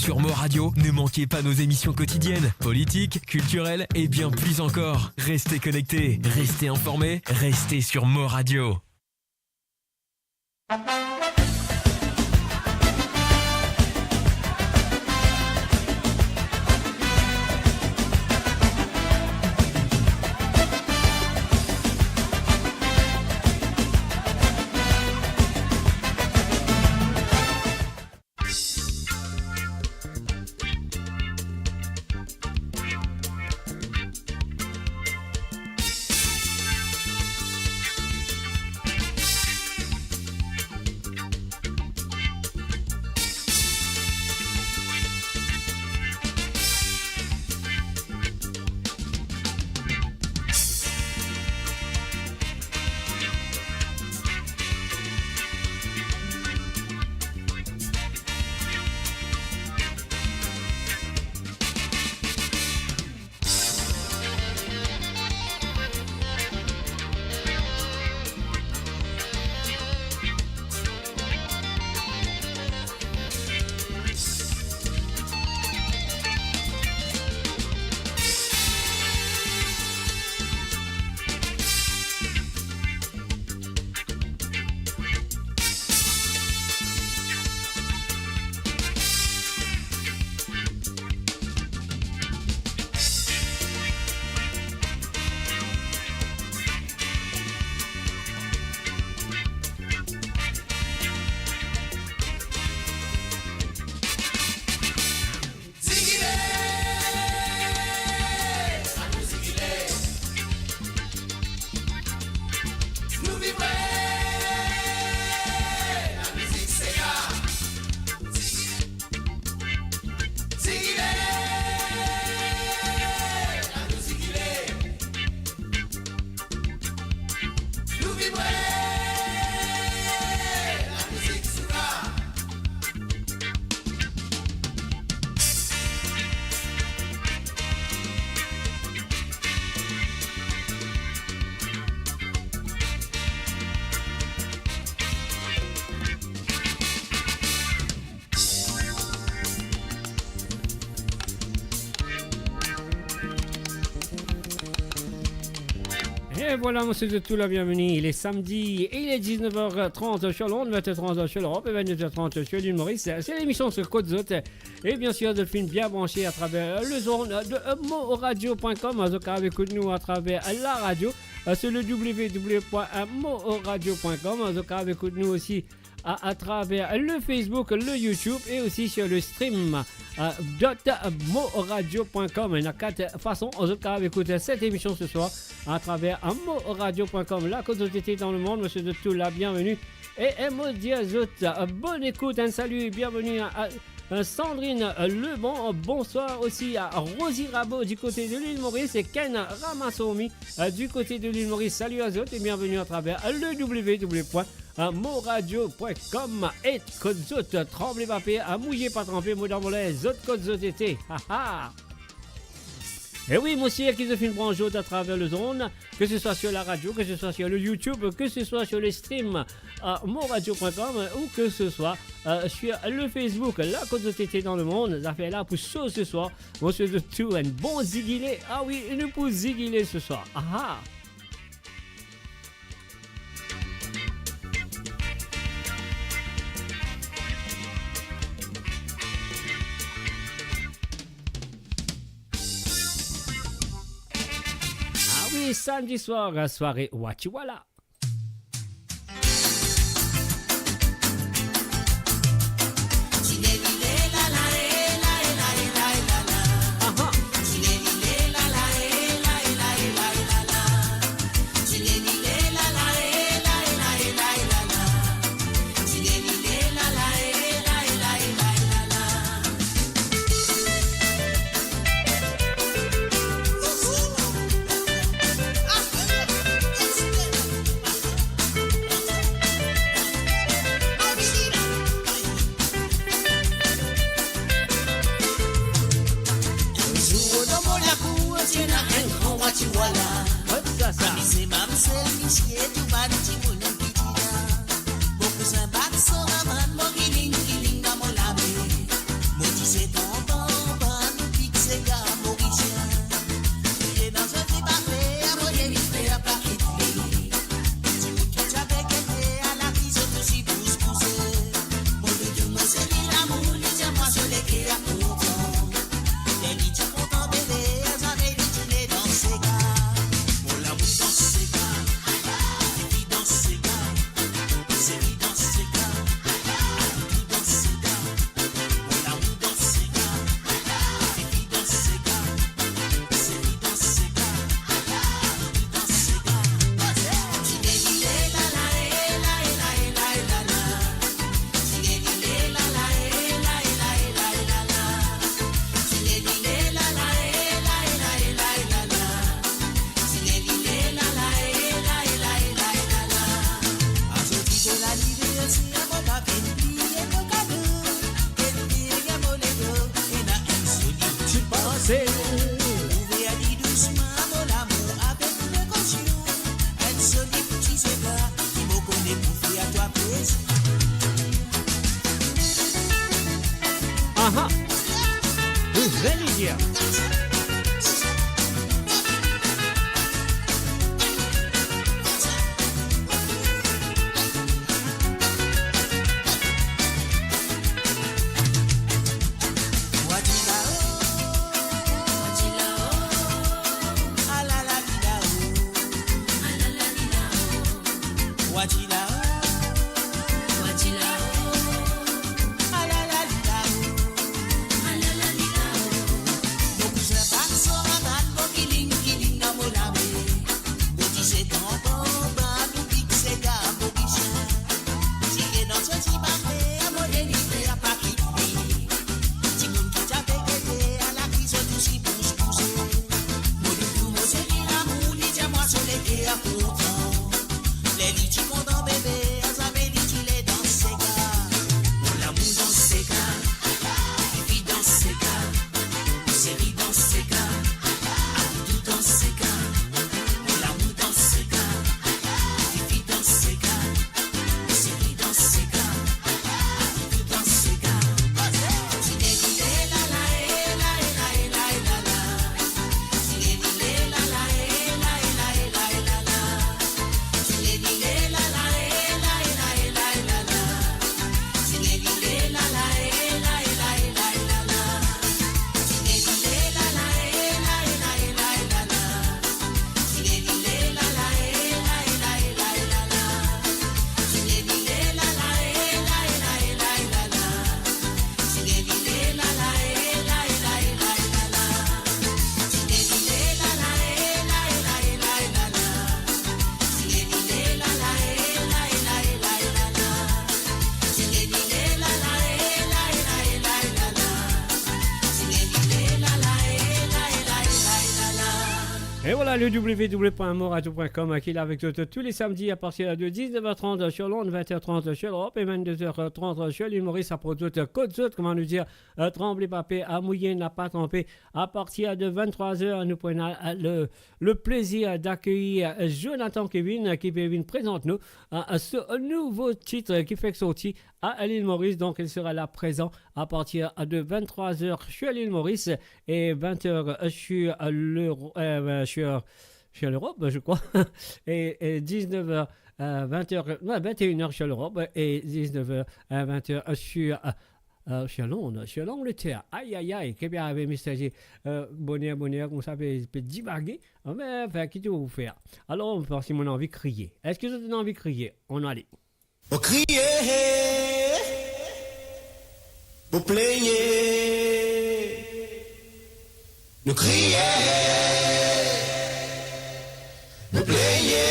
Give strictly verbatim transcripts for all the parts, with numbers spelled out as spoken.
Sur Mo Radio, ne manquez pas nos émissions quotidiennes, politiques, culturelles et bien plus encore. Restez connectés, restez informés, restez sur Mo Radio. Et voilà, mo swet zot tou la bienvenue. Il est samedi et il est dix-neuf heures trente sur Londres, vingt heures trente sur l'Europe et vingt-deux heures trente sur l'île Maurice. C'est l'émission Kot Zot. Et bien sûr, zot finn bien branché à travers le zone de moradio point com. Zot kapav ekout nou à travers la radio, euh, sur le w w w point moradio point com. Zot kapav ekout nou aussi à, à travers le Facebook, le YouTube et aussi sur le stream, euh, dot moradio point com. Ena kat fason zot kapav ekout cette émission ce soir à travers, euh, moradio point com. La kot zot ete dan lemonn, mo swet zot tou la bienvenue. E, e mo dir zot, euh, bonne écoute, un salut et bienvenue à, à, euh, Sandrine, euh, Lebon. Bonsoir aussi à Rosie Rabot du côté de l'île Maurice et Ken Ramasomi, euh, du côté de l'île Maurice. Salut à zot et bienvenue à travers, euh, le w w w point moradio point com. E kot zot, tranble pa per, mouye pa tranpe, mo dan mo linz, zot kot zot ete. Ha, ha. E wi, mo sir ki zot finn branch zot à travers le zone, que ce soit sur la radio, que ce soit sur le YouTube, que ce soit sur le stream, euh, moradio point com, ou que ce soit, euh, sur le Facebook. La kot zot ete dan lemonn, zafer la pou so ce soir. Mo swet zot tou enn bon zigile. Ah wi, nou pou zigile ce soir. Ah ah. Ah wi, samedi soir, soirée Wachiwala. Enn zour dan mo lakour, ti ena enn gran Wachiwala. Kot sa sa? Amize mamzel, misie, tou bann dimoun ki ti la. Mo kouzin bat so ramann, mo kiling kiling dan mo lame. Mo dizet Yeah. Et voilà, le w w w point moradio point com, euh, qui est là avec toi tous les samedis à partir de dix-neuf heures trente sur l'onde, vingt heures trente sur l'Europe et vingt-deux heures trente sur l'île Maurice. À propos de Côte d'Azur, comment nous dire, euh, tremblez pas, peur, mouillé, n'a pas trempé. À partir de vingt-trois heures, nous prenons, euh, le, le plaisir d'accueillir, euh, Jonathan Kevin, euh, qui vient présenter nous, euh, euh, ce nouveau titre qui fait sortir à l'île Maurice. Donc, il sera là présent à partir de vingt-trois heures sur l'île Maurice et vingt heures sur le, euh, sur, sur l'Europe, je crois. Et, et dix-neuf heures, euh, vingt heures, ouais, vingt et une heures sur l'Europe et dix-neuf heures, euh, vingt heures sur, euh, euh, sur Londres, sur l'Angleterre. Aïe, aïe, aïe, ki pe arive, Mister J? Euh, boner, boner, koumsa pe, pe divage. Ah, me, anfin, ki to fer? Alor, parski mo anvi kriye. Eski zot ena anvi kriye? On ale. Mo kriye, mo plengne, nou kriye, nou plengne.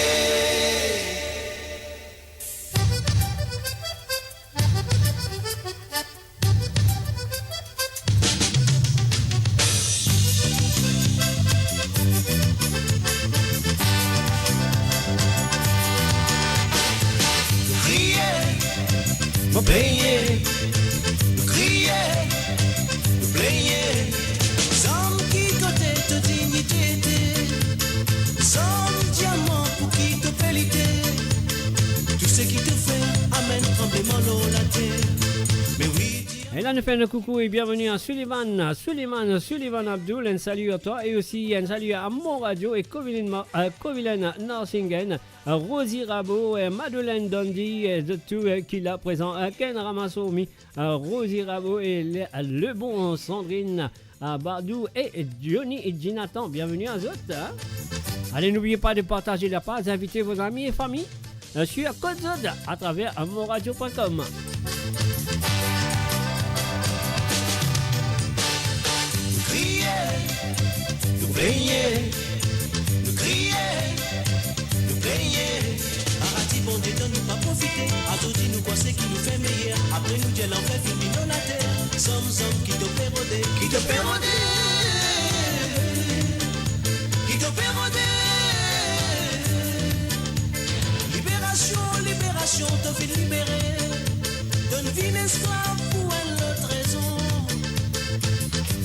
Kriye, mo plengne, kriye, mo plengne. Zanm, ki kote to dignite ete? Zanm, diaman, pou ki to pe lite? Tou seki to fer amenn tranbleman lor later. Me wi, E la, nou fer enn koukou e bienveni a Sullivan, Sullivan, Sullivan Abdoul, enn sali a twa e osi enn sali a Mon Radio e Covilin Ma-, euh, Covilin Narsingen, euh, Rosie Rabo, euh, Madeleine Dandy, euh, zot tou, euh, ki la prezan, euh, Ken Ramasourmi, euh, Rosie Rabo e le, euh, le bon Sandrine, euh, Bardou e Johnny e Jonathan. Bienveni a zot, hein. Allez, n'oubliez pas de partager la page, invitez vos amis et familles euh, sur Côte d'Azur à travers, euh, mon radio point com. Nou kriye, nou plengne, nou kriye, nou plengne. Paradi Bondie donn nou pa profite. Azordi nou krwar seki nou fer meyer. Apre nou dir lanfer finn vinn lor later. Zanm, zanm, ki to pe rode, ki to pe rode, ki to pe rode. Liberasion, liberasion, to finn libere. To finn vinn esklav pou enn lot rezon.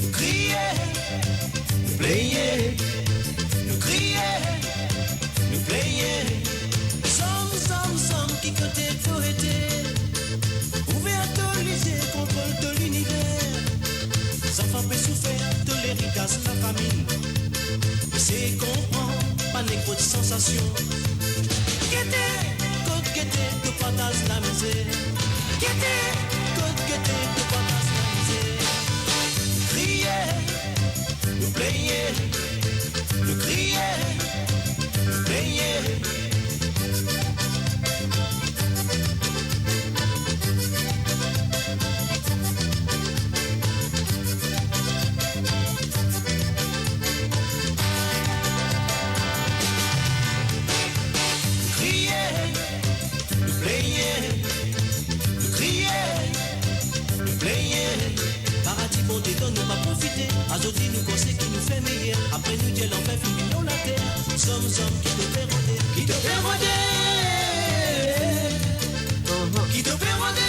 Nou kriye, nou plengne, nou kriye, nou plengne. Zanm, zanm, zanm, ki kote to ete? Ouver to lizie, kontrol to liniver. Zanfan pe soufer, to ler Lamizer. Gete, kot gete, nou partaze lamizer. Kriye, nou pleye, nou kriye, nou pleye. Nou kriye, nou pleye, nou kriye, nou pleye. Paradi Bondie donn nou pa profite. Azordi nou konse ki nou fer meyer. Apre nou dir lanfer finn vinn lor later. Zom, zom, ki to pe rode? Ki to pe rode? Ki to pe rode?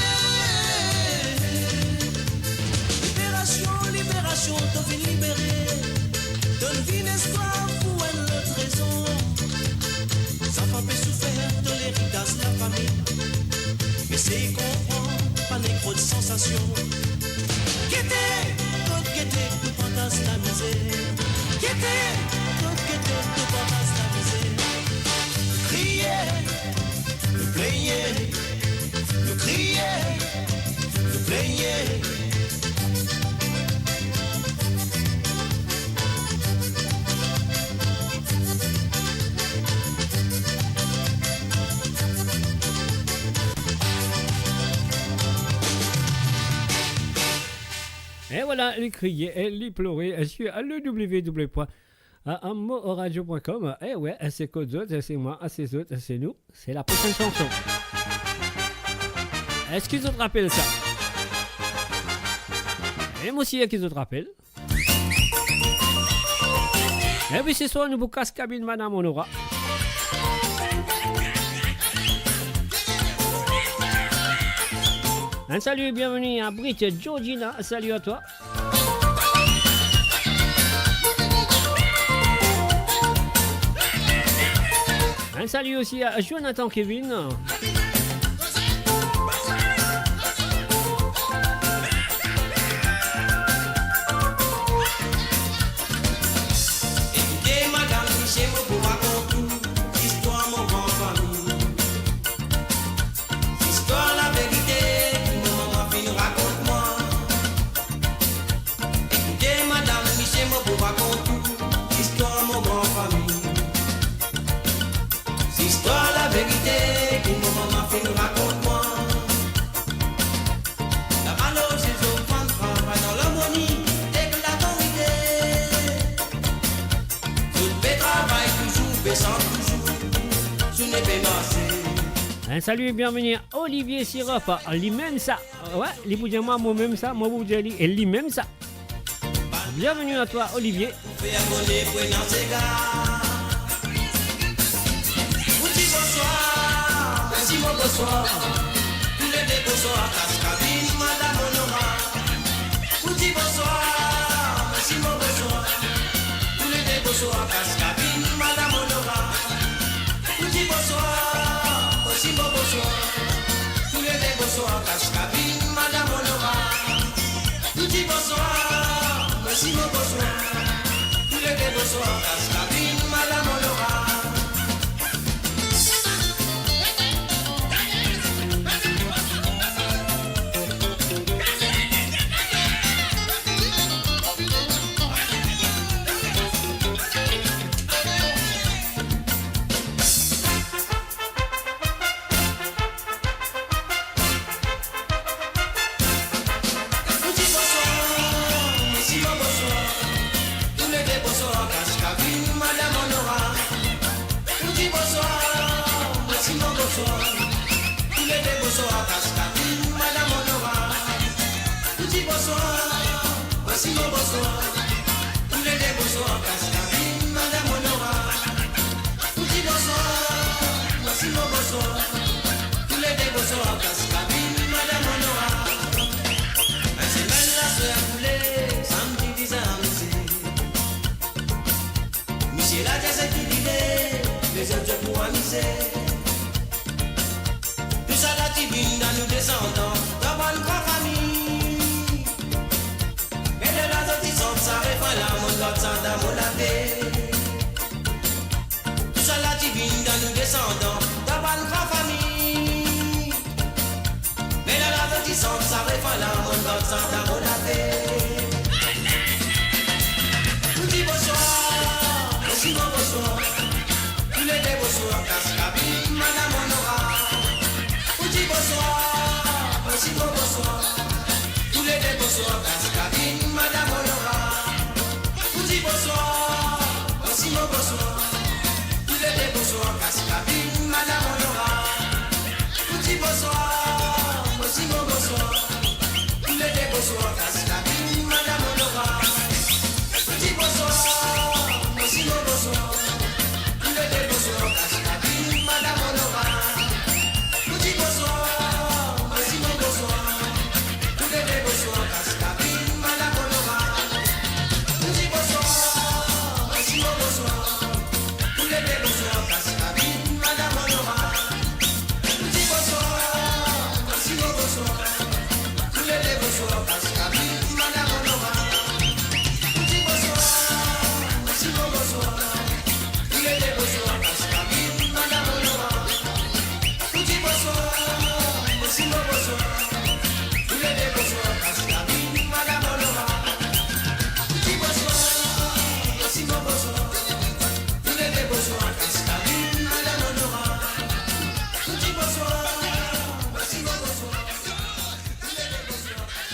Liberasion, liberasion, to finn libere. Donn vinn lespwar pou enn lot rezon. Zanfan pe soufer, to leritaz lafami. Esey konpran, pa nek rod sansasion. Gete, kot gete, nou partaz lamizer. Gete, kot gete, nou partaz lamizer. Kriye, nou pleye, nou kriye, nou pleye. E vwala, li kriye e li plore sur le w w w point moradio point com. E we, se kot zot, se mwa, se zot, se nou. Se la prosenn sanson. Eski zot rapel sa? E mo sir ki zot rapel. Epi se swar nou pou kas kabinn Madam Onora. Un salut et bienvenue à Brit Georgina, salut à toi. Un salut aussi à Jonathan Kevin. Ekoute, madam, misie, mo pou rakont ou listwar mo gran fami. Listwar laverite ki mo mama finn rakont mwa. Ekoute, madam, misie, mo pou rakont ou listwar mo gran fami. Listwar laverite ki mo mama finn rakont mwa. Lamalor Zezofann travay dan larmoni ek lakorite. Zot pe travay touzour, pe sant touzour, zourne pe marse. Un salut et bienvenue à Olivier Sirop, limem sa. We, li pou dir mwa, momem sa, mwa pou dir li, e limem sa. Bienvenue à toi, Olivier. Fer bone pou ena sega. Ou di bonswar, mersi mo bonswar. Toulede bonswar, kas kabinn Madam Onora. Ou di bonswar, mersi mo bonswar. Toulede bonswar, kas kabinn Madam Onora. Ou di bonswar, osi mo bonswar. Toulede bonswar, kas kabinn Madam Onora. Ou di bonswar, mersi mo bonswar. Toulede bonswar, kas kabinn Madam Onora. Ou di bonswar, mersi mo bonswar. Toulede bonswar, kas kabinn Madam Onora. Ou di bonswar, mersi mo bonswar. Toulede bonswar, kas kabinn Madam Onora. Ou di bonswar, mersi mo bonswar. Toulede bonswar, kas kabinn Madam Onora. Ou di bonswar, mersi mo bonswar. Toulede bonswar, kas kabinn Madam Onora. Enn semenn la swe akoule, samdi bizin amize. Misie la dir seki li le, lezot zot pou amize. Tousala ti vinn dan nou desandan, dan bann gran fami. Me lerla zot ti sant sa refren la, mo lwar sa dan mo latet. Tousala ti vinn dan nou desandan, dan bann gran fami.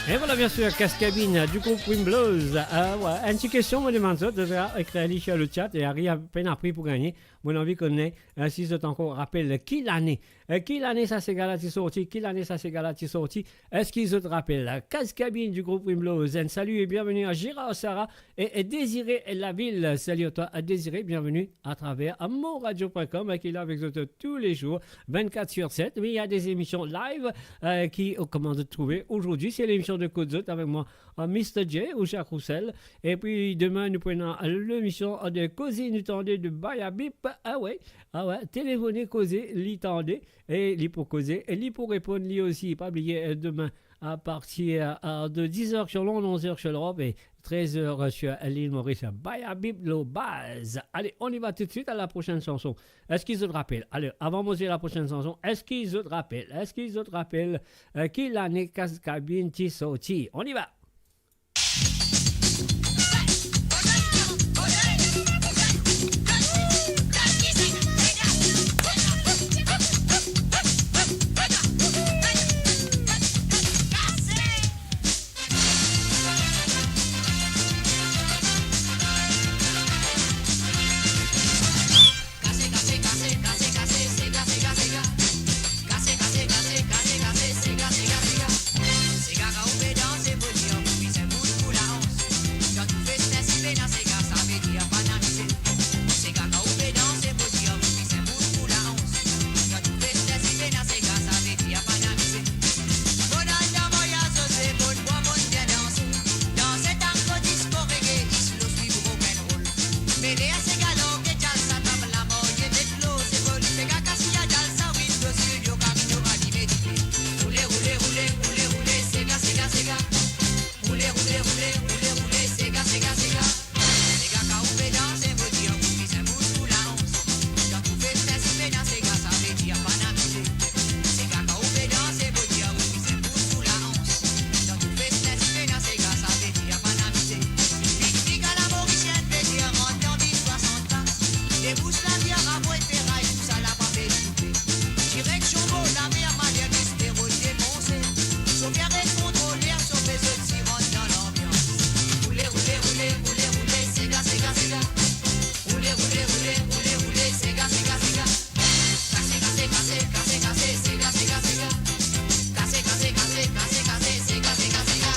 E vwala, bien sir, Kas Kabinn, euh, du group Wimblows. Euh, ouais, enn ti kestion, mo demann zot, zot a ekrir li sur le chat, e ariv apenn apre pou gagne. Mo anvi kone, euh, si zot ankor rapel ki lane, euh, ki lane sa sega la ti sorti, ki lane sa sega la ti sorti. Eski zot rapel? Kas Kabinn du group Wimblows. Enn salut et bienvenue à Gérard Sarah et, et Désiré Laville. Salut à toi, à Désiré, bienvenue à travers mon radio point com, euh, qui est là avec zot tous les jours, vingt-quatre sur sept. Mais il y a des émissions live, euh, qui, euh, comment zot trouve. Aujourd'hui, c'est l'émission de Kot Zot avec moi, euh, Mister J ou Jacques Roussel. Et puis demain, nou pou ena lemision de Koze Nou Tande de Bayabip. Ah ouais, ah ouais, telefone, koze, li tande, e li pou koze, e li pou reponn li osi. Pa bliye, euh, demain, à partir, euh, de dix heures sur l'onde, onze heures sur l'Europe et treize heures sur l'île Maurice, Bayabip lor Baz. Allez, on y va tout de suite à la prochaine chanson. Eski zot rapel? Allez, avan mo dir la prochaine chanson, eski zot rapel? Eski zot rapel, euh, ki lane Kas Kabinn ti sorti? On y va. Kase, kase, kase, kase, kase, sega, sega, sega. Kase, kase, kase, kase, kase, sega, sega, sega. Sega kan ou pe danse, fode ou bizin bouz pou laans. Dan tou festin si pena sega, savedir pa ena mize. Sega kan ou pe danse, fode ou bizin bouz pou laans. Dan tou festin si pena sega, savedir pa ena mize. Bonn al dan maryaz Zoze, bonn bwar, bonn bien danse. Danse tango, disko, reggae, slow, swing, rock'n'roll. Mele a sega, large, djaz, sa trap, lamarye met lor zepol. Sega, kasiya, djaz, sa, Windows, studio, kamio, alime dife. Roule, roule, roule, roule, roule, sega, sega, sega. Roule, roule, roule, roule, roule, sega, sega, sega. Sega kan ou pe danse, fode ou bizin bouz pou laans. Dan tou festin si pena sega, savedir pa ena mize. Sega kan ou pe danse, fode ou bizin bouz pou laans. Dan tou festin si pena sega, savedir pa ena mize. Piknik a la morisienn, vedir rant dan vil swasant pa. Debous lavier, ravoy, feray, tousala pa pe loupe. Direksion bor lamer, maler, Listerod defonse. Sofer ek kontroler, sofe zot ti rant dan lanbians. Roule, roule, roule, roule, roule, sega, sega, sega. Roule, roule, roule, roule, roule, sega, sega, sega. Kase, kase, kase, kase, kase, sega, sega, sega. Kase, kase, kase, kase, kase, sega, sega, sega.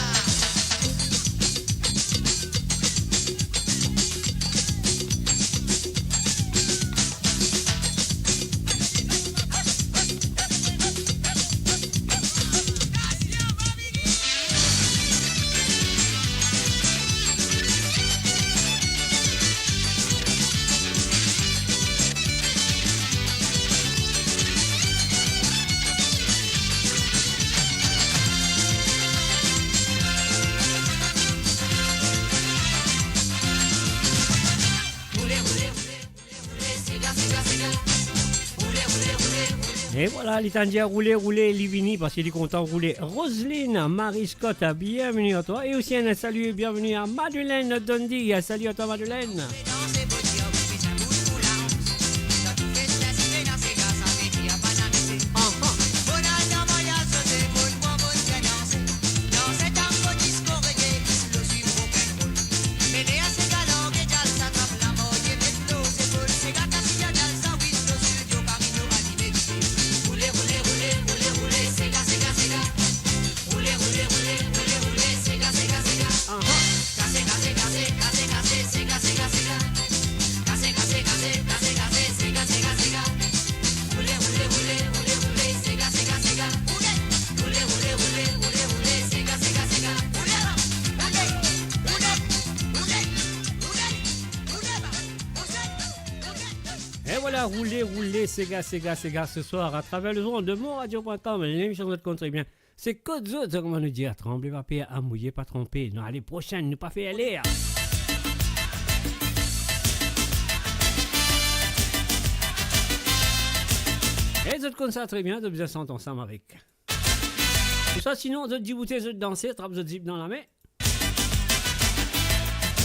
E vwala, li tann dir roule, roule, li vini, parski li kontan roule. Roseline, Marie Scott, bienvenue à toi. Et aussi un salut et bienvenue à Madeleine Dondi. Salut à toi, Madeleine. Et voilà, roule, roule, sega, sega, sega, ce soir, à travers le monde de mon radio point com, l'émission de Kot Zot. Ebyen, se Kot Zot, kouma nou dir, tranble pa per, mouye pa tronpe. Nou ale prosenn, nou pa fer ler. E zot konn sa tre bien, zot bizin sant ansam avek. Ouswa sinon, zot diboute, zot danse, trap zot zip dan lame.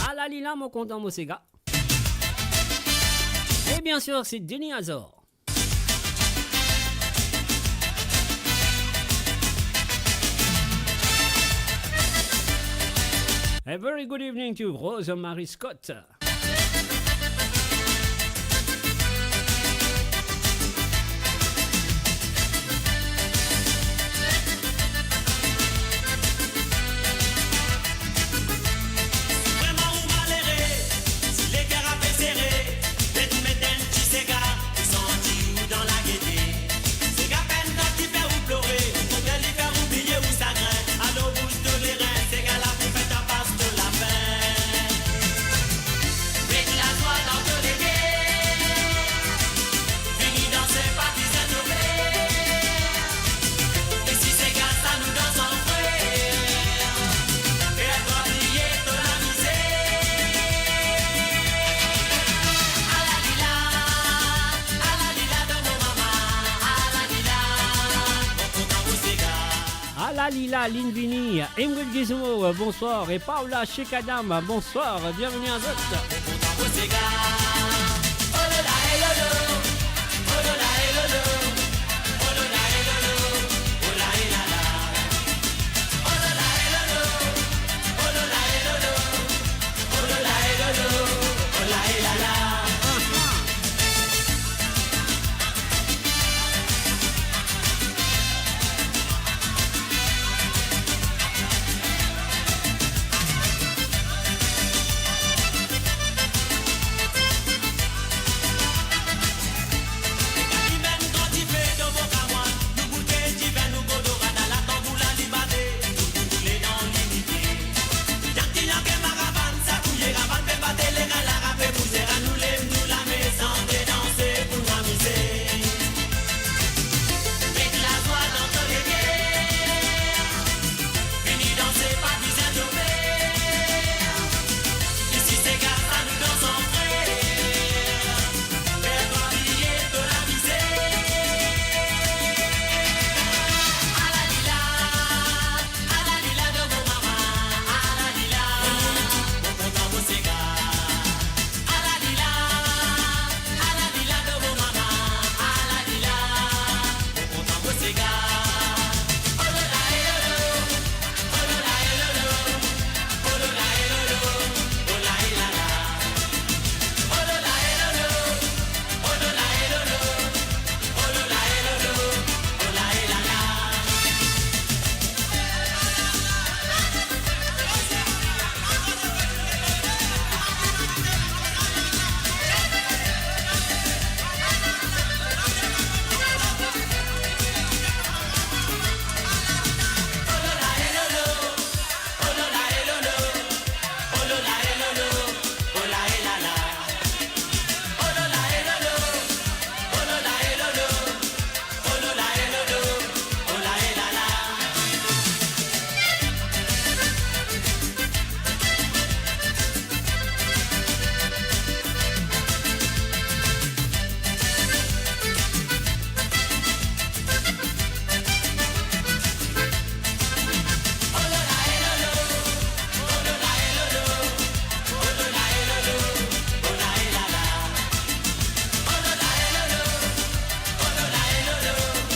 Ala li la, mo kontan mo sega. E bien sir, se Denis Azor. A very good evening to Rose Marie Scott. Si vreman ou malere, si leker ape sere, met, met enn ti sega pou santi ou dan lagete. Sega pena ki fer ou plore, okontrer li fer ou bliye ou sagrin. Alor bous to lerin, sega la pou fer twa pas to lafin. Met lazwa dan to leker, vini danse, pa bizin to per. Isi sega sa nou dans an frer. Fer twa bliye to lamizer. Alalila, alalila dan mo mama, alalila, mo kontan mo sega. Alalila, linn vini, Ingrid Gizmo, bonsoir, e Paula Chikadam, bonsoir, bienvenue à zot. Mo kontan mo sega. Oh la la, eh lolo. Oh la la, eh lolo. Oh la la, eh lolo. Oh la, eh la la. Oh la la, eh lolo. Oh la la, eh lolo. Oh la la, eh lolo. Oh la, eh la la. Met lazwa dan to leker, vini danse, pa bizin to per. Isi sega sa nou dans an frer, fer twa bliye to lamizer. Alalila, alalila dan mo mama, alalila, mo kontan mo sega. Alalila, alalila dan mo mama, alalila, mo kontan mo sega. Oh la la, eh lolo. Oh la la, eh lolo. Oh la la, eh lolo. Oh la, eh la la. Oh la la, eh lolo. Oh la la, eh lolo. Oh la la, eh lolo. Oh la, eh la la.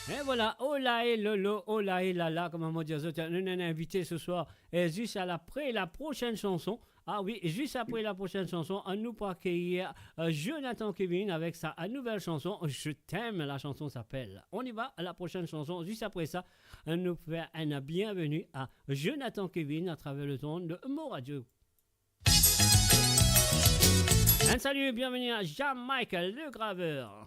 E vwala, ola e lolo, ola e lala, kouma mo dir zot, nou ena enn invite se swar, e zis apre la prosenn sanson. Ah wi, zis apre la prosenn sanson, nou pou akeyir, e, Jonathan Kevin avek sa, e, nouvel sanson, Je t'aime, la chanson s'appelle. On y va, la prosenn sanson, zis apre sa, nou fer enn bienveni a Jonathan Kevin atraver le ton de Mo Radio. Un salut et bienvenue à Jean-Michel le Graveur.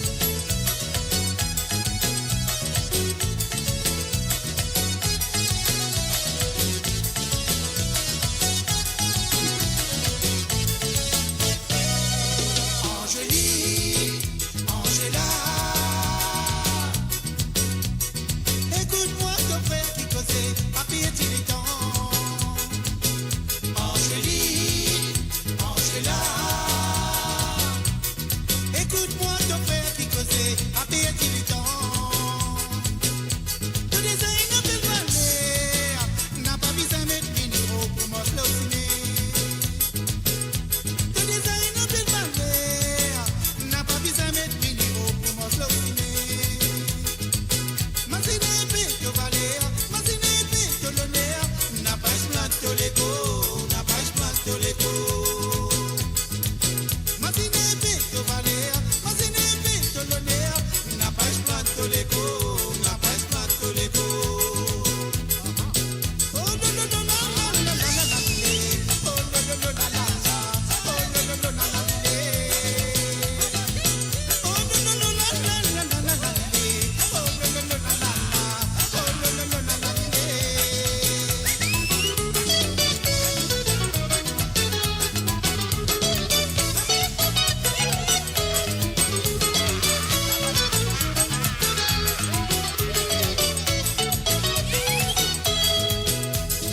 Angélique, Angela, écoute moi ton frère qui cause, pa perdi letan. Angélique, Angela, écoute moi ton frère qui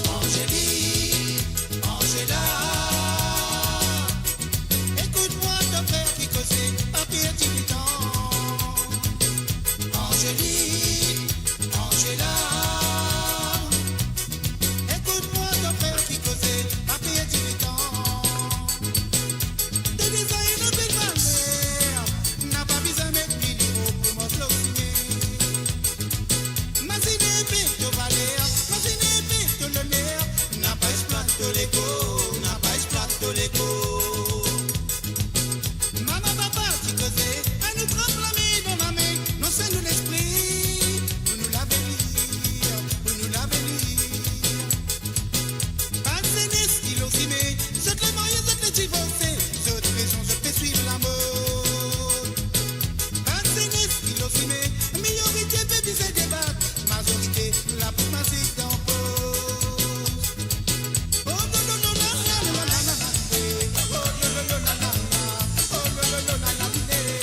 Angeline, Angela, écoute-moi, ton frère qui cause, pas perdre du temps. Angeline, Angela, écoute-moi, ton frère qui cause, pas perdre du temps. Te deza ena bel valer, napa bizin met mil euro pou morso sime. Mazinn pe to valer, mazinn pe to loner, napa exploit to lego, napa exploit to lego. Mama, papa, ti koze, anou trap lame dan lame, nou sel nou lespri, pou nou lavenir, pou nou lavenir. Bann zenes ki lor sime, zot le marye, zot le divorse, zot rezon, zot pe swiv lamod. Bann zenes ki lor sime, minorite pe bizin debat, mazorite la pou mazik dan poz. Oh non, non, non, non, non, non, non, non, non, non, oh non, non, non, non, non, non, oh non, non, non, non, non, non, non, eh.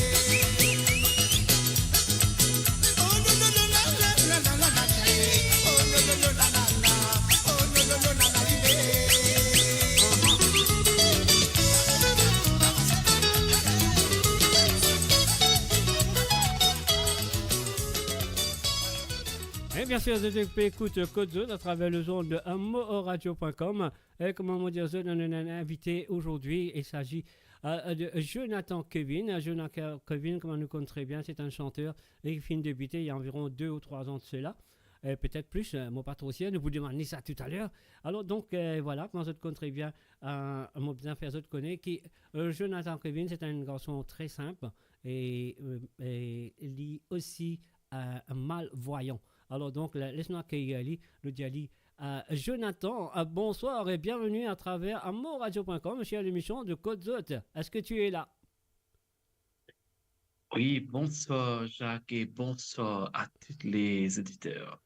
Eh bien, chers auditeurs, écoute Code Zone à travers les ondes de amoradio point com. E kouma mo dir zot, nou ena enn invite azordi, il s'agit, euh, de Jonathan Kevin. Jonathan Kevin, kouma nou konn tre bien, se enn santer e ki finn debite il y a environ deux ou trois ans de cela. Euh, petet plis, euh, mo pa tro sir, nou pou demann li sa toutaler. Alor, donk, euh, vwala, kouma zot konn tre bien, euh, mo bizin fer zot kone ki, euh, Jonathan Kevin, se enn garson tre sinp e, euh, e li osi, euh, malvwayan. Alor, donk, la, les nou akeyir li, nou dir li, euh, Jonathan, euh, bonsoir et bienvenue à travers amoradio point com sur l'émission de Code Zot. Est-ce que tu es là ? Oui, bonsoir Jacques et bonsoir à tous les auditeurs.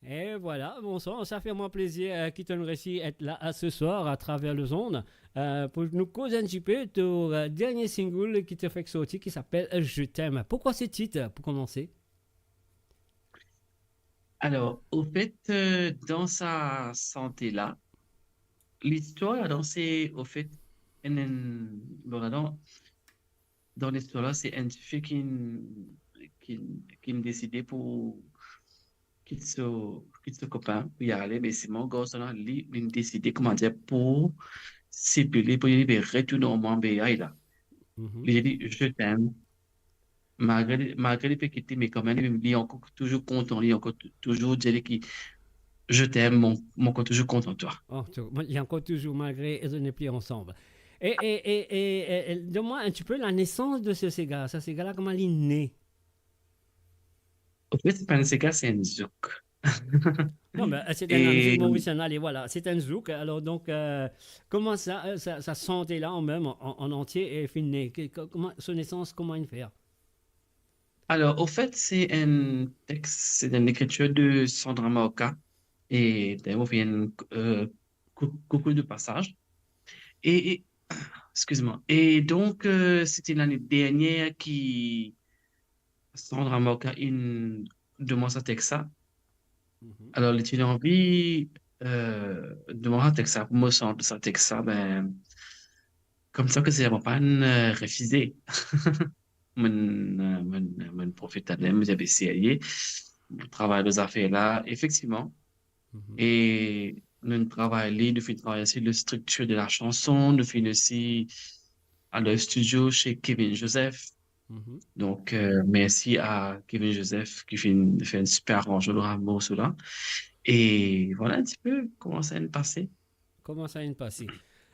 E vwala, bonsoir, sa fer mwa plezir, euh, ki to'nn resi et la, euh, ce soir à travers les ondes, euh, pou nou koz enn tipe to, euh, dernie single ki to fek sorti, ki s'appelle Je t'aime. Pourquoi ce titre, pour commencer ? Alors, au fait, euh, dans sa santé-là, l'histoire, dans ces, au fait, en, en, bon, dans, dans l'histoire-là, c'est un fait qui, qui, qui me décidait pour quitter ce, quitter ce copain, pour y aller, mais c'est mon garçon-là, lui, il me décidait, comment dire, pour s'épiler, pour y aller, ben, retourner au Mont Béaï, là. Mhm. Li dir li, "Je t'aime." Malgre li, malgre li pe kite, me kanmem, li, li ankor touzour kontan, li ankor tou-, touzour dir li ki, "Je t'aime, mon, mon ankor touzour kontan de toi." Oh, to-, li ankor touzour, malgre zot nepli ansam. E, e, e, e, e, e, donn mwa enn tipe la nesans de se sega. Sa sega-la, kouma li ne? Au fait, se pa enn sega, se enn zouk. Non, mais, euh, c'est un, c'est mauricien, allez, voilà, c'est un zouk. Alors, donc, euh, comment ça, euh, ça, ça sentait là, en même, en, en entier, et fini, que, que, comment, son essence, comment il fait ? Alors, au fait, c'est un texte, c'est une écriture de Sandra Maoka. Et d'ailleurs, on fait un, euh, cou-, coucou de passage. Et, et, excuse-moi. Et donc, euh, c'était l'année dernière qui, Sandra Maoka inn demann sa text sa. Mhm. Alor, li ti anvi, euh, demann sa text sa, pou mo sant sa text sa, ben, koumsa ke se mo pa'nn, euh, refize. Mo'nn, euh, mo'nn, mo'nn profit lamem, mo dir, "Be serye, mo travay lor zafer la." Efektivman, Mhm. E nou travay li, nou finn travay osi le structure de la chanson, nou finn osi al dan studio chez Kevin Joseph. Mhm. Donc, euh, merci à Kevin Joseph ki finn fer enn super aranzman lor morso la. E vwala enn tipe kouma sa inn pase. Kouma sa inn pase.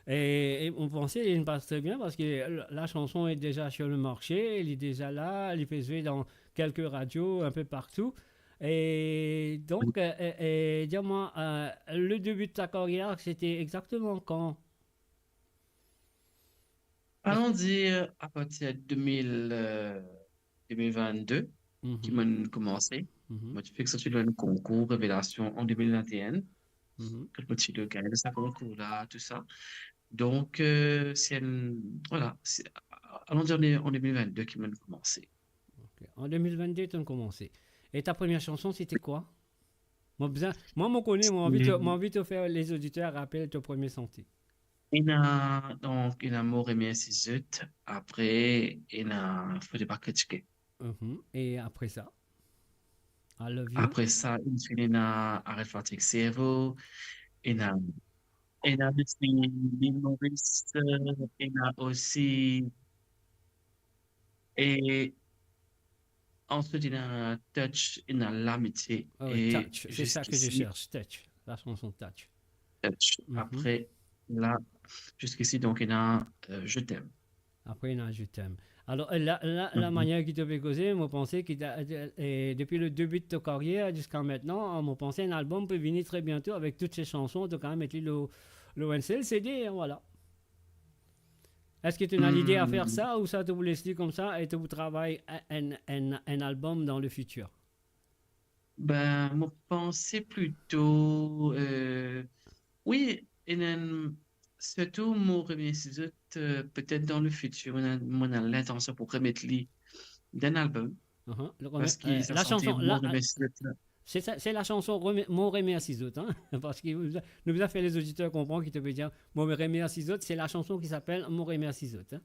E, e mo panse li pas tre bien parski la, la chanson est déjà sur le marché, li deza la, li pe zwe dan kelke radio, un peu partout. E donk, e, e, e, dir mwa, e, le début de ta carrière, c'était exactement quand? Allons dire à partir de deux mille, euh, deux mille vingt-deux, Mhm. ki mo'nn koumanse. Mhm. Mo ti fek sorti dan enn konkour Révélation an deux mille vingt et un. Mhm. Kot mo ti le gagn sa konkour la, tou sa. Donk, euh, se enn, vwala, se, allons dire an, an deux mille vingt-deux ki mo'nn koumanse. Ok. An deux mille vingt-deux, to'nn koumanse. E ta première chanson, c'était quoi? Mo bizin, mwa, mo kone, mo anvi to, mo anvi to fer lezoditer rapel to premie santi. Ena, donk, ena Mo remersi zot, apre, ena Fode pa kritike. Mhm. E apre sa? I love you. Apre sa, inn fini ena Aret fatig servo, ena, ena osi Lil Moris, ena osi, e answit, ena Touch, ena Lamitie, Oh, e Touch, c'est ça que je ziskisi cherche, Touch, la chanson Touch. Touch. Mhm. Apre, la, ziskisi, donk, ena, euh, Je t'aime. Apre, ena Je t'aime. Alor, euh, la, la, la Mhm. manier ki to pe koze, mo panse ki ta, euh, euh, depi le début de ta carrière jusqu'à maintenant, mo panse enn album pe vini très bientôt avec toutes ces chansons, to kapav met li lor, lor enn sel C D, hein, voilà. Eski to ena lide a fer Hmm. sa, ouswa to pou les li koumsa e to pou travay enn, enn, enn album dan le fitir? Ben, mo panse plito, euh, wi, e mem sirtou Mo remersi zot, euh, petet dan le fitir, mo ena, mo ena lintansion pou remet li dan enn album. Mhm. Le remer-, Parski euh, sa la santi chanson, Mo la, remersi zot la. C'est ça, c'est la chanson Reme-, Mo remersi zot, hein, parski nou bizin, nou bizin fer lezoditer konpran ki to pe dir, Mo remersi zot, c'est la chanson qui s'appelle Mo remersi zot, hein.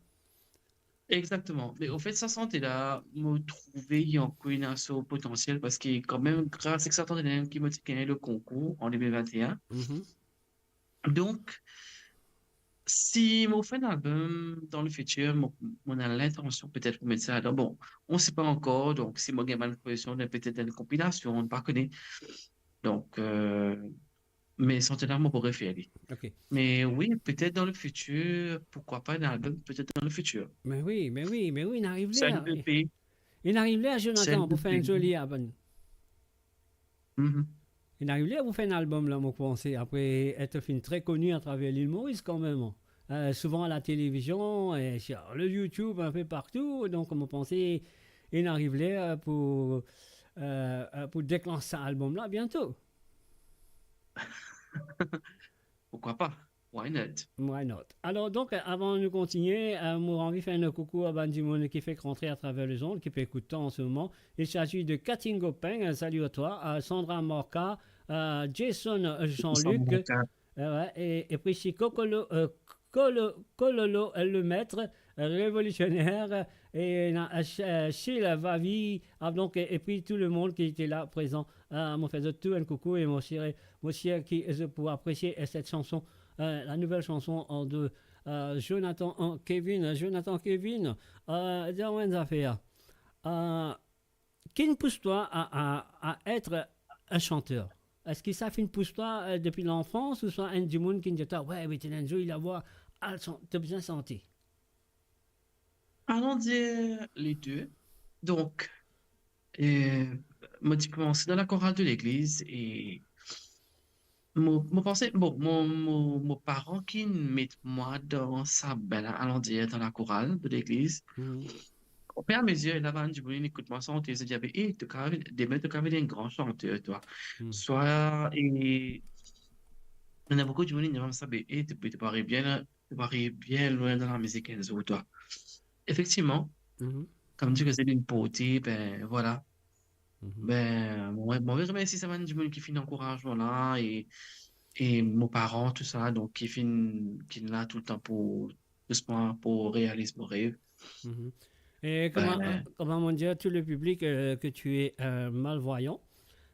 Exactement. Me anfet, sa santi la, mo trouve li ankor ena so potansiel, parski kan mem, gras ek sa, tann ki mo ti gagn le konkour an deux mille vingt et un. Mhm. Donk, si mo fer enn album dan le fitir, mo, mo ena lintansion petet pou met sa ladan. Bon, on sait pas encore, donk si mo gagn bann propozision, petet enn konpilasion, nou pa kone. Donk, euh, me santi la, mo pou refer li. Ok. Me wi, petet dan le fitir, pourquoi pas enn album, petet dan le fitir. Me wi, me wi, me wi, inn ariv ler. Sa enn E P. Inn ariv ler, Jonathan, pou fer enn zoli album. Mhm. Inn ariv ler pou fer enn album la, mo panse, apre et finn tre koni atraver Lil Moris kan mem, hein. Euh, souvan a la televizion, e sir le YouTube, un peu partout, donk mo panse inn ariv ler pou, euh, euh, pou deklans sa album la biento. Pourquoi pas? Why not? Why not? Alor, donk, avan nou kontinie, euh, mo anvi fer enn koukou a bann dimoun ki fek rantre atraver lezond, ki pe ekout twa an se moman. Il s'agit de Katingo Peng, euh, salut à toi, euh, Sandra Morca, euh, Jason, euh, Jean-Luc, Sandra Morca. Euh, ouais, e, e pi si Kokolo, euh, Kolo-, Kololo, euh, Lemaître, euh, Révolutionnaire, euh, e ena, euh, Ch-, euh, Chil Vavi, ah, donk, e, e pi tou le mond ki ete la prezan. Euh, mo fer zot tou enn koukou e mo sir, mo sir ki zot pou apresie, euh, set chanson, euh, la nouvel chanson, euh, de, euh, Jonathan, euh, Kevin. Jonathan Kevin, euh, dir mwa enn zafer. Euh, ki inn pous twa a, a, a et enn santer? Eski sa finn pous twa, euh, depi lanfans, ouswa enn dimoun ki inn dir twa, "Wey, Bethenenzo, il a voix, al san-, to bizin sante"? Allons dire les deux. Donk, euh, mo ti koumans dan lakoral de legliz e mo, mo panse, bon, mo, mo, mo paran ki met mwa dan sa, ben, allons dire, dan lakoral de legliz. Mhm. Au fur et à mesure, ena bann dimoun inn ekout mwa sante, zot dir, "Eh, to kapav vinn, demin to kapav vinn enn gran santer, twa." Mhm. Swa, e, ena boukou dimoun inn dir mwa sa, "Eh, to, to pou ariv bien, to pou ariv bien lwin dan lamizik enn zour, twa." Efektivman, Mhm. kouma dir, kozinn inn porte, ben, vwala. Mhm. Ben, mo, mo anvi remersie sa bann dimoun ki finn ankouraz mwa la e, e mo paran, tou sa, donk ki finn, ki la toultan pou, pou, pou realiz mo rev. Mhm. E kouma, Ben, euh, kouma mo dir, tout le public, euh, que tu es, euh, malvoyant.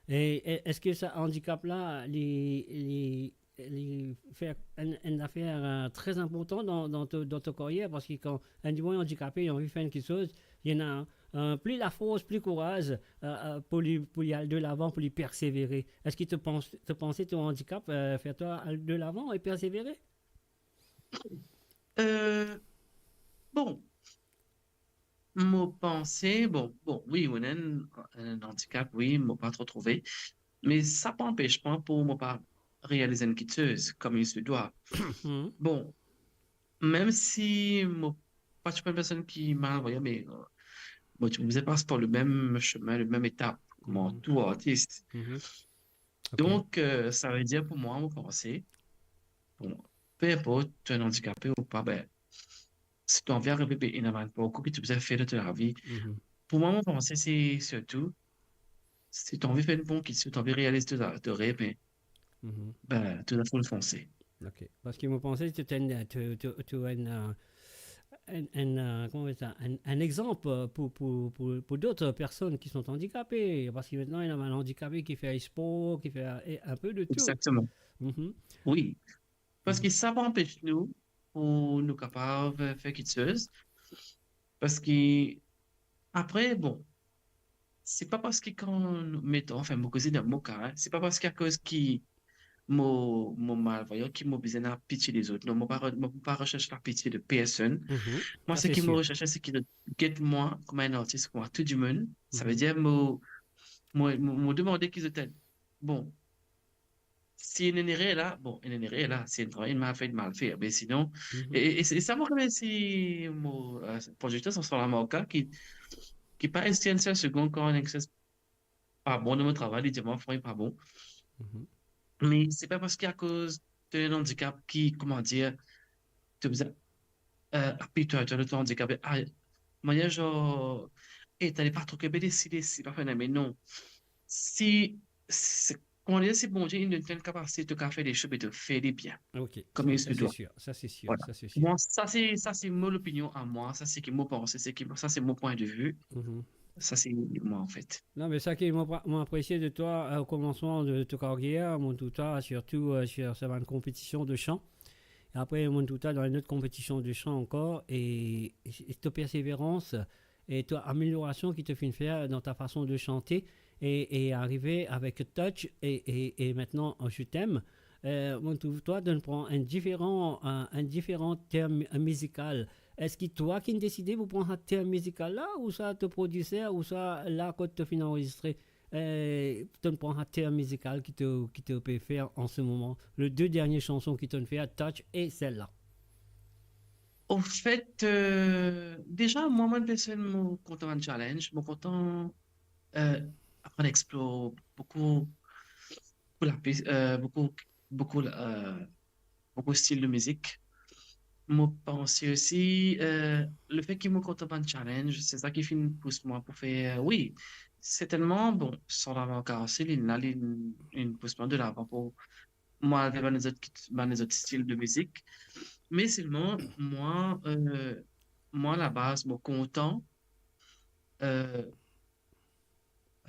E, e, eski sa andikap la, li, li li fer enn, enn zafer, euh, tre inportan dan, dan to, dan to karyer, parski kan enn dimoun andikape, li anvi fer enn kiksoz, li ena, euh, pli lafors, pli kouraz, euh, euh, pou li, pou li al delavan, pou li persevere. Eski to pans, to panse to andikap, euh, fer twa al delavan e persevere? Euh, bon, mo panse, bon, bon, wi, mo ena enn, enn andikap, wi, mo pa tro trouve. Me sa pa anpes mwa pou mo pa realiz enn kiksoz kouma il se dwa. Bon, mem si mo pa ti enn personn ki malvayan, me, euh, mo ti bizin pas par le mem simin, le mem etap, kouma tou artis. Donk, euh, savedir pou mwa, mo panse, bon, pe inport to ena andikape ou pa, ben, si to anvi arive, be, ena bann parkour ki to bizin fer dan to lavi. Pou mwa, mo panse se sirtou, si to anvi fer enn bon kiksoz, si to anvi realiz to, to rev, ben, ben, to fou fonse. Ok. Parski mo panse to, to, to, to enn, euh, enn, enn, euh, kouma apel sa, enn, enn exanp, euh, pou, pou, pou, pou dot personn ki son andikape. Parski aster ena bann andikape ki fer spor, ki fer, e, enn pe de tou. Exactement. Wi. Parski sa pa anpes nou pou nou kapav fer kiksoz. Parski apre, bon, se pa parski kan nou, meton, anfin, mo koze dan mo ka, hein, se pa parski akoz ki mo, mo malvayan ki mo bizin lapitie lezot. Non, mo pa re-, mo pa resers lapitie de personn. Mwa, seki mo resers, seki zot get mwa kouma enn artis, kouma tou dimoun. Savedir mo, mo, mo, mo demande ki zot ed. Bon, si ena enn erer la, bon, ena enn erer la, si enn travay mal fer, mal fer. Me sinon, e, e, e sa mo remersi mo, euh, prodikter, Son Lamarca, ki, ki pa ezit enn sel segonn kan enn kiksoz pa bon dan mo travay, li dir mwa, "Franck, pa bon." Me se pa parski akoz to ena enn andikap ki, kouma dir, to bizin, euh, apiy twa, twa, to andikap, ah, manier zanr, e, to ale pa tro, be, lesi, lesi, pa fer, me non. Si, si, kouma dir, si Bondie inn donn twa enn kapasite, to kapav fer de shoz, be to fer li bien. Ok. Kouma sa, li se dwa. Sa se sir, sa se sir, sa se sir. Bon, sa se, sa se mo lopinion a mwa, sa seki mo panse, seki, sa se mo pwin de vi. Sa se mwa, anfet. Non, me seki mo, mo apresie de twa, euh, o komansman de to karyer, monn trouv twa sirtou, euh, sir sa bann konpetision de san. E apre, monn trouv twa dan enn lot konpetision de san ankor, e, e to perseverans, e to ameliorasion ki to finn fer dan ta fason de sante, e, e arive avek Touch, e, e, e aster, Je t'aime, euh, monn trouv twa donn pran enn diferan, enn, enn diferan term mizikal. Eski twa ki'nn deside pou pran sa term mizikal la, ouswa to prodiser, ouswa la kot to finn anrezistre, euh, to'nn pran sa term mizikal ki to, ki to pe fer an se moman? Le de dernie sanson ki to'nn fer, Touch e sel-la. Anfet, euh, deza, mwa, mwa personn, mo kontan bann challenge, mo kontan, euh, aprann explor boukou, boukou lapis, euh, boukou, boukou, euh, boukou stil de mizik. Mo panse osi, euh, lefet ki mo kontan bann challenge, se sa ki finn pous mwa pou fer, wi, sertennman, bon, Son Lamarca osi, li, li, linn pous mwa de lavan pou mwa al ver bann lezot ki, bann lezot stil de mizik. Me selman, mwa, euh, mwa, labaz, mo kontan, euh,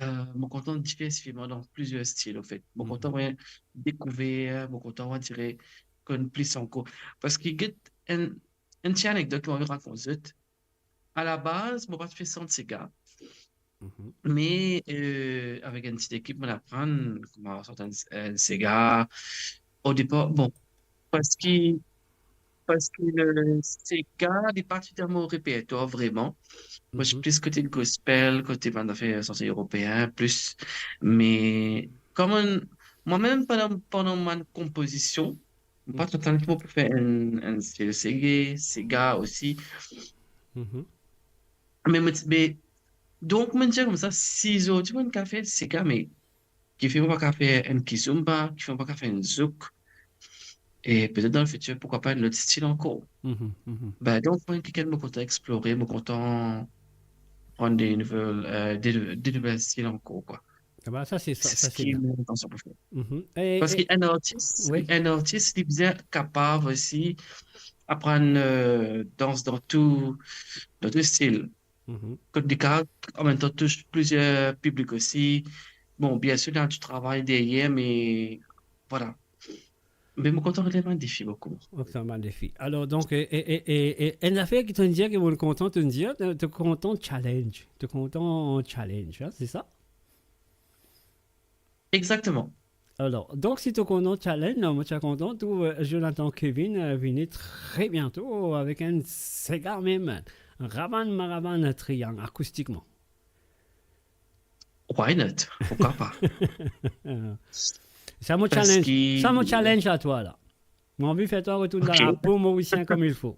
euh, mo kontan diversifie mwa dan plizier stil, anfet. Mo kontan, wi, dekouver, mo kontan, on dirait, konn plis ankor. Parski get enn, enn ti anekdot ki mo anvi rakont zot. Alabaz, mo pa ti pe sant sega. Me, euh, avek enn ti lekip, mo'nn aprann kouma sant enn, enn sega. O depar, bon, parski, parski le sega, li pa ti dan mo repertwar vreman. Mo ti plis kote gospel, kote bann zafer sanson eropeen, plis. Me, kouma, mwa mem, pandan, pandan mo konpozision, mo pa ti tann ki mo pou fer enn, enn stil sega, sega osi. Me mo ti, be, donk, mo dir koumsa, si zordi mo kapav fer sega, me kifer mo pa kapav fer enn kizomba, kifer mo pa kapav fer enn zouk, e petet dan lefitir, pourkwa pa enn lot stil ankor. Be, donk, mwa, kikenn mo kontan explore, mo kontan pran de nouvel, euh, de, de nouvel stil ankor, kwa. Ah ben, sa se, sa, se sa se ki bien. Mo intansion pou fer. Parski enn artis, wi, enn artis, li bizin kapav osi aprann, euh, dans dan tou, dan tou stil. Kot li kapav, an mem tan, tous plizier piblik osi. Bon, biensir, ena tou travay deryer, me vwala. Me mo kontan relev bann defi boukou. Kontan bann defi. Alor, donk, e, e, enn zafer ki to'nn dir, ki mo kontan to'nn dir, to, to kontan challenge. To kontan challenge, hein, se sa? Exactement. Alors, donc, si tu connais challenge, non, moi, tu es content, tu, euh, Jonathan Kevin, euh, vini très bientôt avec un séga même. Ravan Maravan Triangle, acoustiquement. Why not? Pourquoi pas? C'est mon challenge. C'est mon challenge à toi, là. Mon envie de faire toi retourner dans la peau mauricienne comme il faut.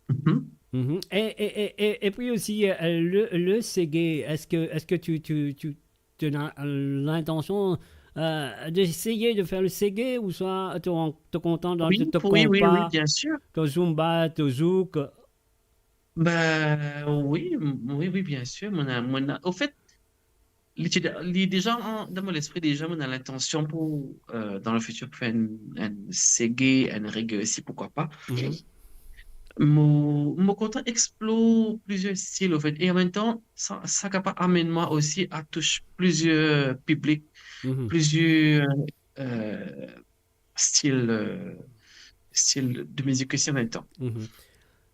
Mhm. Mhm. Et, et, et, et, et puis aussi, euh, le, le séga, est-ce que, est-ce que tu, tu, tu, tu as l'intention, euh, d'essayer de faire le séga ou soit tu es content dans ton compas, ton zumba, ton zouk? Ben oui, m-, oui, oui, bien sûr. Mon, mon, au fait, li ti, li deza an, dan mo lespri deza, mo ena lintansion pou, euh, dan le fitir, pou fer enn, enn séga, enn reggae osi, pourquoi pas. Mhm. Mo, mo kontan explor plizier stil, au fait. E an mem tan, sa, sa kapav amenn mwa osi a tous plizier piblik, mhm, plizier, euh, stil, euh, stil de mizik osi an mem tan. Mhm.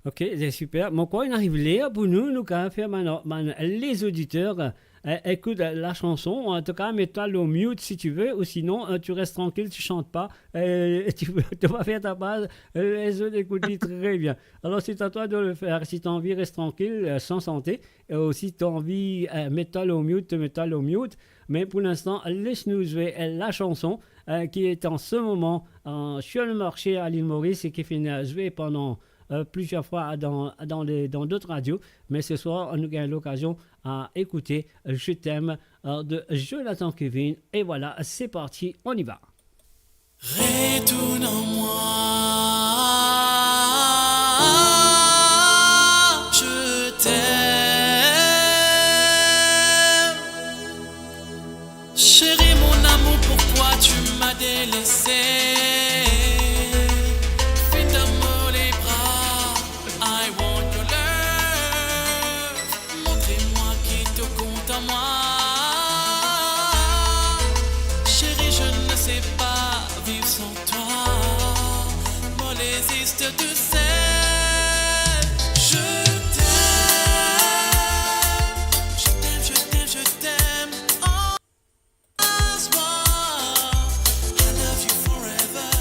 Ok, c'est super. Mo krwar inn ariv ler pou nou, nou kapav fer bann, bann, les auditeurs, euh, écoute la chanson. En tout cas, mets-toi au mute si tu veux, ou sinon, euh, tu restes tranquille, tu chantes pas. Euh, tu, tu vas faire ta part. Euh, les autres écoutent très bien. Alors, c'est à toi de le faire. Si tu as envie, reste tranquille, euh, sans chanter. Et aussi, si tu as envie, euh, mets-toi au mute, te mets-toi au mute. Mais pour l'instant, laisse-nous jouer, euh, la chanson, euh, qui est en ce moment, euh, sur le marché à l'île Maurice et qui finn, euh, zwe pendant, euh, plusieurs fois dans, dans les, dans d'autres radios. Mais ce soir, nou gagn lokazion a ekoute, euh, Je t'aime, euh, de Jonathan Kevin. Et voilà, c'est parti, on y va. Retourne en moi, je t'aime. Chérie, mon amour, pourquoi tu m'as délaissé? Vinn dan mo lebra, I want your love. Montre mwa ki to kontan mwa. Chérie, je ne sais pas vivre sans toi. Mo rezist tou sel. Je t'aime, je t'aime, je t'aime, je t'aime. Embrasse-moi, I love you forever.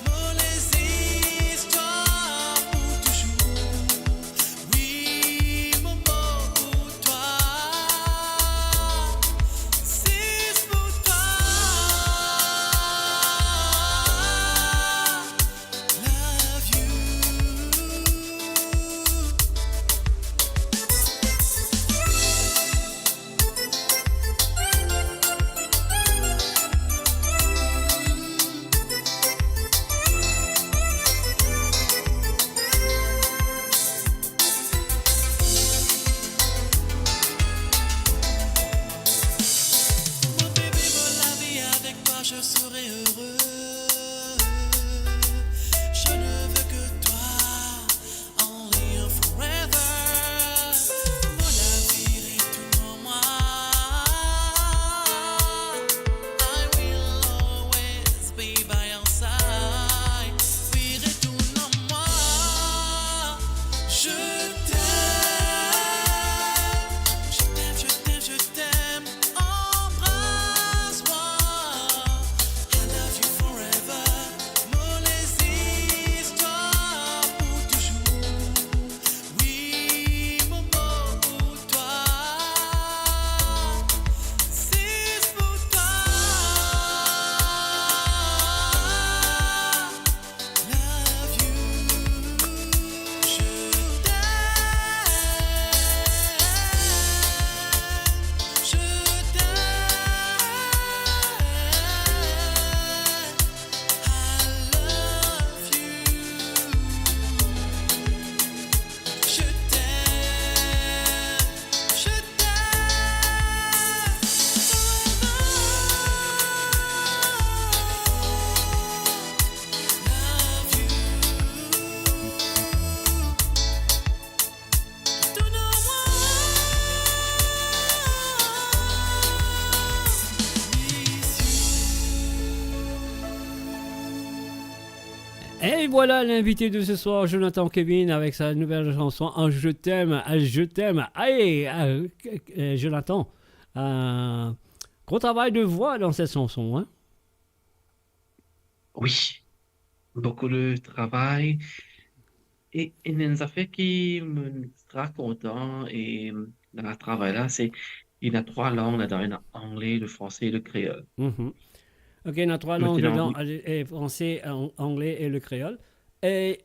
Mo rezist twa pou touzour. Oui, mo mor pou twa. Zis pou twa. Love you. Mon bébé, mo lavi avek twa, je serai heureux. Je ne veux que toi, only you forever. Mo lavi, retourn an mwa. I will always be by your side. Oui, retourn an mwa. Je t'aime. Je t'aime, je t'aime, je t'aime. Embrasse-moi. I love you forever. Mo rezist twa pou touzour. Oui, mo mor pou twa. Zis pou twa. Love you. Je t'aime. Je t'aime. I love you. Je t'aime, je t'aime forever. Love you. Retourn an mwa. Miss you. Et voilà l'invité de ce soir, Jonathan Kevin, avec sa nouvelle chanson, hein, Je t'aime, hein, Je t'aime. Allez, euh, euh, Jonathan, euh, Gro travay de vwa dan set sanson, hein? Wi, boukou de travay. E, e enn zafer ki mo extra kontan e dan travay la, se, ena trwa lang ladan, ena angle, le franse e le kreol. Mhm. Ok, ena trwa lang dedan, angle, eh, franse, an-, angle e le kreol. E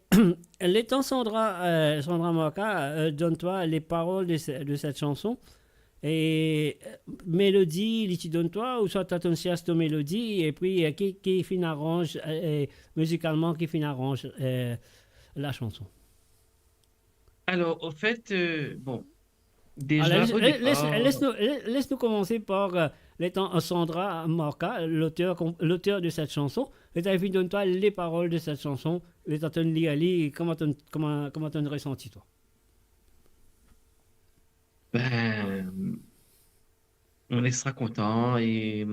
letan Sandra, eh, Sandra Marca, eh, donn twa le parol de se-, de set sanson, e, eh, melodi, li ti donn twa, ouswa twa to'nn sers to melodi, epi, eh, ki, ki finn aranz, eh, eh, mizikalman, ki finn aranz, eh, la sanson? Alor, anfet, eh, bon, deza, les, o les, les, depar, les nou, les, les nou komanse par, eh, letan Sandra Marca, loter kon-, loter de set sanson, letan li finn donn twa le parol de set sanson, letan to'nn lir li, kouma to'nn, kouma, kouma to'nn resanti twa? Ben, mo extra kontan e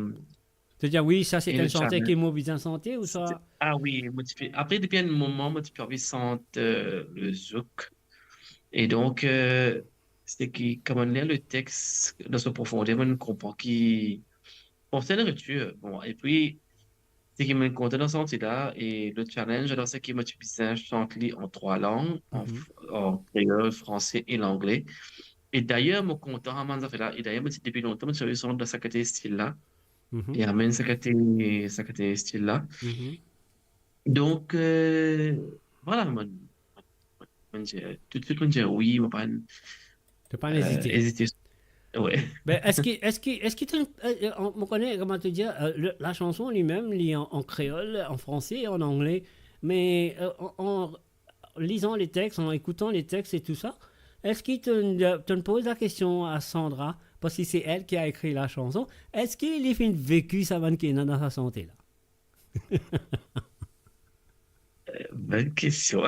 To dir, "Wi, sa se enn sante ki mo bizin sante," ouswa? Ah wi, mo ti pe, apre, depi enn moman, mo ti pe anvi sant, eh, le zouk. E donk, eh, se ki, kan mo lir le tex dan so profonder, mo konpran ki, bon, se enn retir. Bon, epi, se ki mo kontan dan santi la, e le challenge, alor, se ki mo ti bizin sant li an trwa lang, an, mhm, f-, an kreol, franse e langle. E dayer, mo kontan ar bann zafer la. E dayer, mo ti, depi lontan, mo ti anvi sant dan sa kalite stil la. Mhm. E amenn sa kalite, sa kalite stil la. Mhm. Donk, eh, vwala, mo, mo dir, toutswit mo dir wi, mo pa'nn, to pa'nn, eh, ezite. Ezite. Wi. Ben, eski, eski, eski to, eh, eh, mo kone, kouma to dir, eh, le, la sanson limem, li an, an kreol, an franse, an angle, me, eh, an, an lizan le tex, an ekout le tex e tou sa, eski to, to'nn poz la kestion a Sandra, parski se el ki a ekri la sanson, eski li finn veki sa bann ki ena dan sa sante la? Eh, bonn kestion.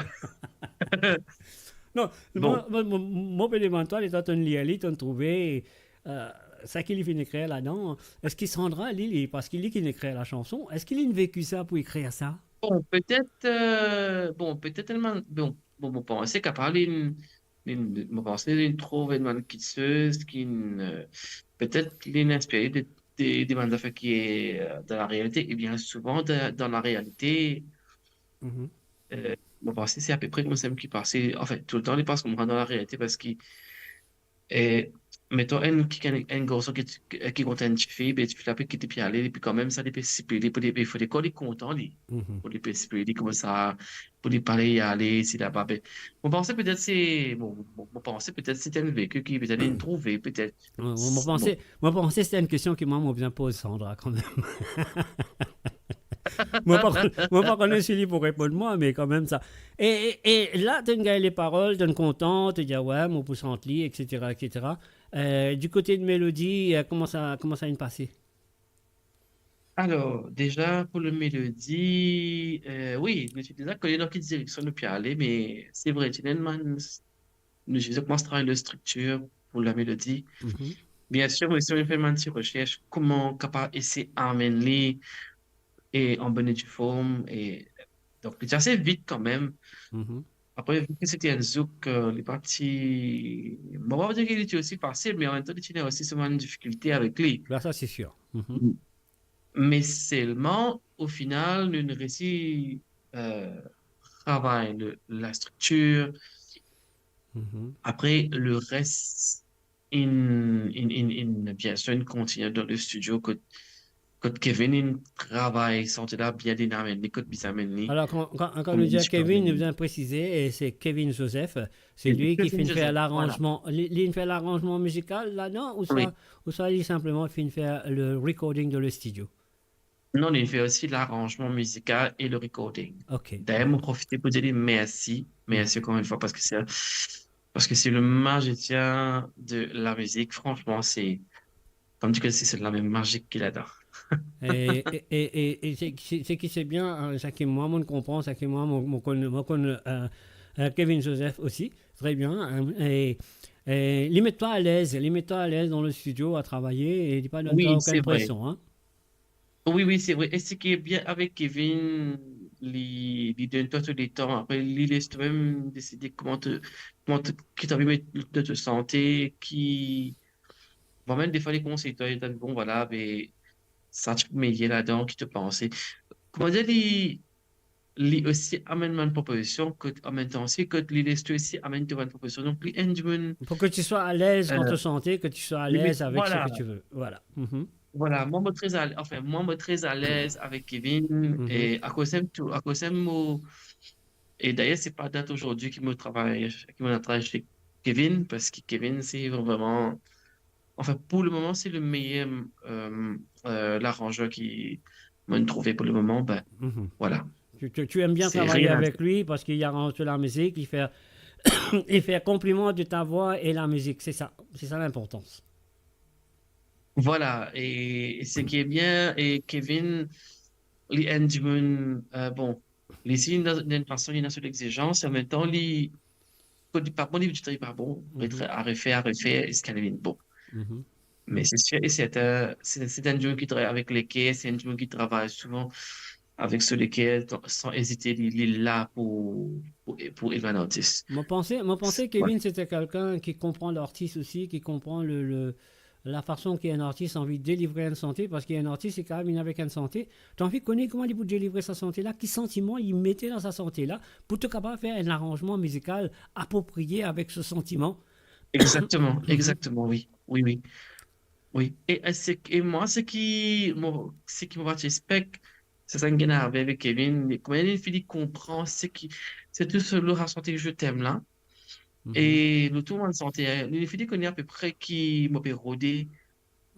Non, bon, mo, mo, mo, mo pe demann twa, letan to'nn lir li, to'nn trouve, eh, sa ki li finn ekrir ladan, eski Sandra, li, li, parski li ki finn ekrir la sanson, eski li finn veki sa pou ekrir sa? Bon, petet, eh, bon, petet, bon, bon, mo panse kapav li, li, mo panse li trouv enn bann kiksoz ki, eh, petet li inspire de, de, de bann zafer ki, eh, dan larealite, e bien souvan dan, dan larealite, mhm, eh, mo panse se apepre koumsa ki pase, anfin, toultan li pas koumsa dan larealite, parski, eh, meton enn, ki, enn, enn garson ki, ki, ki kontan enn tifi, be tifi la pe kit li pe ale, epi kanmem sa, li pe sipliy li pou li, be fode kor li kontan li. Mhm. Pou li pe sipliy li koumsa, pou li pa ale isi laba, be, mo panse petet se, bon, mo, mo panse petet se enn veki ki petet li trouve, petet. Mo, mo, mo panse, bon, mo panse se enn kestion ki mwa, mo bizin poz Sandra kanmem. Mo pa konn, mo pa kone si li pou reponn mwa, me kanmem sa. E, e, e la, to'nn gagn le parol, to'nn kontan, to dir, "Wi, mo pou sant li," etsetera, etsetera. Eh, di kote de melodi, eh, kouma sa, kouma sa inn pase? Alor, deza pou le melodi, eh, wi, nou ti deza kone dan ki direksion nou pe ale, me se vre, ti ena enn bann, nou ti koumans travay le striktir pou la melodi. Mhm. Bien sir, mo osi mo fer bann ti resers, kouma kapav esey amenn li e an bonn e di form, e donk, li ti ase vit kanmem. Mhm. Apre, vi ki se ti enn zouk, eh, li pa ti, mo pa dir ki li ti osi fasil, me anmemtan, li ti ena osi so bann difikilte avek li. La, sa, se sir. Mhm. Me selman, o final, nou, nou resi, eh, travay le, la striktir. Mhm. Apre, le res, inn, inn, inn, inn, bien sir, inn kontigne dan le stidio kot, kot Kevin inn travay sante la bien, li amenn li kot bizin amenn li. Alor, kan, kan, kan nou dir Kevin, nou bizin presize, e se Kevin Joseph, se li ki finn fer laranzman, li, li finn fer laranzman mizikal ladan, ouswa, ouswa li sinpleman finn fer le recording dan le stidio? Non, li fer osi laranzman mizikal e le recording. Ok. Dayer, mo profite pou dir li mersi, mersi ankor enn fwa, parski se, parski se le magicien de la mizik. Fransman, se, kouma dir, se, se lamem mazik ki ladan. E, e, e, e, e se, se, se ki se bien, eh, sa ki mwa, mo konpran, sa ki mwa, mo, mo konn, mo konn, eh, eh, Kevin Joseph osi, tre bien, eh, e, e li met twa alez, li met twa alez dan le stidio a travay, e li pa donn twa okenn presion, hein. Wi, se vre. Wi, wi, se vre. E seki bien avek Kevin, li, li donn twa tou letan. Apre, li les twa mem deside kouma to, kouma to, ki to anvi met dan to sante, ki, Mwa mem, defwa, li konsey twa, li dir, bon, vwala, be, sa ti pou meyer ladan, ki to panse. Koumadir, li, li osi amenn bann propozision, kot, an mem tan osi, kot li les twa osi amenn to bann propozision. Donk, li enn dimoun, Pour que tu sois à l'aise quand euh, tu chantes, que tu sois à oui, mais l'aise avec ce voilà. Que tu veux. Voilà. Mhm. Voilà, mwa, mo tre alez, anfin, mwa, mo tre alez avek Kevin, Mhm. E akoz mem tou, akoz mem mo, e dayer, se pa dat azordi ki mo travay, ki mo travay ek Kevin, parski Kevin, se vreman, anfin, pour le moment, c'est le meilleur, euh, euh, l'arrangeur ki mo'nn trouve pour le moment, ben, Mhm. Voilà. Tu, tu, tu aimes bien C'est travailler rien à avec lui parce qu'il arrange la musique, il fait, il fait compliment de ta voix et la musique, c'est ça, c'est ça l'importance. Voilà, e, e seki bien, e Kevin, li enn dimoun, euh, bon, li si ena, ena enn fason, ena so lexizans, e an mem tan, li, kot li pa bon, li dir li pa bon, Mhm. Refer, a refer, a refer, ziska li vinn bon. Mhm. Me se sir e sertin, se, se enn dimoun ki travay avek leker, se enn dimoun ki travay souvan avek so leker, san ezite, li, li la pou, pou, pou ed bann artis. Mo panse, mo panse Kevin, ouais, se enn kikenn ki konpran lartis osi, ki konpran le, le, la fason ki enn artis anvi delivre enn sante, parski enn artis, li kapav vinn avek enn sante, to anvi kone kouma li pou delivre sa sante la, ki santiman li mete dan sa sante la, pou to kapav fer enn laranzman mizikal apropriye avek so santiman. Exactement, Mhm. Exactement, oui. Oui, oui. Oui. E, e se, e mwa, seki, mo, seki mo pa ti expek, se sa ki ena avek Kevin, li, kouma li fini konpran seki, sirtou so, lor sa sante Je t'aime la. Mhm. E nou tou bann sante, li fini kone apepre ki mo pe rode,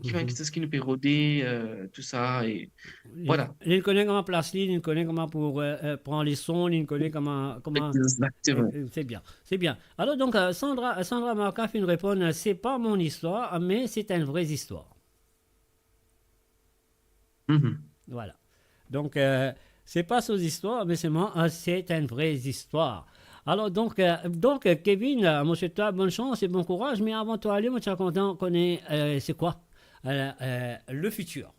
ki bann Mhm. Kiksoz ki nou pe rode, euh, tou sa, e Li, voilà. Li kone kouma plas li, li kone kouma pou, euh, euh, pran leson, li kone kouma, kouma Exactement. Euh, euh, c'est bien, c'est bien. Alors donc, euh, Sandra, Sandra Marca finn reponn, euh, c'est pas mon histoire, mais c'est une vraie histoire. Mhm. Voilà. Donc, euh, c'est pas son histoire, mais c'est moi, euh, c'est une vraie histoire. Alors donc, euh, donc, euh, Kevin, euh, mo swet twa bonn sans e bon kouraz, me avan to ale, mo ti a kontan kone, euh, c'est quoi, euh, euh, le futur.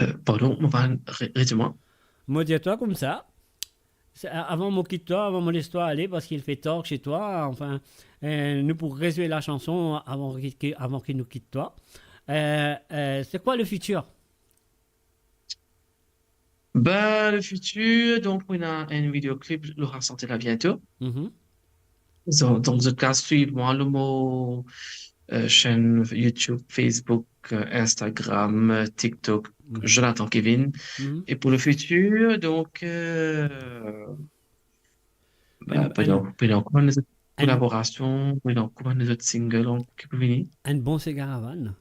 Euh, pardon, mo pa re-, redir mwa. Mo dir twa koumsa, se, a-, avan mo kit twa, avan mo les twa ale, parski il fait tard chez toi, enfin, euh, nou pou rezwe la chanson avan ki, ki, avan ki nou kit twa. Euh, euh, c'est quoi le futur ? Ben, le futur, donk, mo ena enn videoclip lor sa sante la biento. Mhm. Donk, donk, zot kapav swiv mwa lor mo, euh, chaîne YouTube, Facebook, euh, Instagram, euh, TikTok, Mhm. Jonathan Kevin. Mhm. E pou le futur, donk, euh, ben, Enn, pe ena, enn, pe ena ankor enn, enn kolaborasion, pe ena ankor enn single ki pou vini. Enn bon sega Havane.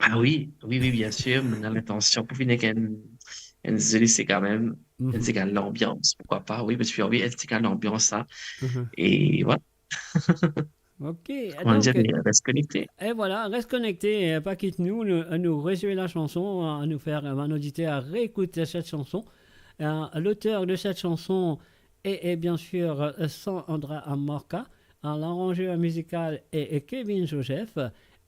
Ah oui, oui, oui, bien sûr, mo ena lintansion pou vini ek enn, enn zoli sega mem, enn Mhm. sega lanbians, pourquoi pas, oui, parski anvi enn sega lanbians sa. Mhm. E voilà. Ok, Kouma donk, dir, res konekte. E voilà, res konekte, euh, pa kit nou, nou, nou rezwe la chanson, euh, nou fer, euh, bann oditer reekout set chanson. Euh, l'auteur de cette chanson est, est bien sûr, euh, Sandra Marca, à l'arrangeur musical est, est Kevin Joseph,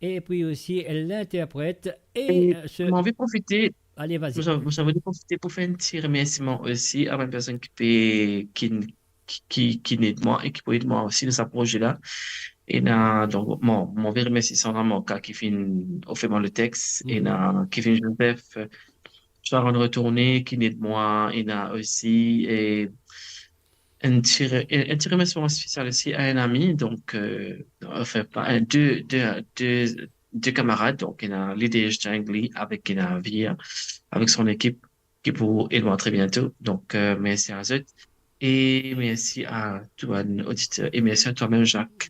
et puis aussi l'interprète et, E euh, ce mo anvi profite, Allez, vas-y. Mo anvi, mo anvi profite pou fer enn ti remersiman osi a bann personn ki pe, ki, ki, ki, ki'nn ed mwa e ki pou ed mwa osi dan sa proze la. Ena, donk, mo, mo anvi remersie Sandra Marca ki finn ofer mwa le text, Mhm. Ena Kevin Joseph, euh, Sharon Retourné, ki'nn ed mwa, ena osi, e enn ti re-, enn ti remersiman spesial osi a enn ami, donk, euh, anfin, pa enn, de, de, de, de kamarad, donk, ena Lidej Jangli avek ena Vir, avek son ekip, ki pou ed mwa tre biento. Donk, euh, mersi a zot, e mersi a tou bann oditer, e mersi a twa mem, Jacques,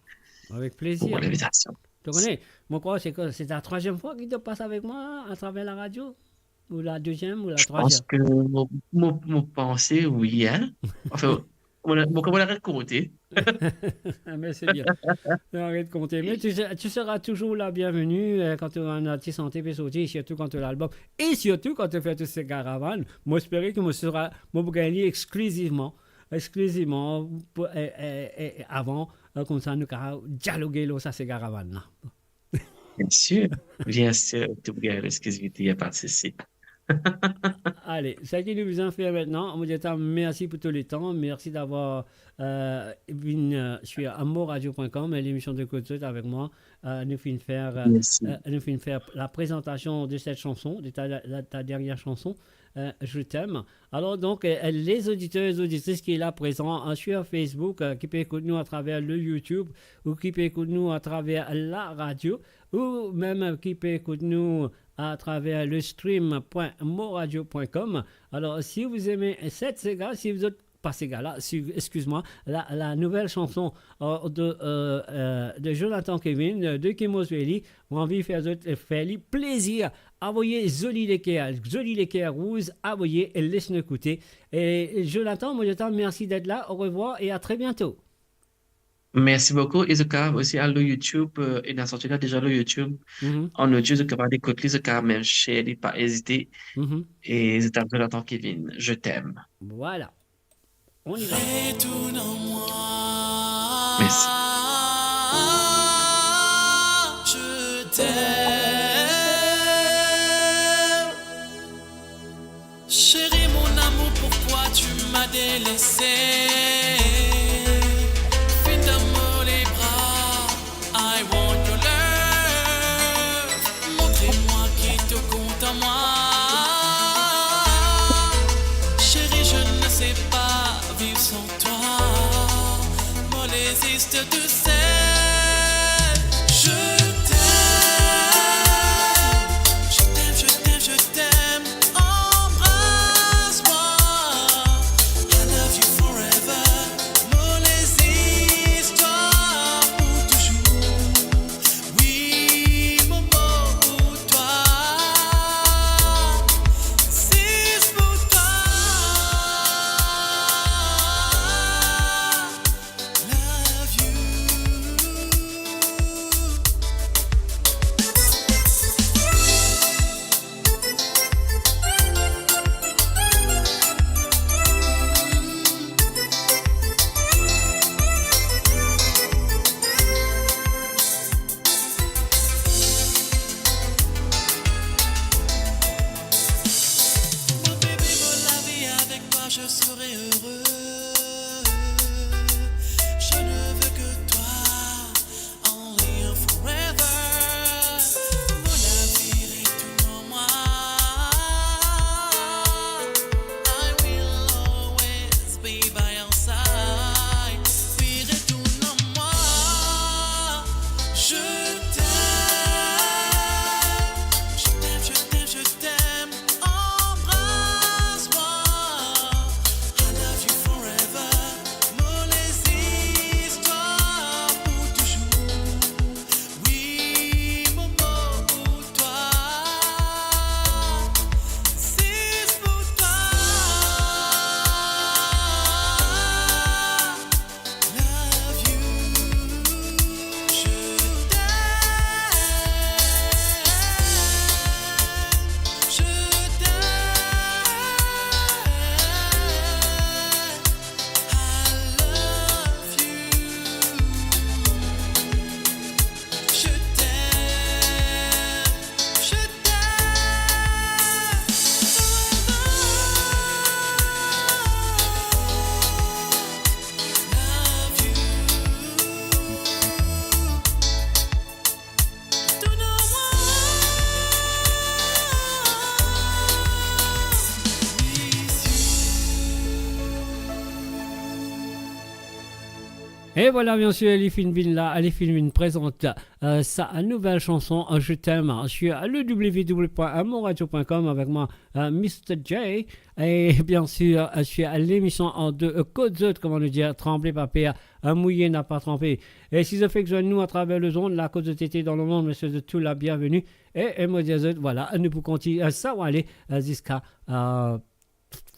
Avec plaisir. Pour l'invitation. To kone, mo krwar se ke se ta trwaziem fwa ki to pas avek mwa atraver la radio. Ou la deziem, ou la trwaziem. Je pense que mo, mo, mo panse, oui, hein. Enfin, mo, mo, mo aret konte. Mais c'est bien. Aret konte. Mais tu seras, tu seras toujours la bienvenue, euh, kan to ena enn ti sante pe sorti, sirtou kan to ena lalbom, e sirtou kan to fer to sega Havane. Mo espere ke mo sera, mo pou gagn li exklizivman, exklizivman pou, euh, euh, euh, avan, euh, koumsa nou kapav dialoge lor sa sega Havane la. Bien sûr, bien sûr, to pou gagn exklizivite, y a pas de souci. Ale, seki nou bizin fer aster, mo dir twa mersi pou to letan, mersi d'avoir, euh, vinn, euh, sur moradio point com, lemision de Kot Zot avek mwa. Euh, nou finn fer, euh, Mersi. Euh, nou finn fer la prezantasion de set chanson, de ta, ta, ta dernière chanson, euh, Je t'aime. Alors donc, euh, les auditeurs et auditrices qui est là présent, euh, sur Facebook, euh, qui peut écouter nous à travers le YouTube ou qui peut écouter nous à travers la radio ou même, euh, qui peut écouter nous à travers le stream point moradio point com. Alors, si vous aimez cette séga, si vous êtes, pas séga la, si, excuse-moi, la, la nouvelle chanson, euh, de, euh, euh, de Jonathan Kevin, euh, de Kemos Veli, mo anvi fer zot, euh, fer li plezir. Avoye zoli leker, zoli leker rouz, avoye, les nou ekoute. E Jonathan, mo dir twa mersi d'être là, au revoir et à très bientôt. Mersi boukou. E zot kapav osi al lor YouTube, euh, ena sorti la deza lor YouTube, Mhm. An audio, zot kapav ekout li, zot kapav mem share li, pa ezite. Mhm. E zot avoy Jonathan Kevin, Je t'aime. Voilà. On y va. Retourne en moi. Mersi. Je t'aime. Chérie, mon amour, pourquoi tu m'as délaissé? Vinn dan mo lebra, I want your love. Montre mwa ki to kontan mwa. Chérie, je ne sais pas vivre sans toi. Mo reziste tou sel. Je t'aime, je t'aime, je t'aime, je t'aime. Embrasse-moi. I love you forever. Mo reziste tou sel. Oui, mo mor pou twa. Zis pou twa. Love you. Mon bébé, mon lavi, avec toi, je serai heureux. Je ne veux que toi, only and forever. Mo lavi, retourne en moi. I will always be by your side. Oui, retourne en moi. Je t'aime. Je t'aime, je t'aime, je t'aime. Embrasse-moi. I love you forever. Mo reziste tou sel pou touzour. Oui, mo mor pou twa. Zis pou twa. Love you. Je t'aime. Je t'aime. I love you. Je t'aime, je t'aime. Love you. Tout en moi. Miss you. E vwala, biensir, li finn vinn la, li finn vinn prezant, euh, sa nouvel chanson, euh, Je t'aime, sur le w w w point moradio point com avek mwa, euh, Mister J. E biensir, euh, sur lemision an de, euh, Kot Zot, kouma nou dir, tranble pa per, euh, mouye napa tranpe. E si zot fek zwenn nou atraver lezond, la kot zot ete dan lemond, nou swet zot tou la bienveni. E, e mo dir zot, vwala, nou pou kontign, euh, sawale, euh, ziska, euh,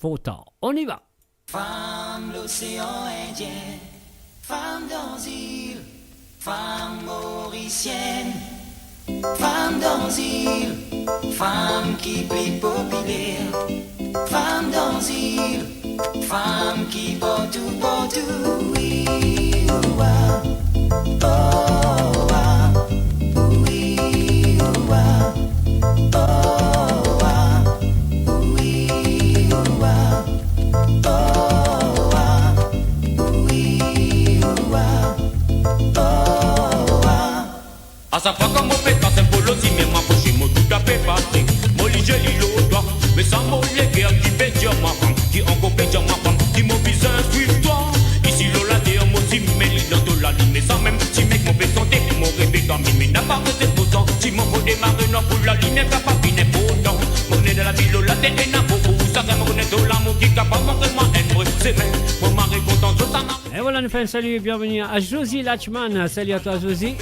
fort tar. On y va. Fam Losean Indien, fam dan zil, fam morisienn, fam dan zil, fam ki pli popiler, fam dan zil, fam ki partou, partou, wi, oua, oua, wi, oua, oua, wi, oua. Oh, ah, oui, oh, ah. Sa pa kouma mo pe kas enn polo, si mem mo apros mo tou ta pe pase. Mo li zoli lor twa, me sa mo leker ki pe dir ma fam, ki ankor pe dir ma fam, ki mo bizin swiv twa. Isi lor later mo ti met li dan to lalime, sa mem ti mek mo pe sante, mo reve kan meme napa rete pou tan. Ti mo mo demare nwa pou lalime, pa pa vinn inportan. Mo ne dan lavi lor later ena boukou, sa ki mo kone to lamour ki kapav manke mwa enn mo semenn. Mo mari kontan zot sa. Et voilà, nous faisons un salut et bienvenue à Josie Lachman. Salut à toi, Josie.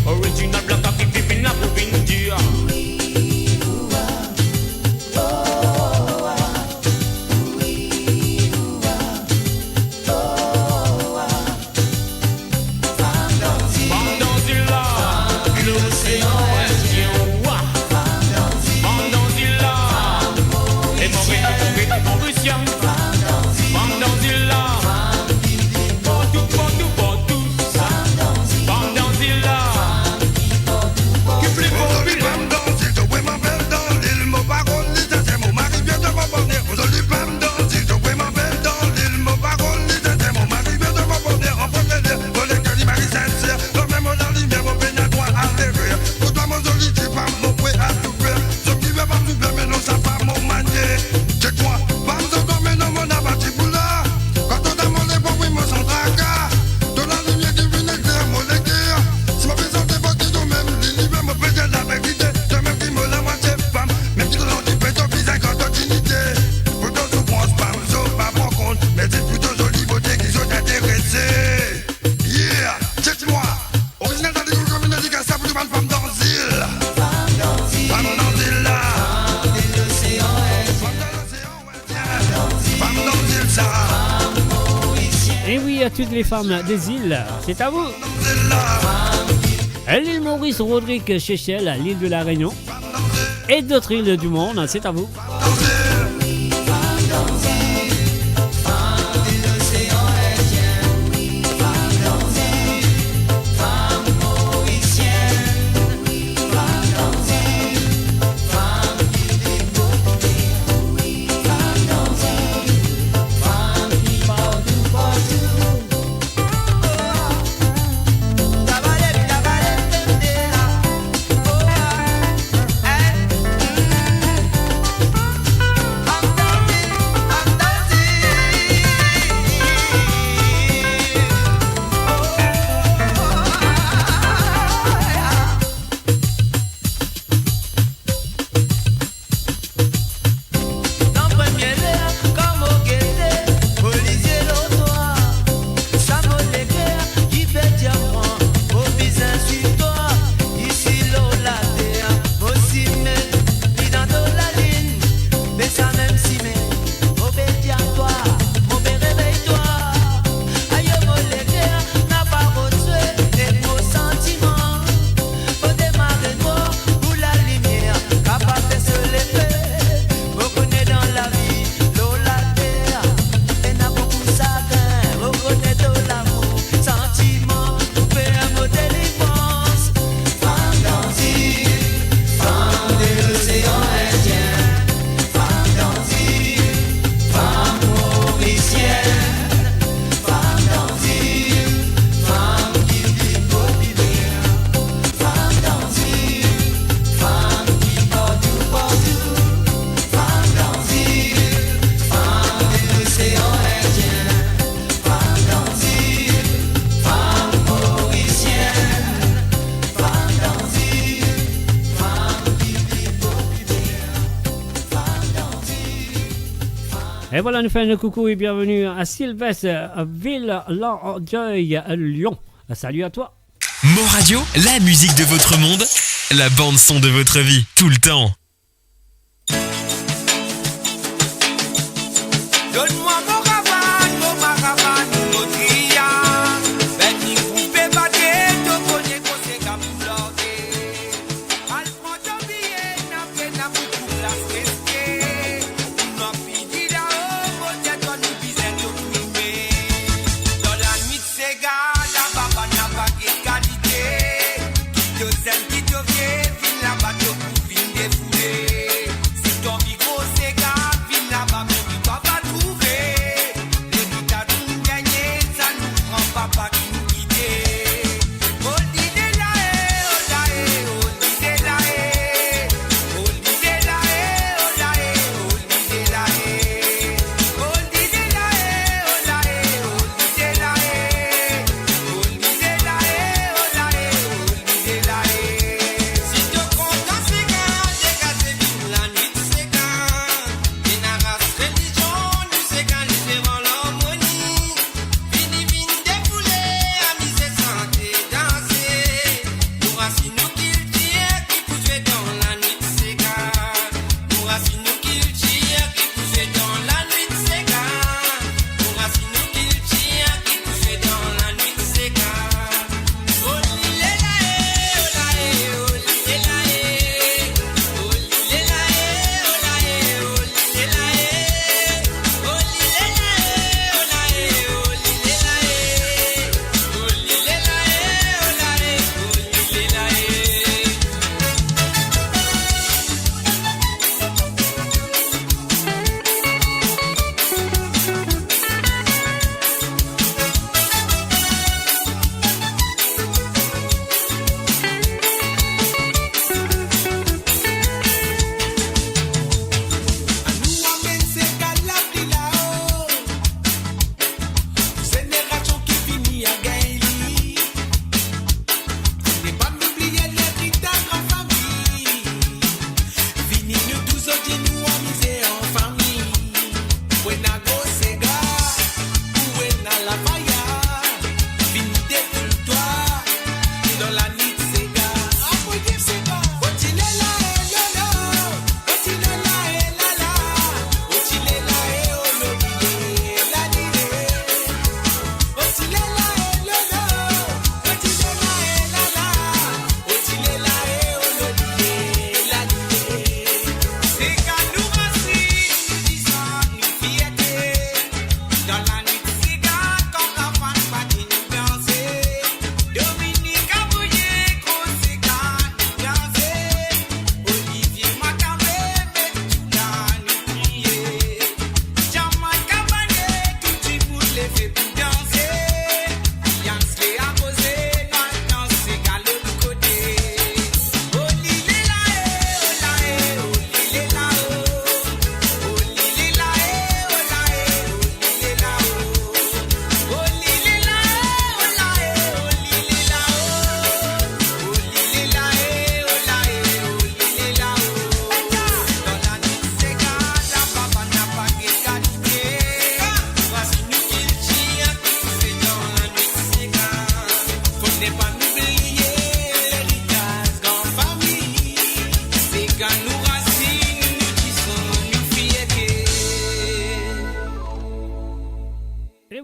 Original Black Coffee, vinn la pou vinn dir. Fam dan zil la, losean Indien, wa. Fam dan zil la, e mo rete pou rete Morisien. Fam dan zil la, partou, partou, partou. Fam dan zil la, ki pli popilè. Fam dan zil, to vremem bel dan lil, mo pa konn li, sa se mo mari, vinn dan mo bone. Mo zoli fam dan zil, to vremem bel dan lil, mo pa konn li, sa se mo mari, vinn dan mo bone. An premie ler, mo leker li mari sinser, dan mem mo lalimier, mo pena drwa a lerer. Pou twa, mo zoli tifam, mo pre a tou fer. Zot ki fer fam soufer, me non, sa pa mo manier. Check mwa, fam zot amenn mwa, mo napa ti pou la. Kan to dan mo lepo, wi, mo san traka. To lalimier ki vinn ekler mo leker. Si mo pe sante fot ki to mem, li, li fer mo pe dir laverite. To mem ki mo lamwatie fam, mem ki to zanti pe to bizin kan to dinite. Pou to soufrans, fam zot pa pran kont, me se pou to zoli bote ki zot interese. Yeah, check mwa. Original Dali Group Community, kas sa pou tou bann fam dan zil. Fam dan zil la. Fam dan losean, fam dan zil sa. Et oui, à toutes les femmes des îles, c'est à vous. Fam dan zil la. L'île Maurice, Rodrigues, Seychelles, l'île de la Réunion et d'autres îles du monde, c'est à vous. Dan premie ler, kan mo gete, mo lizie lor twa. Sa mo leker ki pe dir mwa, mo bizin swiv twa. Isi lor later, mo simen li dan to lalinn. Me sa mem simen, mo pe dir twa, mo pe revey twa. Ayo mo leker, napa rod swe ek mo santiman. Mo demare nwa pou lalimier kapav fer so lefe. Mo kone dan lavi, lor later, ena boukou sagrin. Mo kone to lamour, santiman, pou fer mo delivans. Fam dan zil, fam de losean Indien. Fam dan zil, fam morisienn. Fam dan zil, fam ki pli popiler. Fam dan zil, fam ki partou, partou. Fam dan zil, fam de losean Indien. Fam dan zil, fam morisienn. Fam dan zil, fam ki pli popiler. Fam dan zil, fam. Et voilà, nous faisons un coucou et bienvenue à Sylvestre, euh, Ville Landjoy, euh, Lyon. Salut à toi. Mo Radio, la musique de votre monde, la bande son de votre vie, tout le temps. Donn mwa mo ravann, mo maravann, mo triya. Benn group pe bate, to kone koze gam pou lorge. Al pran to biye, napa, napa boukou plas reste. Nou ap fini lao, mo dir twa nou bizin to filme. Dan lanwit sega, laba bann napa get kalite. Ki to zenn, ki to vie, vinn laba to pou vinn defoule. Si to anvi gro sega, vinn laba, mo ki pa va trouve.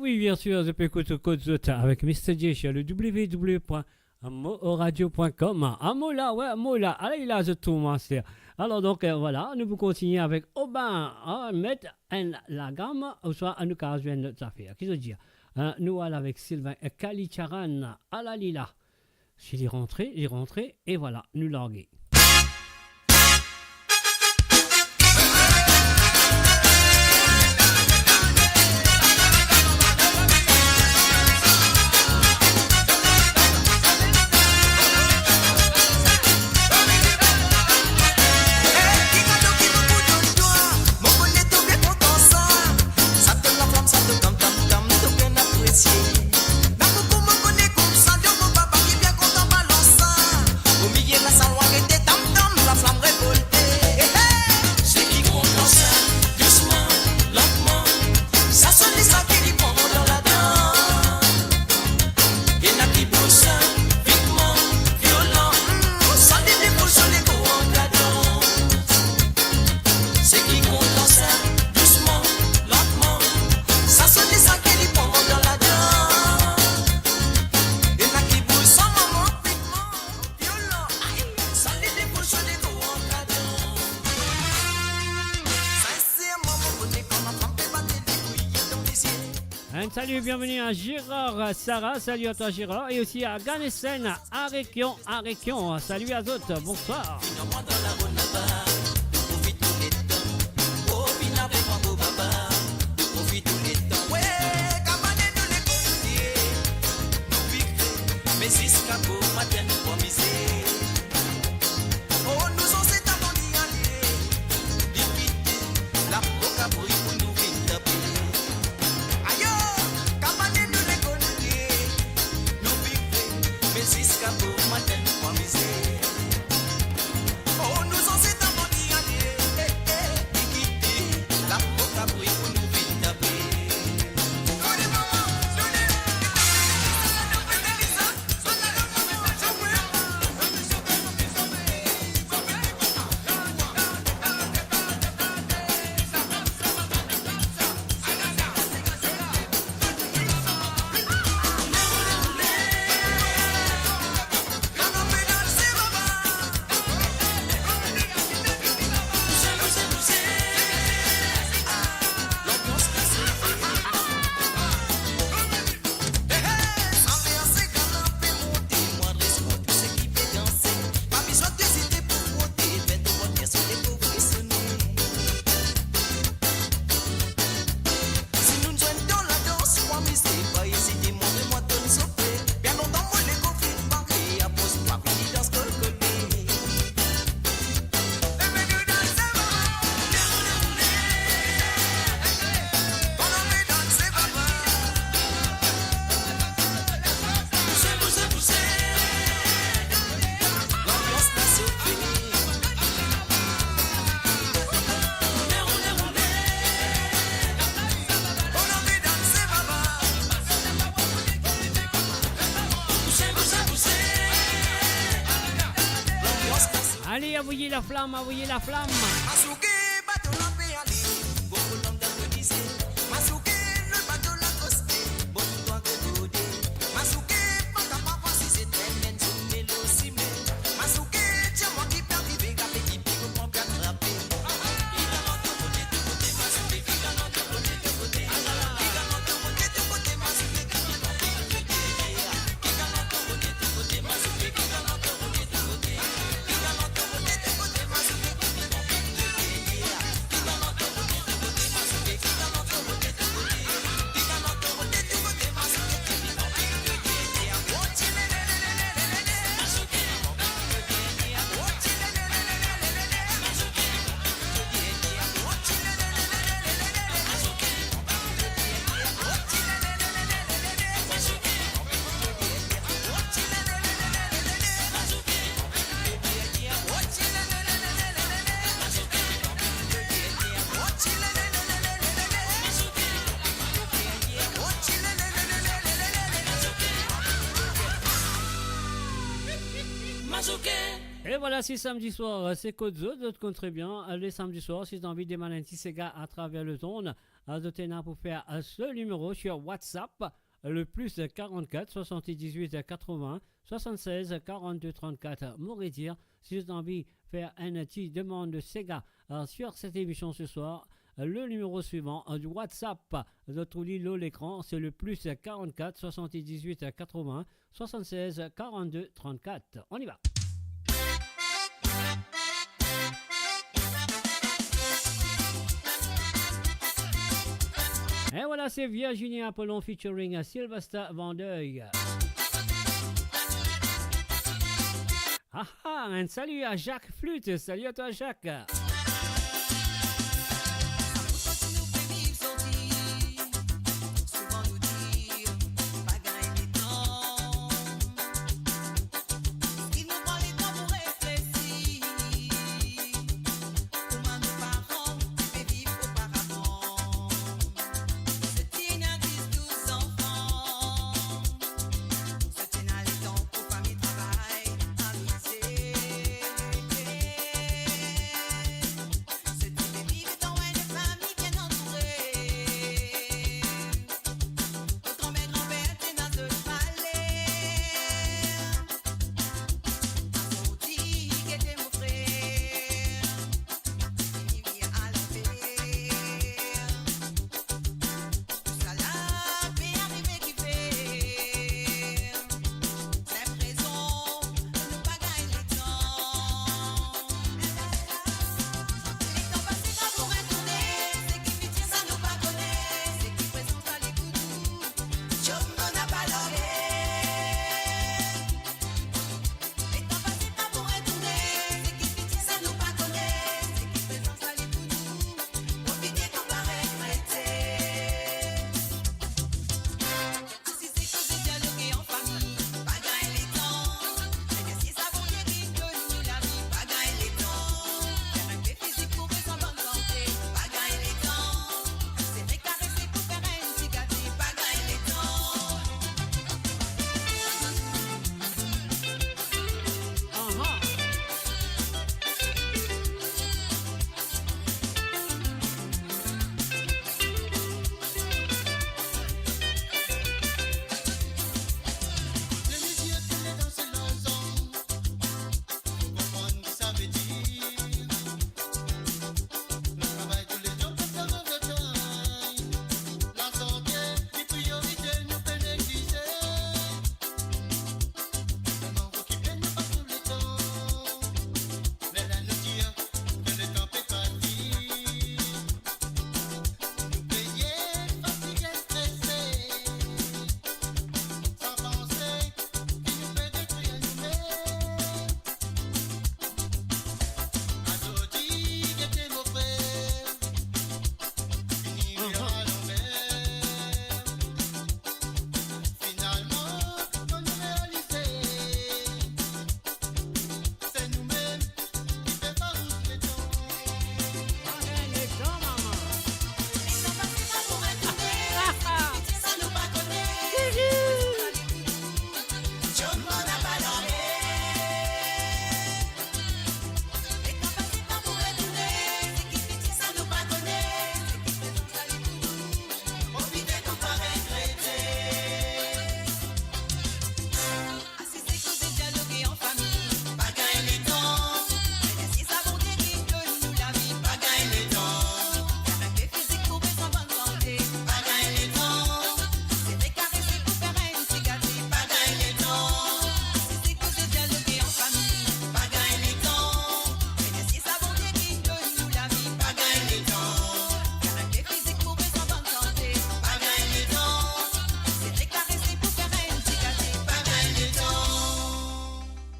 Wi, bien sir, zot pe ekout Kot Zot avek Mister J sur le w w w point mo radio point com. Amo la, wi, amo la. Ala li la, zot trouv mwa, ser. Alor, donk, euh, vwala, nou pou kontigne avek Aubin, hein, met enn lagam, ouswa nou kav zwenn lot zafer. Ki zot dir? Hein, nou al avek Sylvain Kalicharan. Ala li la. Si li rantre, li rantre, e vwala, nou large. Seki kontan sa, dousman, lantman, sa sonn li sa ki li pran dan ladan. Ena ki bouz sa, vitman, violan, sa li depoz so lego an gadon. Seki kontan sa, dousman, lantman, sa sonn li sa ki li pran dan ladan. Ena ki bouz sa, mama, vitman. Un salut, bienvenue à Gérard, Sarah, salut à toi Gérard, et aussi à Ganesen, Arekion, Arekion, salut à zot, bonsoir. Me ziska bomatin nou pou amize. Oh, nou zanseta dan li ale, li kite lapo kabri pou nou vinn tape. Ayo, kabane nou lekonn ye, nou vive, me ziska bomatin nou pou amize. Oh, nou zanseta dan li ale, eh, eh, li kite lapo kabri pou nou vinn tape. Allez, envoyez la flamme, envoyez la flamme. E vwala, se samdi swar, se kot zot, zot konn tre bien, le samdi swar, si zot anvi demann enn ti sega atraver le zonn, zot ena pou fer so nimero sir WhatsApp, le plis karannkat, swasanndiz-wit, katrovin, swasannsez, karannde, trannkat. Mo redir, si zot anvi fer enn ti demann de sega, euh, sur cette émission ce soir, le numéro suivant, euh, du WhatsApp, zot trouv li lor lekran, c'est le plus quarante-quatre soixante-dix-huit quatre-vingts soixante-seize quarante-deux trente-quatre. On y va. Et voilà, c'est Virginie Apollon featuring Sylvester Van Deuil. Ah ah, un salut à Jacques Flûte. Salut à toi, Jacques.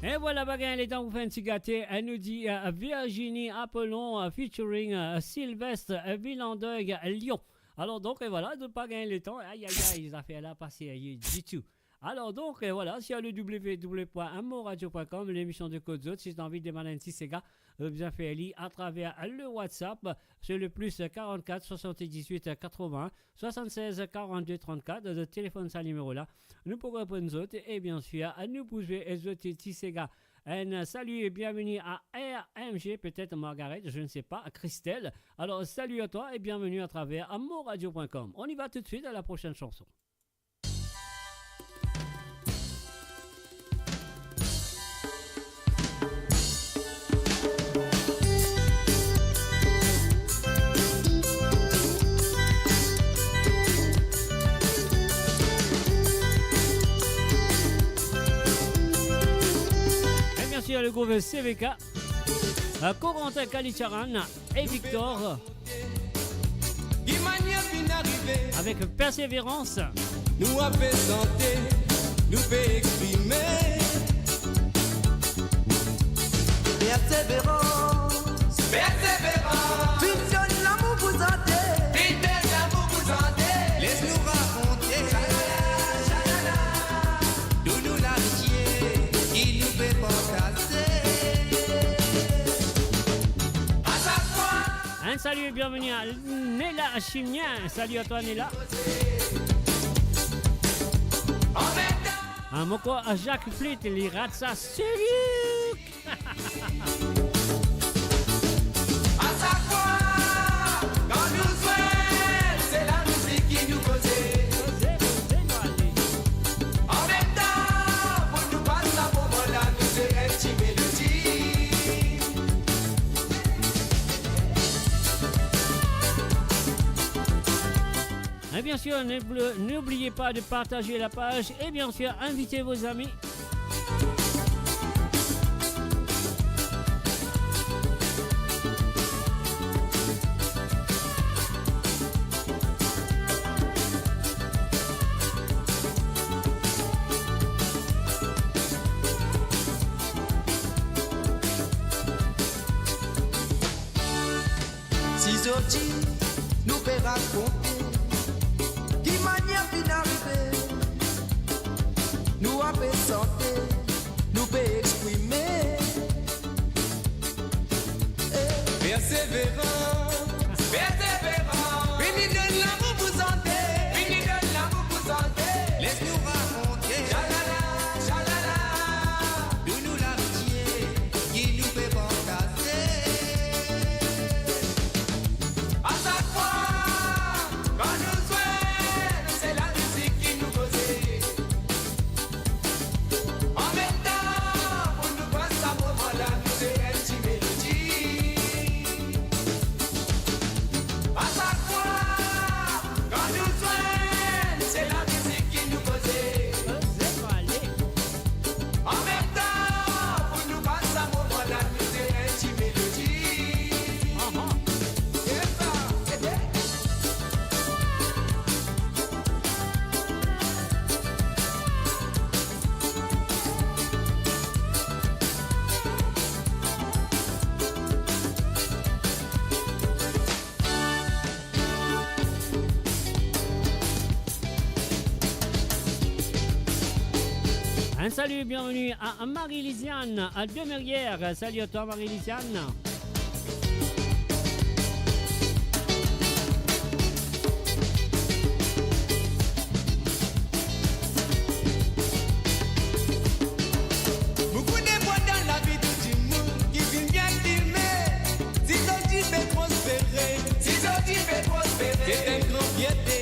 E vwala, pa gagn letan pou fer enn ti gate. Nou dir, euh, Virginie Apollon, euh, featuring, euh, Sylvester, euh, Villandeuil, euh, Lyon. Alor donk, e vwala, zot pa gagn letan. Ay, ay, ay, zafer la pa serye ditou. Alor donk, e vwala, sir le w w w point moradio point com, lemision de kot zot, si zot anvi demann enn ti sega, zot bizin fer li atraver le WhatsApp, se le plis karannkat swasanndiz-wit katrovin swasannsez karannde trannkat, zot telefonn sa nimero la. Nou pou reponn zot, e biensir, nou pou zwe zot ti sega. Un salut et bienvenue à R M G, peut-être Margaret, je ne sais pas, à Christelle. Alors, salut à toi et bienvenue à travers amourradio point com. On y va tout de suite à la prochaine chanson. Et merci à le groupe C V K, à Corentin Kalicharan et Victor. Ki manier finn arive? Avec Persévérance. Nou ap sante, nou pe exprime. Persévérance. Persévérance. Finn donn lamour pou sante. Finn donn lamour pou sante. Les nou rakonte. Shalala, shalala. Tou nou lamitye ki nou pe partaze. Un salut et bienvenue à Nela Chimien. Salut à toi, Nela. Un mot à Jacques Flit, li rat sa, salut. An mem tan, pou nou pas sa moman la, nou se enn ti melodi. Et bien sûr, n'oubli-, n'oubliez pas de partager la page et bien sûr, invitez vos amis. Si zot dir nou pe rakonte ki manier finn arive, nou ap sante, nou pe exprime. Eh. Perseverans, perseverans. Vini donn lamour pou sante, vini donn lamour pou sante. Les nou rakonte. Shalala, shalala. Tou nou lamitye ki nou pe partaze. A sak fwa kan nou zwe, se lamizik ki nou koze. An mem tan, pou nou pas sa moman la, nou se enn ti melodi. A sak fwa kan nou zwe, se lamizik ki nou koze. An mem tan, pou nou pas sa moman la, nou se enn ti melodi. Ahan. Epa, ede. Un salut, bienvenue à Marie-Lisiane, à Demeurière. Salut à toi, Marie-Lisiane. Boukou de bwa dan lavi tou dimoun ki vinn bien kilme. Si zot dir pe prospere, si zot dir pe prospere, se enn gran fierte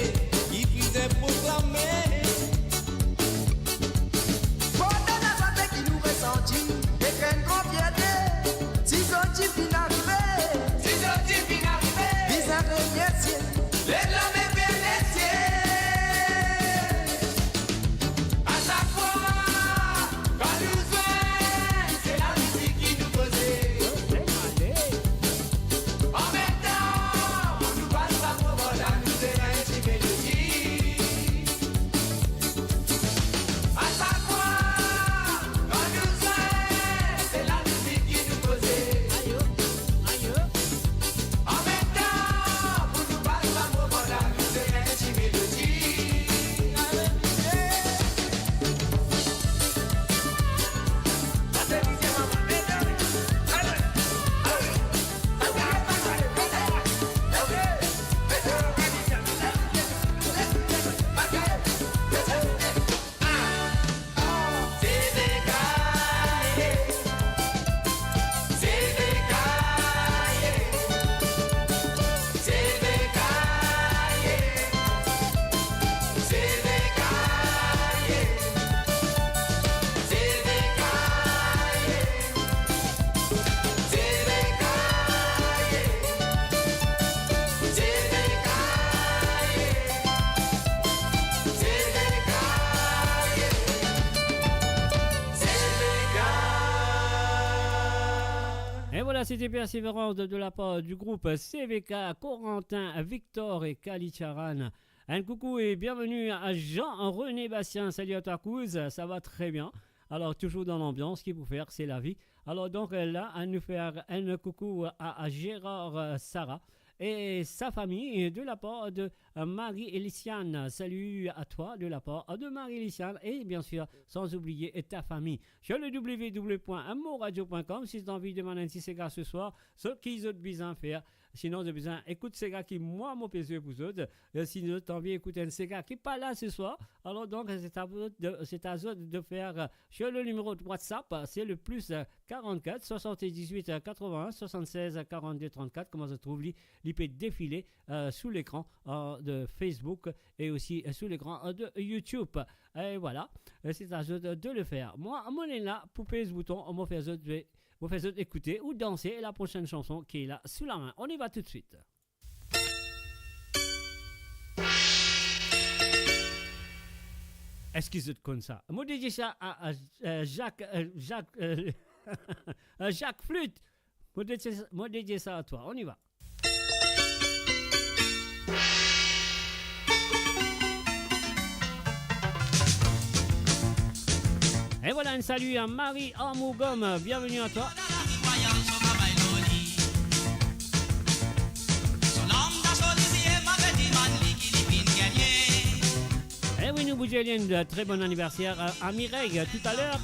ki finn proklame. Bwa dan lavi ki nou resanti, ek enn gran fierte. Si zot dir C'était Persévérance de, de la part du groupe C V K, Corentin, Victor et Kali Charan. Un coucou et bienvenue à Jean-René Bastien. Salut à toi, cousin. Ça va très bien. Alors, toujours dans l'ambiance, ce qu'il faut faire, c'est la vie. Alors, donc, euh, là, à nous faire un coucou à, à Gérard, euh, Sarah et sa famille de la part de, euh, Marie-Éliciane. Salut à toi de la part de Marie-Éliciane et bien sûr, sans oublier ta famille. Sur le w w w point moradio point com, si tu as envie de demander un petit séga ce soir, ce qu'ils ont besoin de faire, sinon, zot bizin ekout sega ki mwa mo pe zwe pou zot. Euh, si zot anvi ekout enn sega ki pa la ce soir, alors donc, c'est à vous de, c'est à zot de faire, euh, sur le numéro de WhatsApp, euh, c'est le plus, euh, quarante-quatre, soixante-dix-huit, euh, quatre-vingts, soixante-seize, quarante-deux, trente-quatre. Kouma zot trouv li, li pe défiler, euh, sous l'écran, euh, de Facebook et aussi, euh, sous l'écran, euh, de YouTube. Et voilà, euh, c'est à zot de, de le faire. Mwa, mo ena la pou pez bouton, mo fer zot, mo fer zot ekoute ou danse la prochaine chanson ki la sou lame. On y va tout de suite. Eski zot konn sa? Mo dedie sa a, a, euh, Jacques, euh, Jacques, euh, euh, Jacques Flûte. Mo dedie, mo dedie sa à toi. On y va. Et voilà, un salut à Marie Armougom. Bienvenue à toi. Eh oui, nou bouze li, un très bon anniversaire à, à Mireille, euh, tout à l'heure.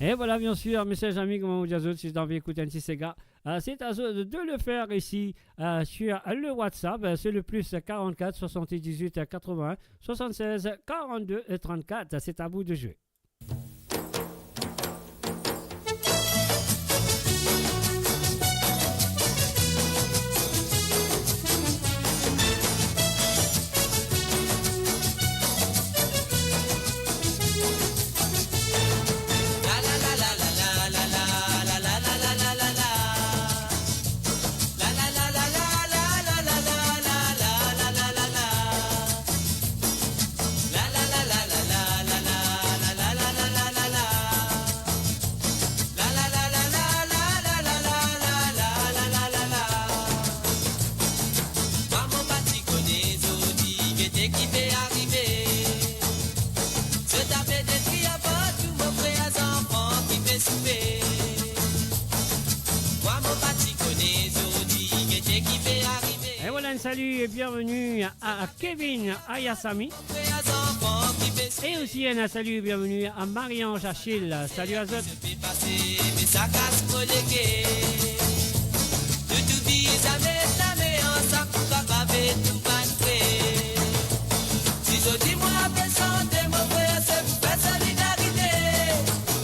Et voilà, bien sûr, mes chers amis, kouma mo dir zot, si zot anvi ekout enn ti sega, euh, c'est à zot de le faire ici, euh, sur le WhatsApp, euh, c'est le plus quarante-quatre soixante-dix-huit quatre-vingts soixante-seize quarante-deux trente-quatre. C'est à vous de jouer. Mwa mo pa ti kone zordi gete ki pe arive. Zot ave detrir tou mo frer zanfan ki pe soufe. Mwa mo pa ti kone zordi gete ki pe arive. Et voilà, un salut et bienvenue à, à Kevin Ayasami. Et aussi un salut et bienvenue à Marie-Ange Achille. Salut à zot. Pe pase, me sa kas mo leke. Toutou bizin met lame ansam pou kapav ed nou bann frer. Si zot dir mwa pe sante, mo frer, se pou fer solidarite.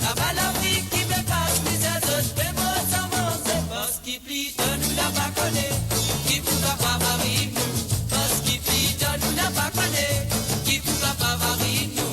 Laba Lafrik ki pe pas mizer, zot pe mor san manze. Parski pli tar nou napa kone ki pou kapav ariv nou. Parski pli tar nou napa kone ki pou kapav ariv nou.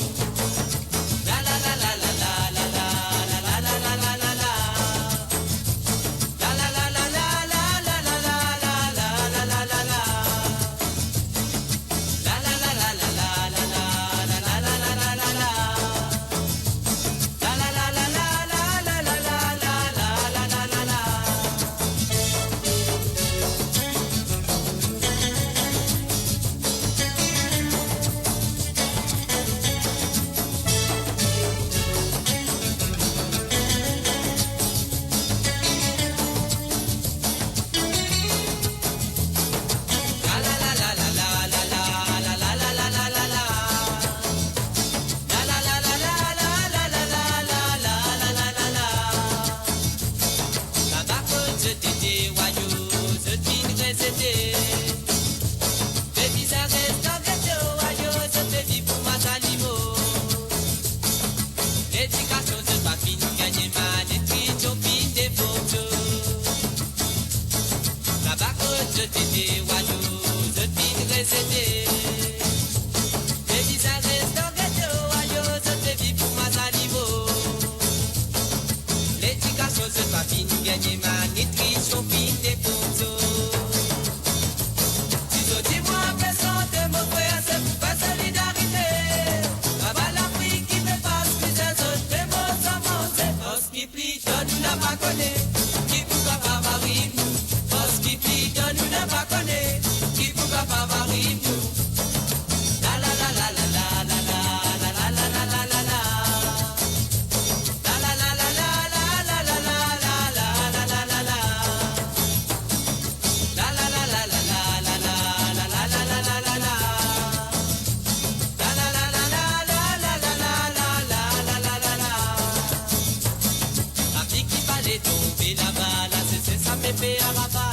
Laba kot zot ete, wayo, zot finn rezete. Pe bizin res dan geto, wayo, zot pe viv kouma zanimo. Ledikasion zot pa finn gagne, malnitritsion finn deform zot. Laba kot zot ete, wayo, zot finn rezete. Pe bizin res dan geto, wayo, zot pe viv kouma zanimo. Ledikasion zot pa finn gagne, malnitritsion finn deform zot. Si zot dir mwa pe sante, mo frer, se pou fer solidarite. Laba Lafrik ki pe pas mizer, zot pe mor san manze. Parski pli tar nou napa kone ki pou kapav ariv nou. Parski pli tar nou napa kone ki pou kapav ariv nou. La la la la la. Lapli ki pale tonbe laba, la sesres sa pe fer arava.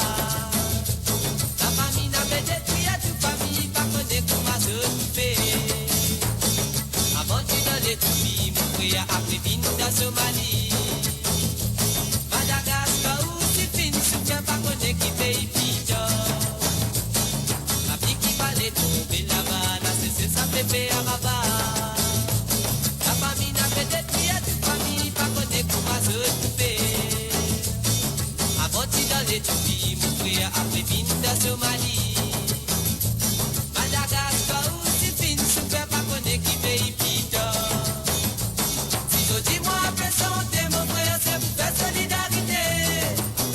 Lafami inn pe detrir, tou fami pa kone kouma zot pou fer. Avan ti dan Letiopi, mo frer, apre vinn dan Somali. Madagaskar osi finn soufer, pa kone ki pei pli tar. Lapli ki pale tonbe laba, la sesres sa pe fer arava. Lafami inn pe detrir, tou fami pa kone kouma zot pou fer. Avan ti dan Letiopi, mo frer, apre vinn dan Somali. Madagaskar osi finn soufer, pa kone ki pei pli tar. Si zot dir mwa pe sante, mo frer, se pou fer solidarite.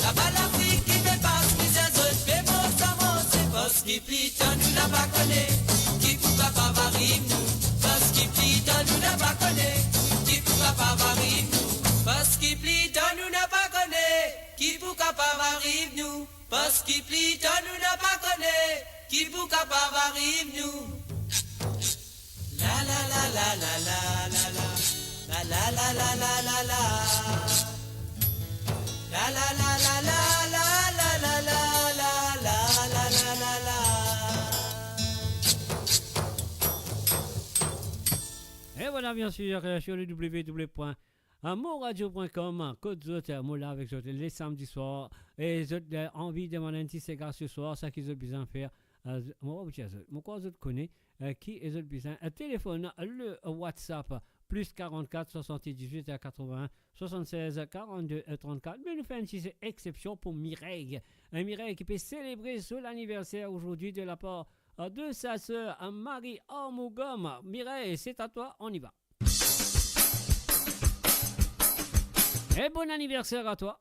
Laba Lafrik ki pe pas mizer, zot pe mor san manze. Parski pli tar nou napa kone ki pou kapav ariv nou. Parski pli tar nou napa kone ki pou kapav ariv nou. Parski pli tar nou napa kone ki pou kapav ariv nou. Parski pli tar nou napa kone ki pou kapav ariv nou. La la la la la la la la. La La, la, la, la, la, la. La, la, la, la, la. E vwala, bien sir, euh, sur le w w w point amourradio point com, kot zot, euh, mo la avek zot le samdi swar, e zot, euh, anvi demann enn ti sega se swar, sa ki zot bizin fer, euh, mo pa pou dir zot, mo krwar zot kone, euh, ki zot bizin, euh, telefonn le WhatsApp, plus quarante-quatre soixante-dix-huit quatre-vingts soixante-seize quarante-deux trente-quatre. Me nou fer enn ti exsepsion pou Mireille. Euh, Mireille ki pe selebre so laniverser ozordi de la par, euh, de sa ser, euh, Marie Armougom. Mireille, c'est à toi, on y va. Et bon anniversaire à toi.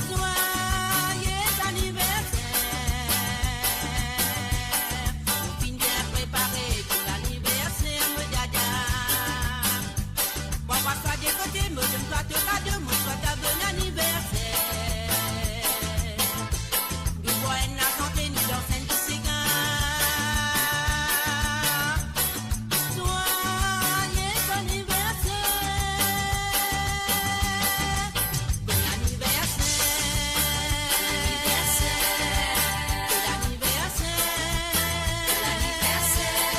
Joyeux anniversaire. Nou finn bien prepare pou laniverser mo dada. Bon, pa swa de kote, mo donn twa to kado, mo swet twa bon anniversaire. Nou bwar enn lasante, nou dans enn ti sega. Joyeux anniversaire. Bon anniversaire. Bon anniversaire. Bon anniversaire.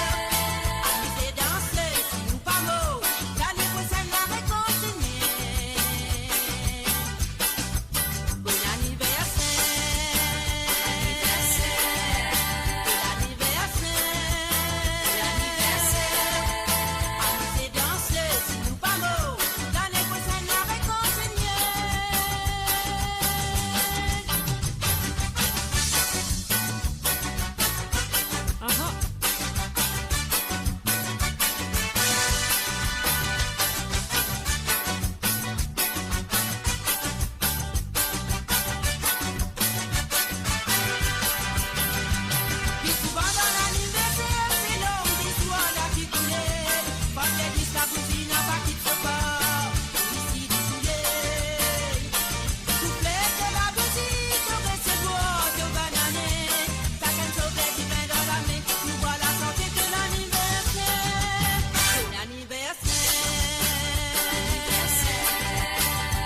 Amize, danse, si nou pa mor, lane prosenn nou va rekontinie. Bon anniversaire. Bon anniversaire. Bon anniversaire. Amize, danse, si nou pa mor, lane prosenn nou va rekontinie. Aha. Pi souvan dan laniverser, se larm, se swar la ki koule. Fas le dis, labouzi, napa kit so kor. Isi li koule. Souflet de labouzi, to resevwar to bonn ane. Sakenn so ver divin dan lame, nou bwar lasante to laniverser. Bon anniversaire.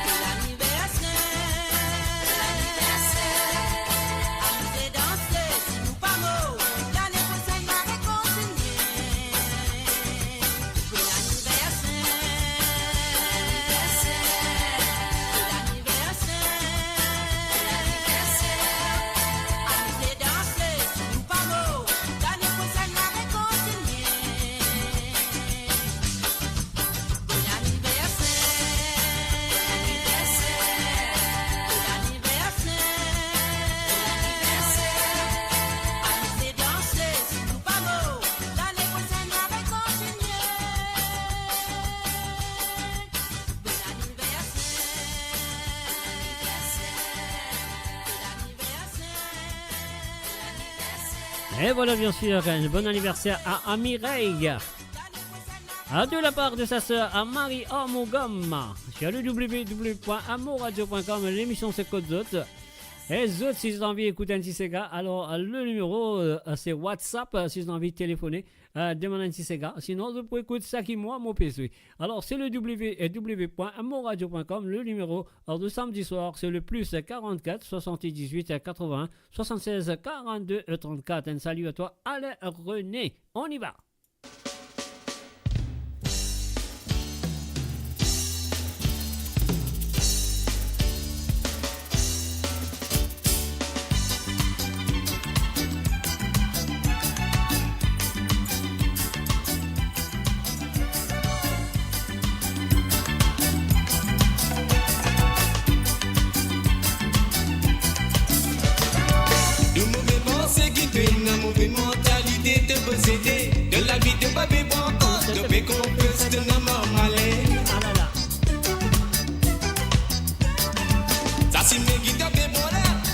Bon anniversaire. Bon anniversaire. Amize, danse, si nou pa mor, lane prosenn nou va rekontinie. Bon anniversaire. Bon anniversaire. Bon anniversaire. Amize, danse, si nou pa mor, lane prosenn nou va rekontinie. Bon anniversaire. Bon anniversaire. Bon anniversaire. Amize, danse, si nou pa mor, lane prosenn nou va rekontinie. Bon anniversaire. Bon anniversaire. Et voilà, bien sûr, un bon anniversaire à, à Mireille. Ah, de la part de sa sœur, à Marie Armougom, sur le w w w point amourradio point com, l'émission c'est Kot Zot. E zot, si zot anvi ekout enn ti sega, alor, le nimero, euh, se WhatsApp, si zot anvi telefone, euh, demann enn ti sega. Sinon, zot pou ekout sa ki mwa, mo pe zwe. Alors, c'est le w w w point amourradio point com, le numéro, alors, de samedi soir, c'est le plus quarante-quatre soixante-dix-huit quatre-vingts soixante-seize quarante-deux trente-quatre. Un salut à toi, Alain René. On y va.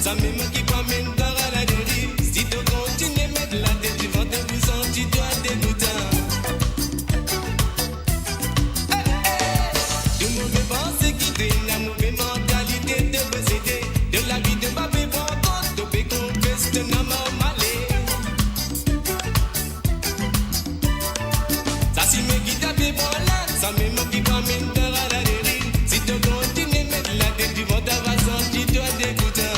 Samem ki pou amenn twa a la deriv. Si to kontinie met latet divan to pou santi twa degoutan. To move panse ki to ena, move mantalite to posede. To lavi to pa pe pran kont, to pe konfes to ena male. Sa sime ki to pe pran la, samem ki pou amenn twa a la deriv. Si to kontinie met latet divan, to va santi twa degoutan.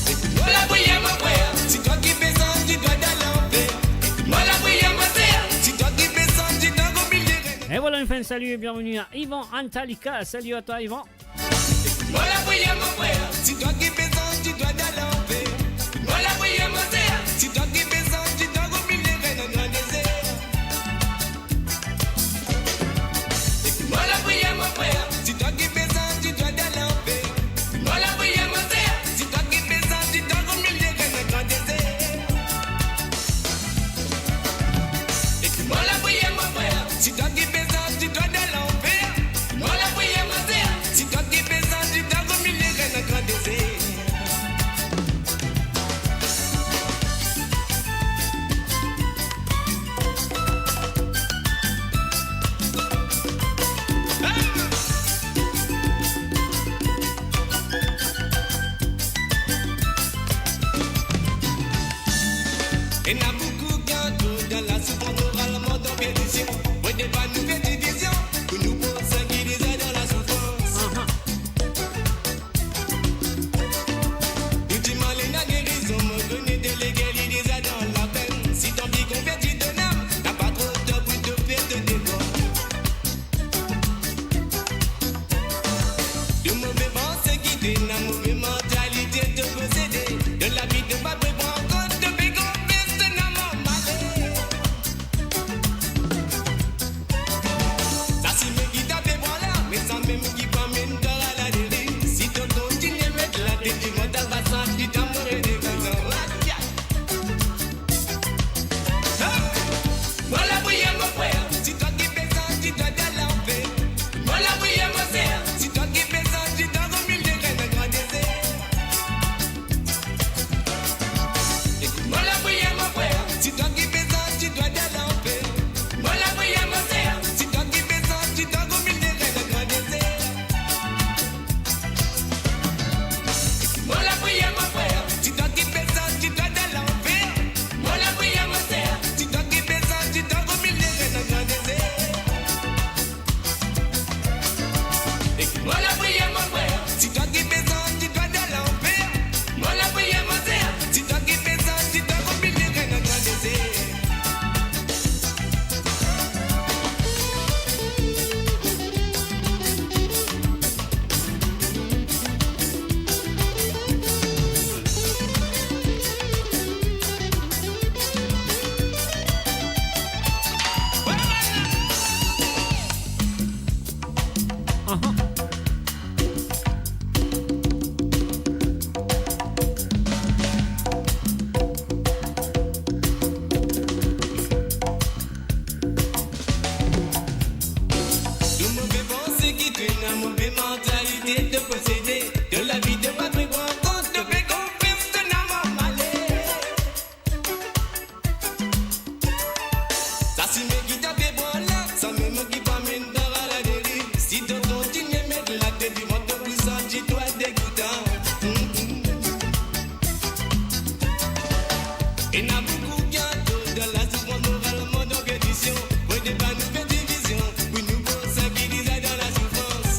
Ekout mwa lapriyer mo frer, si twa ki pe santi twa dan lanfer. Ekout mwa lapriyer mo ser, si twa ki pe santi twa o milie. Et voilà, une fois, salut et bienvenue à Yvan Antalika. Salut à toi, Yvan. Mwa lapriyer mo frer, si twa ki pe santi twa dan lanfer. Mwa lapriyer mo ser, si twa ki pe santi twa o milie enn gran dezer. Mwa lapriyer mo frer, si twa ki pe santi twa dan lanfer. Mwa lapriyer mo ser, si twa ki pe santi twa o milie enn gran dezer. Mwa lapriyer mo frer, si twa ki pe santi twa dan lanfer. Mwa lapriyer mo ser, si twa ki pe santi twa o milie enn gran dezer. Ena boukou ki ankor dan lasoufrans, moralman dan perdision. Mo demann nou fer divizion pou nou prosin ki deza dan lasoufrans. Aha. Nou dimann ena gerizon, mo kone to leker li deza dan lapenn. Si to anvi konverti to nam, napa tro tar pou to fer to devwar. To move panse ki to ena, move mantalite to posede. To lavi to pa pe pran kont, to pe konfes to ena male. Sa sime ki to pe pran la, me samem ki pou amenn twa a la deriv. Si to kontinie met latet divan, to va santi twa move degoutan. Mwa lapriyer mo frer, si twa ki pe santi twa dan lanfer. Mwa lapriyer mo ser, si twa ki pe santi twa o milie enn gran dezer. Mwa lapriyer mo frer, si twa ki pe santi twa dan lanfer. Mwa lapriyer mo ser, si twa ki pe santi twa o milie enn gran dezer. Mwa lapriyer mo frer, si twa ki pe santi twa dan lanfer. Mwa lapriyer mo ser, si twa ki pe santi twa o milie enn gran dezer. Mwa lapriyer mo frer, si twa ki pe santi twa dan lanfer. Mwa lapriyer mo ser, si twa ki pe santi twa o milie enn gran dezer. Aha. To move panse ki to ena, move mantalite to posede. To lavi to pa pe pran kont, to pe konfes to ena male. Sa sime ki to pe pran la, samem ki pou amenn twa a la deriv. Si to kontinie met latet divan, to pou santi twa degoutan. Mm, mm. Ena boukou ki ankor dan lasoufrans, moralman dan perdision. Mo demann nou fer divizion pou nou prosin ki deza dan lasoufrans.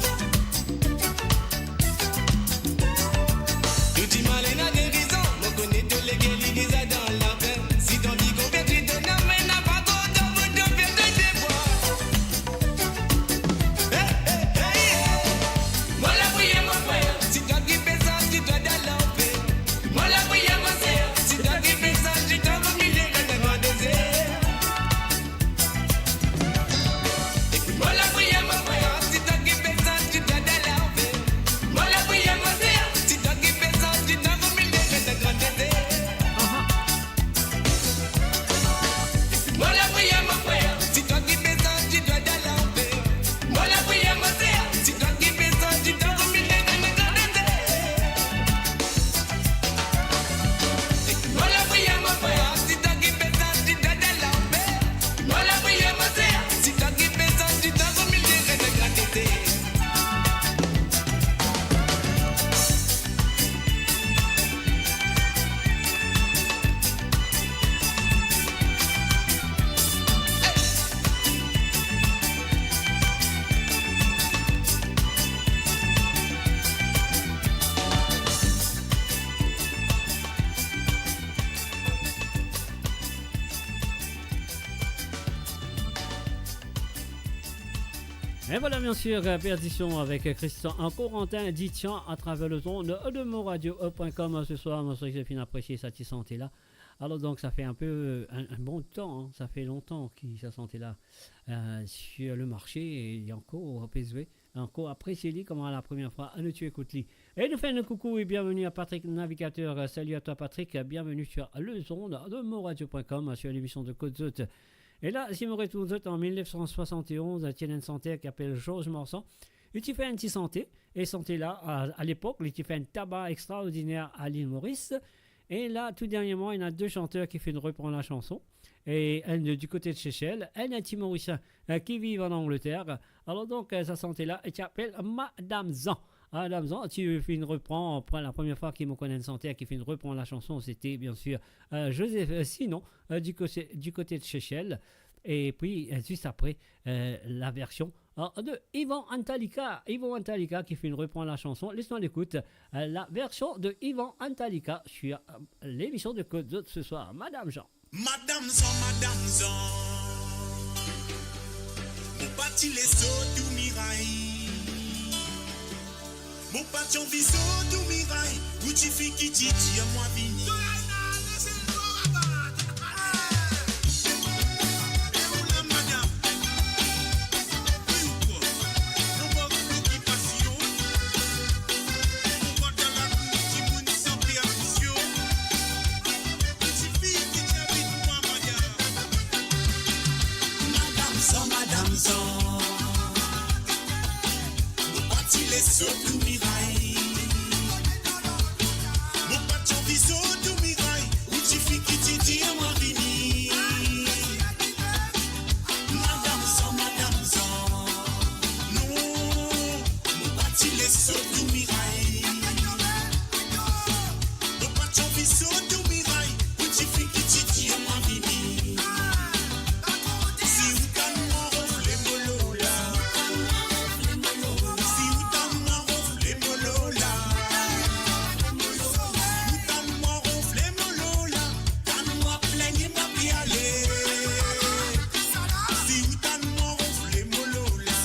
Et voilà, bien sûr, euh, Perdition avec, euh, Christian, euh, Corentin Ditian à travers les ondes de moradio point com. Ce soir, nou swa finn apresie sa ti sante la. Alors donc, ça fait un peu, euh, un, un bon temps, hein, ça fait longtemps que sa sante la, euh, sur le marché, e li ankor pe zwe, ankor apresie li kouma la première fois, nou ti ekout li. E nou fer enn coucou et bienvenue à Patrick Navigateur. Euh, salut à toi, Patrick. Bienvenue sur les ondes de moradio point com, sur l'émission de Kot Zot. E la, si mo retourn zot an mil nef san swasant e onz, ti ena enn santer ki apel Georges Marsan. Li ti fer enn ti sante, e sante la, a, a lepok, li ti fer enn taba extraordiner a Lil Moris. E la, tou dernierman, ena de santer ki finn repran la sanson. E enn di kote de Sesel, enn ti Morisien, eh, ki viv an Angleter. Alor donk, eh, sa sante la, ti apel Madam Zan. Madam Zan, ti finn repran, pou la première fois ki mo konn enn santer ki finn repran la sanson, se ti, bien sûr, eh, Joseph, eh, Sinon, eh, di kote, di kote de Sesel. E pi, eh, zis apre, eh, la version, eh, de Ivan Antalika. Ivan Antalika ki finn repran la sanson. Les nou al ekout, eh, la version de Ivan Antalika sur, eh, l'émission de Kot Zot ce soir. Madam Zan. Madam Zan, Madam Zan, mo pa ti le sot ou miray. Mo pa ti anvi sot ou miray, ou tifi ki ti dir mwa vini. Madam Zan, Madam Zan, mo pa ti le sot ou miray. Mo pa ti anvi sot ou miray, ou tifi ki ti dir mwa vini. Madam Zan, Madam Zan, non, mo pa ti le sot ou miray. Mo pa ti anvi sot ou miray, ou tifi ki ti dir mwa vini. Si ou tann mwa ronfle mo Lola, si ou tann mwa ronfle mo Lola, si ou tann mwa ronfle mo Lola, tann mwa, plengn mwa, pe ale. Si ou tann mwa ronfle mo Lola,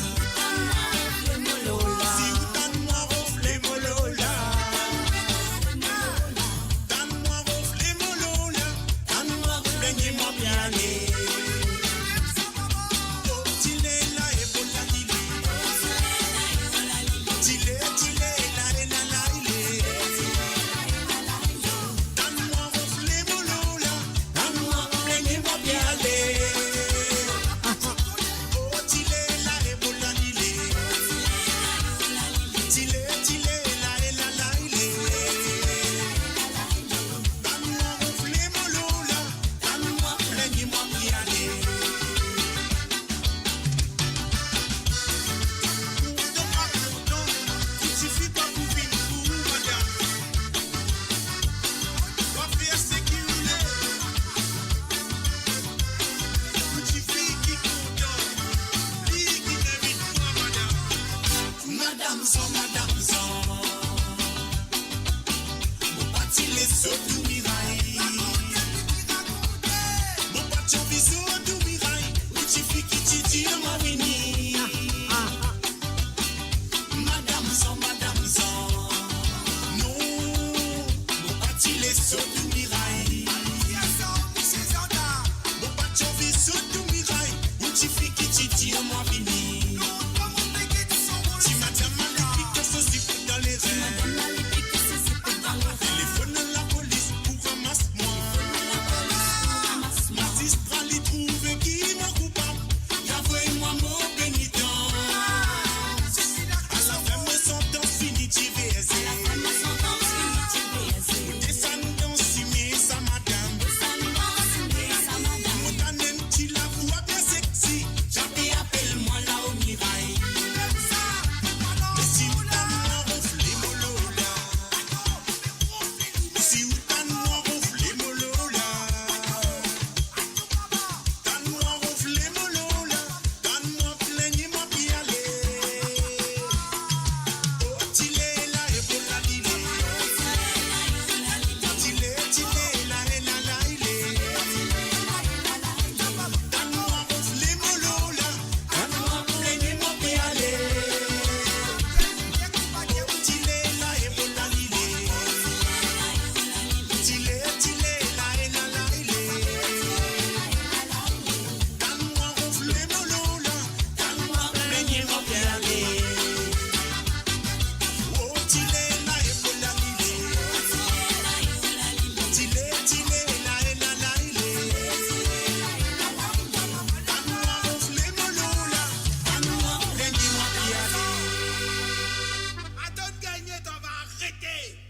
si ou tann mwa ronfle mo Lola, tann mwa ronfle mo Lola, tann mwa, plengn mwa, pe ale. Oh, ti le la, e bola ti le. Ti le, ti le, la, e la, la, i le. Tann mwa ronfle mo Lola, tann mwa, plengn mwa, pe ale. Oh, ti le la, e bola ti le. Ti le, ti le, la, e la, la, i le. Tann mwa ronfle mo Lola, tann mwa, plengn mwa, pe ale. Kontan pa kontan, ou tifi pa pou vinn pou ou, madam. Pa fer seki ou le. Ou tifi ki kontan, li ki invit mwa, madam. Madam Zan, Madam Zan, mo pa ti le sot ou miray. Mo pa ti anvi sot ou miray, ou tifi ki ti dir mwa vini. Madam Zan, Madam Zan, non, mo pa ti le sot ou miray. Mo pa ti anvi sot ou miray, ou tifi ki ti dir mwa vini. Ti madam ale pike so zip dan lerin. Telefonn lapolis,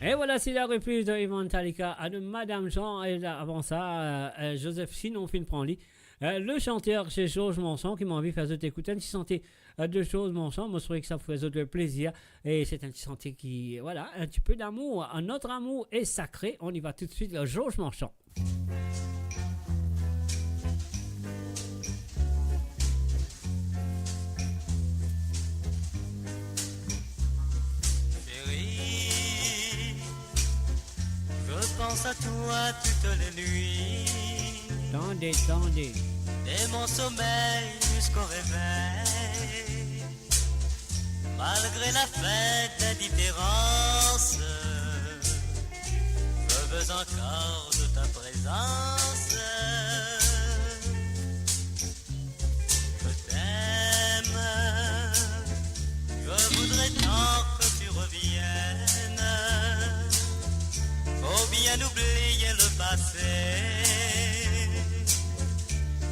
E vwala, se la repriz de Ivan Talika, a de Madame Jean, e la, avan sa, euh, euh, Joseph Sinon finn pran li. Euh, le chanteur, se Georges Manson, ki mo anvi fer zot ekout enn ti sante, euh, de Georges Manson. Mo swete ki sa fer zot plezir. E se enn ti sante ki, vwala, un petit peu d'amour. Notre amour est sacré. On y va tout de suite, là, Georges Manson. Chérie, je pense à toi toutes les nuits. Tande, tande. Dès mon sommeil jusqu'au réveil. Malgré la fête d'indifférence, je veux encore de ta présence. Je t'aime, je voudrais tant que tu reviennes pour bien oublier le passé.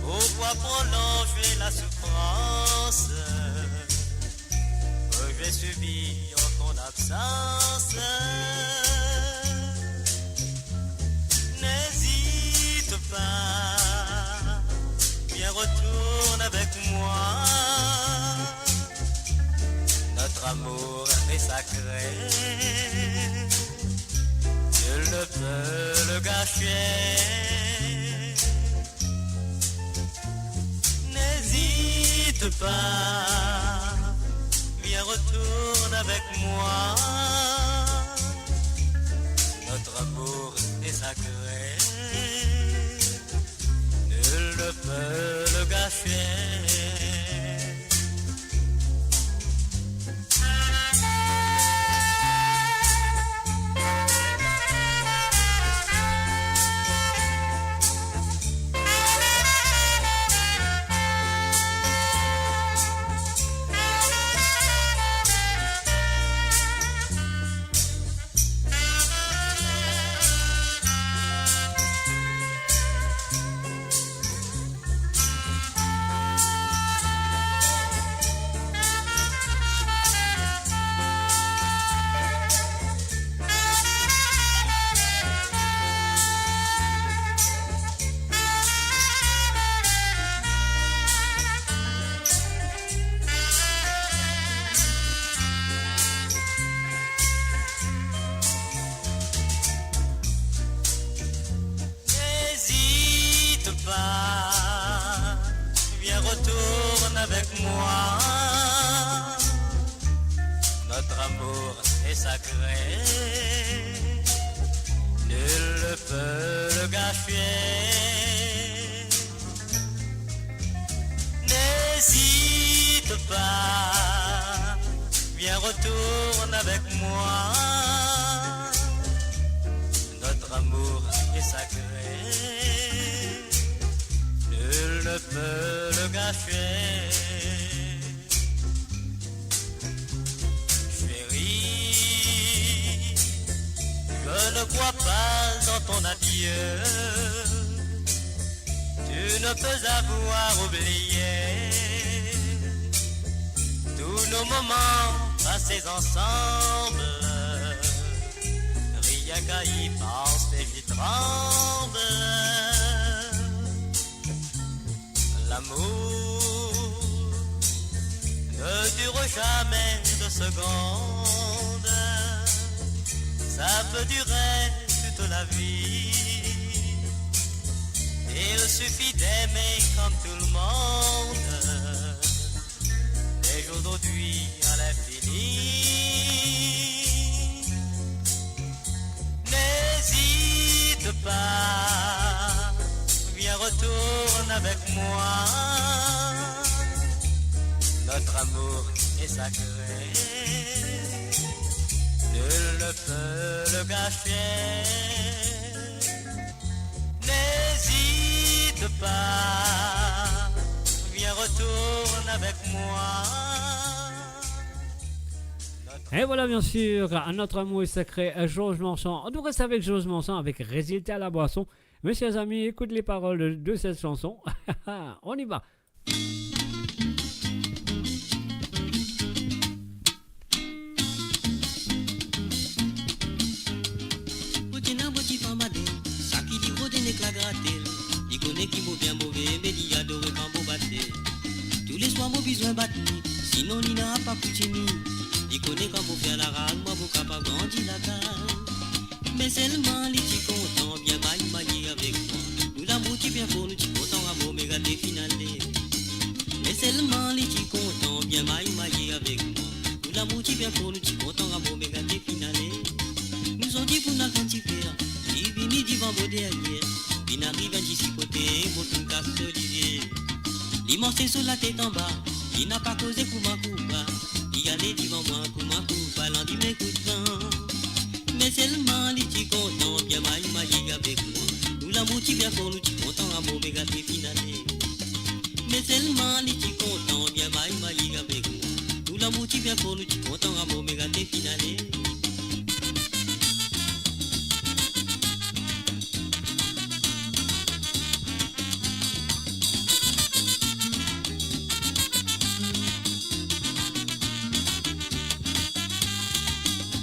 Pourquoi prolonger la souffrance que j'ai subi en ton absence. N'hésite pas, viens retourne avec moi. Notre amour est sacré, nul ne peut le gâcher. N'hésite pas, viens retourne avec moi. Notre amour est sacré, nul ne peut le gâcher. N'hésite pas, viens retourne avec moi. Notre amour est sacré, nul ne peut le gâcher. N'hésite pas, viens retourne avec moi. Notre amour est sacré, nul ne peut le gâcher. Chérie, je ne crois pas en ton adieu. Tu ne peux avoir oublié tous nos moments passés ensemble. Rien qu'à y penser, j'y tremble. L'amour ne dure jamais deux secondes, ça peut durer toute la vie. Il suffit d'aimer comme tout le monde, les jours d'aujourd'hui à l'infini. N'hésite pas, viens retourne avec moi. Notre amour est sacré, nul ne peut le gâcher. N'hésite pas, viens retourne avec moi. Et voilà, bien sûr, à Notre amour est sacré, euh, Georges Manson. On nous reste avec Georges Manson, avec Résultat la boisson. Mes chers amis, écoute les paroles de, de cette chanson. On y va. bizin bat li, sinon li napa pou tini. Li kone kan mo fer laraz, mwa mo kapav grandi lakaz. Me selman li ti kontan bien may maye avek mwa. Nou lamour ti bien for, nou ti kontan, amour me gate finn ale. Me selman li ti kontan bien may maye avek mwa. Nou lamour ti bien for, nou ti kontan, amour me gate finn ale. Nou sorti pou nou al fer enn ti fer, li vini divan mo deryer. Finn ariv enn ti sipote, mo finn kas so lizie. Li marse so latet anba, li napa koze kouma koupa. Li ale divan mwa kouma koupa, landi me kout van. Me selman li ti kontan bien may maye avek mwa. Nou lamour ti bien for, nou ti kontan, amour me gate finn ale. Me selman li ti kontan bien may maye avek mwa. Nou lamour ti bien for, nou ti kontan, amour me gate finn ale.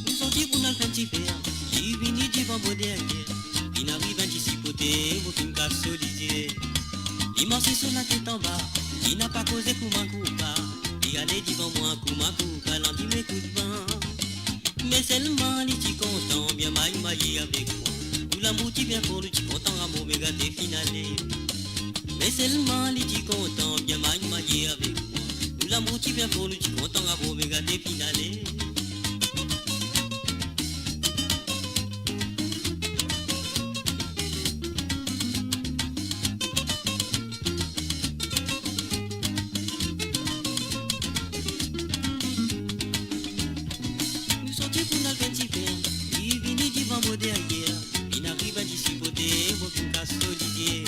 Nou sorti pou nou al fer enn ti fer, li vini divan mo deryer. Finn ariv enn ti sipote, mo finn kas so lizie. Li marse so latet anba, li napa koze kouma koupa. Li ale divan mwa kouma koupa, landi me kout van. Me selman li ti kontan bien may maye avek mwa. Nou lamour ti bien for, nou ti kontan, amour me gate finn ale. Me selman li ti kontan bien may maye avek mwa. Nou lamour ti bien for, nou ti kontan, amour me gate finn ale. Nou sorti pou nou al fer enn ti fer, li vini divan mo deryer. Finn ariv enn ti sipote, mo finn kas so lizie.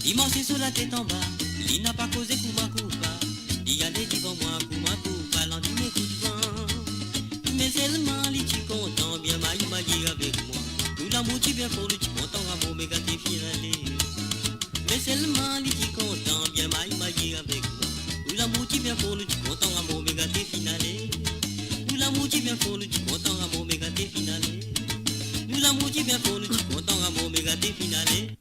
Li marse so latet anba, li napa koze kouma koupa. Li ale divan mwa kouma koupa, landi me kout van. Me selman li ti kontan bien may maye avek mwa. Nou lamour ti bien for, nou ti kontan, amour me gate finn ale. Me selman li ti kontan bien may maye avek mwa. Nou lamour ti bien for, nou ti kontan, amour me gate finn ale. Nou lamour ti bien for, nou ti kontan, amour me gate finn ale. Nou lamour ti bien for, nou ti kontan, amour me gate finn ale.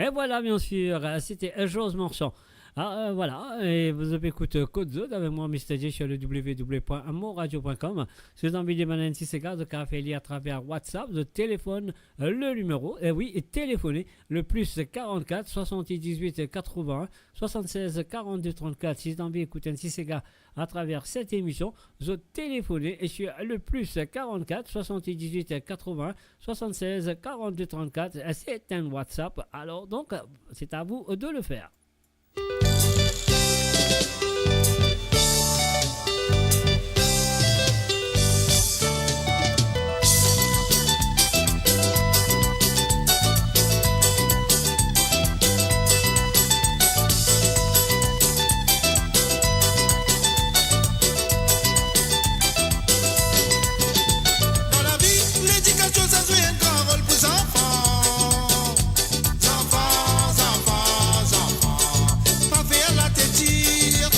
Et voilà, bien sûr, euh, c'était, euh, Georges Marchand. Ah, euh, voilà, et vous avez écouté, euh, Code Zone avec moi, Mister J, sur le w w w point moradio point com. Si vous avez envie de demander un petit séquence de café à travers WhatsApp, de téléphone, euh, le numéro, et oui, et téléphonez le plus quarante-quatre soixante-dix-huit quatre-vingts soixante-seize quarante-deux trente-quatre. Si vous avez envie d'écouter un petit séquence à travers cette émission, vous téléphonez et sur le plus quarante-quatre soixante-dix-huit quatre-vingts soixante-seize quarante-deux trente-quatre, c'est un WhatsApp. Alors donc, c'est à vous de le faire. Dan lavi, ledikasion, sa zwe enn gran rol pou zanfan. Zanfan, zanfan, zanfan, pa fer latet dir.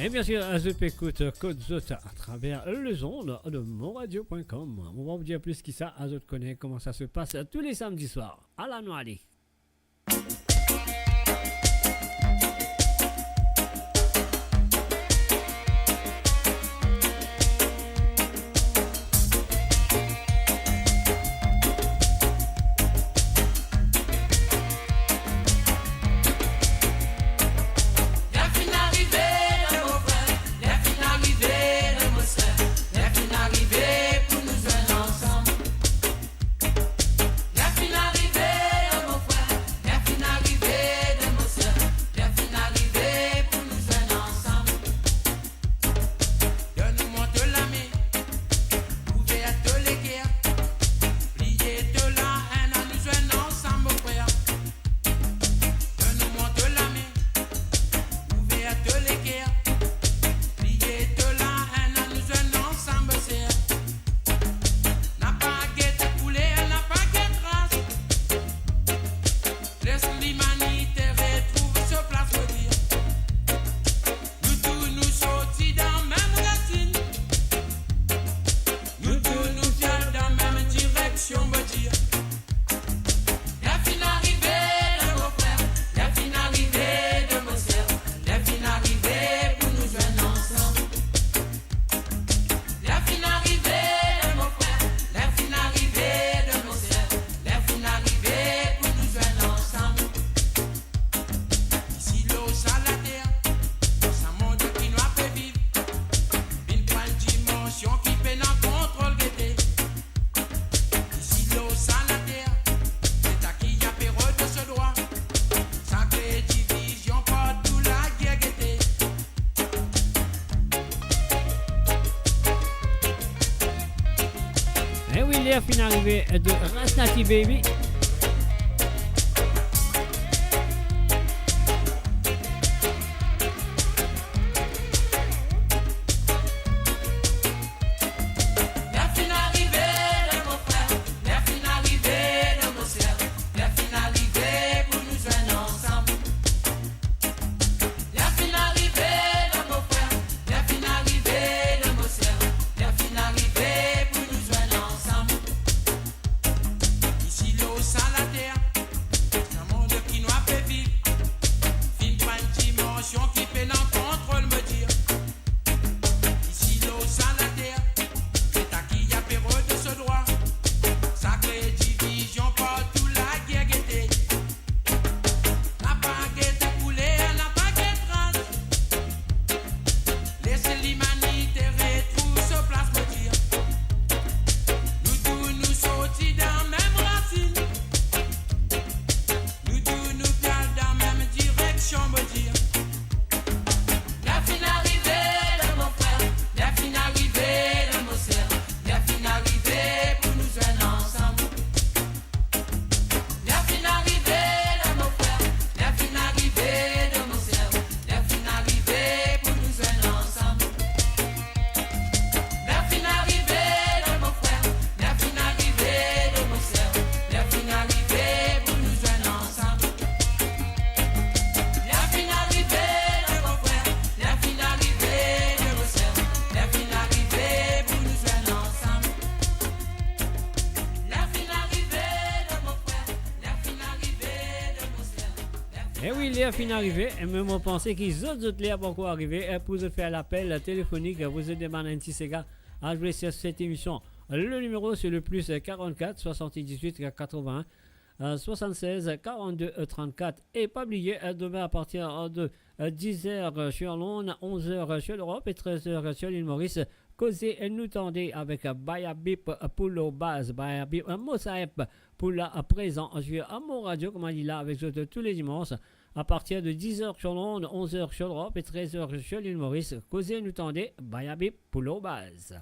E bien sir, zot pe ekout Kot Zot atraver lezond de monradio point com. Mo pa pou dir plis ki sa, zot kone kouma sa se pas tou le samdi swar. Ala nou ale. Ler finn arive, mo frer, ler finn arive, mo ser, ler finn arive pou nou zwenn ansam. Ler finn arive, mo frer, ler finn arive, mo ser, ler finn arive pou nou zwenn ansam. Donn mwa to lame, ouver to leker, pliye to laenn, anou zwenn ansam, mo frer. Donn mwa to lame, ouver to leker, pliye to laenn, anou zwenn ansam, mo ser. Napa get kouler, napa get ras. Les limanite retrouv so plas, mo dir. Nou tou nou sorti dan mem rasinn. Nou tou nou pe al dan mem direksion, mo dir. Ler finn arive, mo frer, ler finn arive, mo ser, ler finn arive pou nou zwenn ansam. Ler finn arive, mo frer, ler finn arive, mo ser, ler finn arive pou nou zwenn ansam. Isi lor sa later, sa mond ki nou ape viv, finn pran enn dimansion ki pena kontrol, gete. Isi lor sa later, Leta ki ape rod so drwa, sa kre divizion, partou lager, gete. E wi, ler finn arive de Ras Nati, baby. Ler finn arive, mo frer, ler finn arive, mo ser, ler finn arive pou nou zwenn ansam. Ler finn arive, mo frer, ler finn arive, mo ser, ler finn arive pou nou zwenn ansam. Isi lor sa later, sa mond ki nou ape viv, finn pran enn dimansion ki pena kontrol, mo dir. Isi lor sa later, Leta ki ape rod so drwa, sa kre divizion, partou lager, gete. Napa get kouler, napa get ras. Les limanite retrouv so plas, mo dir. Nou tou nou sorti dan mem rasinn. Nou tou nou pe al dan mem direksion, mo dir. Ler finn arive, mo frer, ler finn arive, mo ser, ler finn arive pou nou zwenn ansam. Ler finn arive, mo frer, ler finn arive, mo ser, ler finn arive pou nou zwenn ansam. Ler finn arive, mo frer, ler finn arive, mo ser, ler finn arive pou nou zwenn ansam. Ler finn arive, mo frer, ler finn arive, mo ser, ler finn arive pou nou zwenn ansam. Ler finn arive, mo frer, ler finn arive, mo ser, ler finn... E wi, ler finn arive, e me mo panse ki zot, zot ler pankor arive, e pou zot fer lapel telefonik, pou zot demann enn ti sega a zwe sur cette émission. Le numéro, c'est le plus quarante-quatre soixante-dix-huit quatre-vingts, euh, soixante-seize quarante-deux trente-quatre. E pa bliye, euh, demin a partir de, euh, dix heures, euh, sur l'onde, onze heures, euh, sur l'Europe et treize heures, euh, sur l'île Maurice, Koze Nou Tande avek, euh, Bayabip, euh, pou lor baz, Bayabip, euh, Mosaep pou la, euh, prezan sur, euh, Mon Radio, kouma li la avek zot, euh, tou le dimans, a partir de dix heures sur l'onde, onze heures sur l'Europe et treize heures sur l'île Maurice. Koze Nou Tande, Bayabip pou lor baz.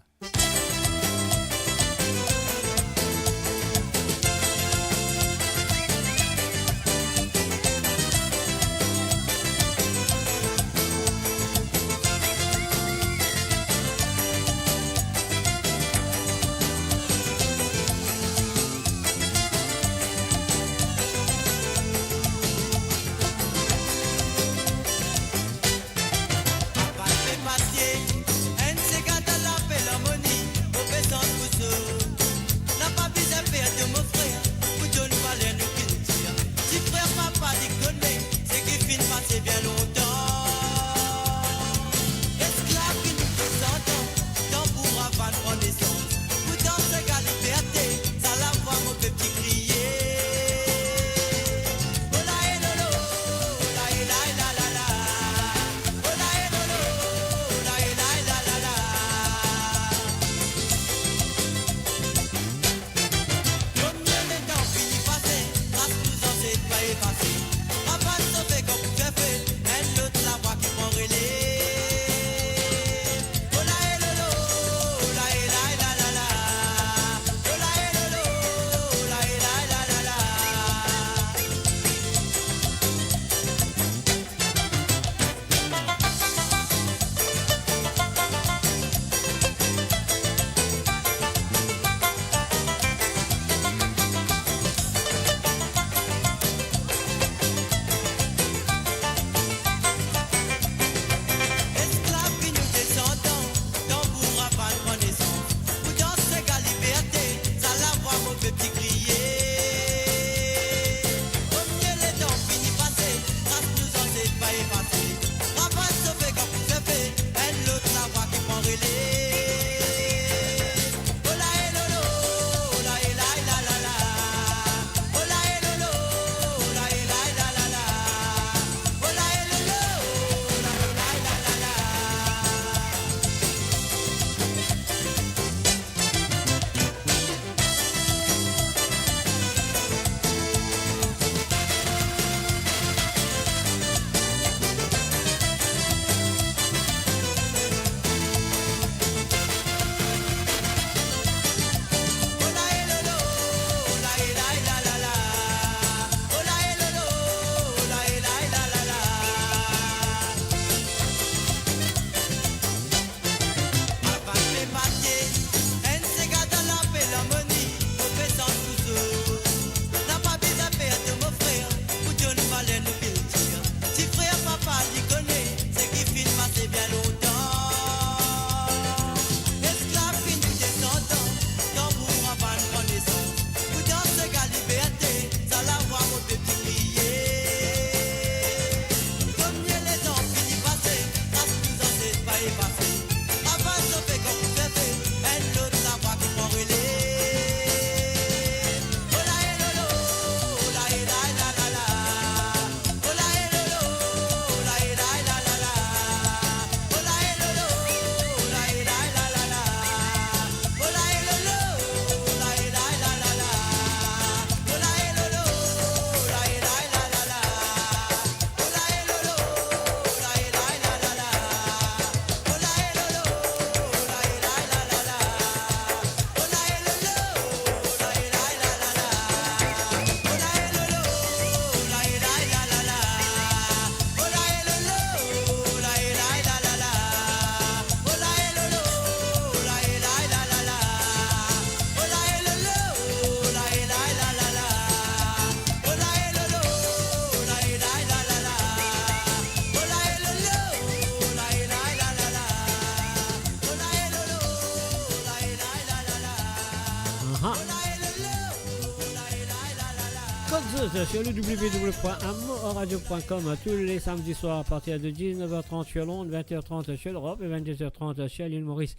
Zot sur le w w w point amourradio point com tous les samedis soirs à partir de dix-neuf heures trente sur l'onde, vingt heures trente sur l'Europe et vingt-deux heures trente sur l'île Maurice.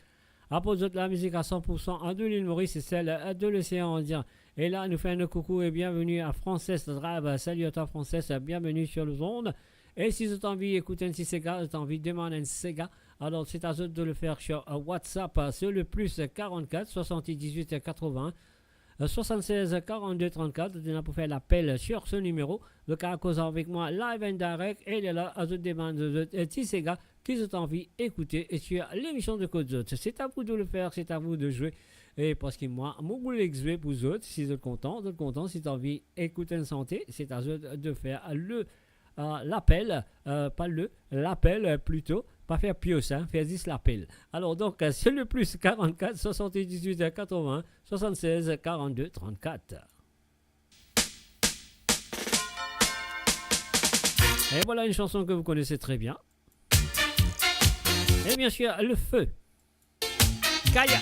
Aport zot lamizik a san pour san de l'île Maurice et celle de l'océan Indien. E la, nou fer enn koukou e bienveni a Frances Drab. Salut à toi, Frances, bienvenue sur le zone. E si zot anvi ekout enn ti sega, zot anvi demann enn sega, alors c'est à zot de le faire sur, euh, WhatsApp, euh, sur le plus quarante-quatre soixante-dix-huit quatre-vingts soixante-seize quarante-deux trente-quatre, zot ena pou fer lapel sur ce numéro. Zot kapav koz avek mwa live and direct, e lerla zot demann zot, euh, ti sega ki zot anvi ekoute sur l'émission de Kot Zot. C'est à vous de le faire, c'est à vous de jouer. E parski mwa, mo pou zwe pou zot, si zot kontan, zot kontan, si zot anvi ekout enn sante, c'est à zot de faire le, euh, lapel, euh, pas le, lapel, euh, plito, pa fer pios, hein, fer zis lapel. Alors donc, euh, c'est le plus quarante-quatre soixante-dix-huit quatre-vingts soixante-seize quarante-deux trente-quatre. Et voilà une chanson que vous connaissez très bien. Et bien sûr, le feu. Kaya.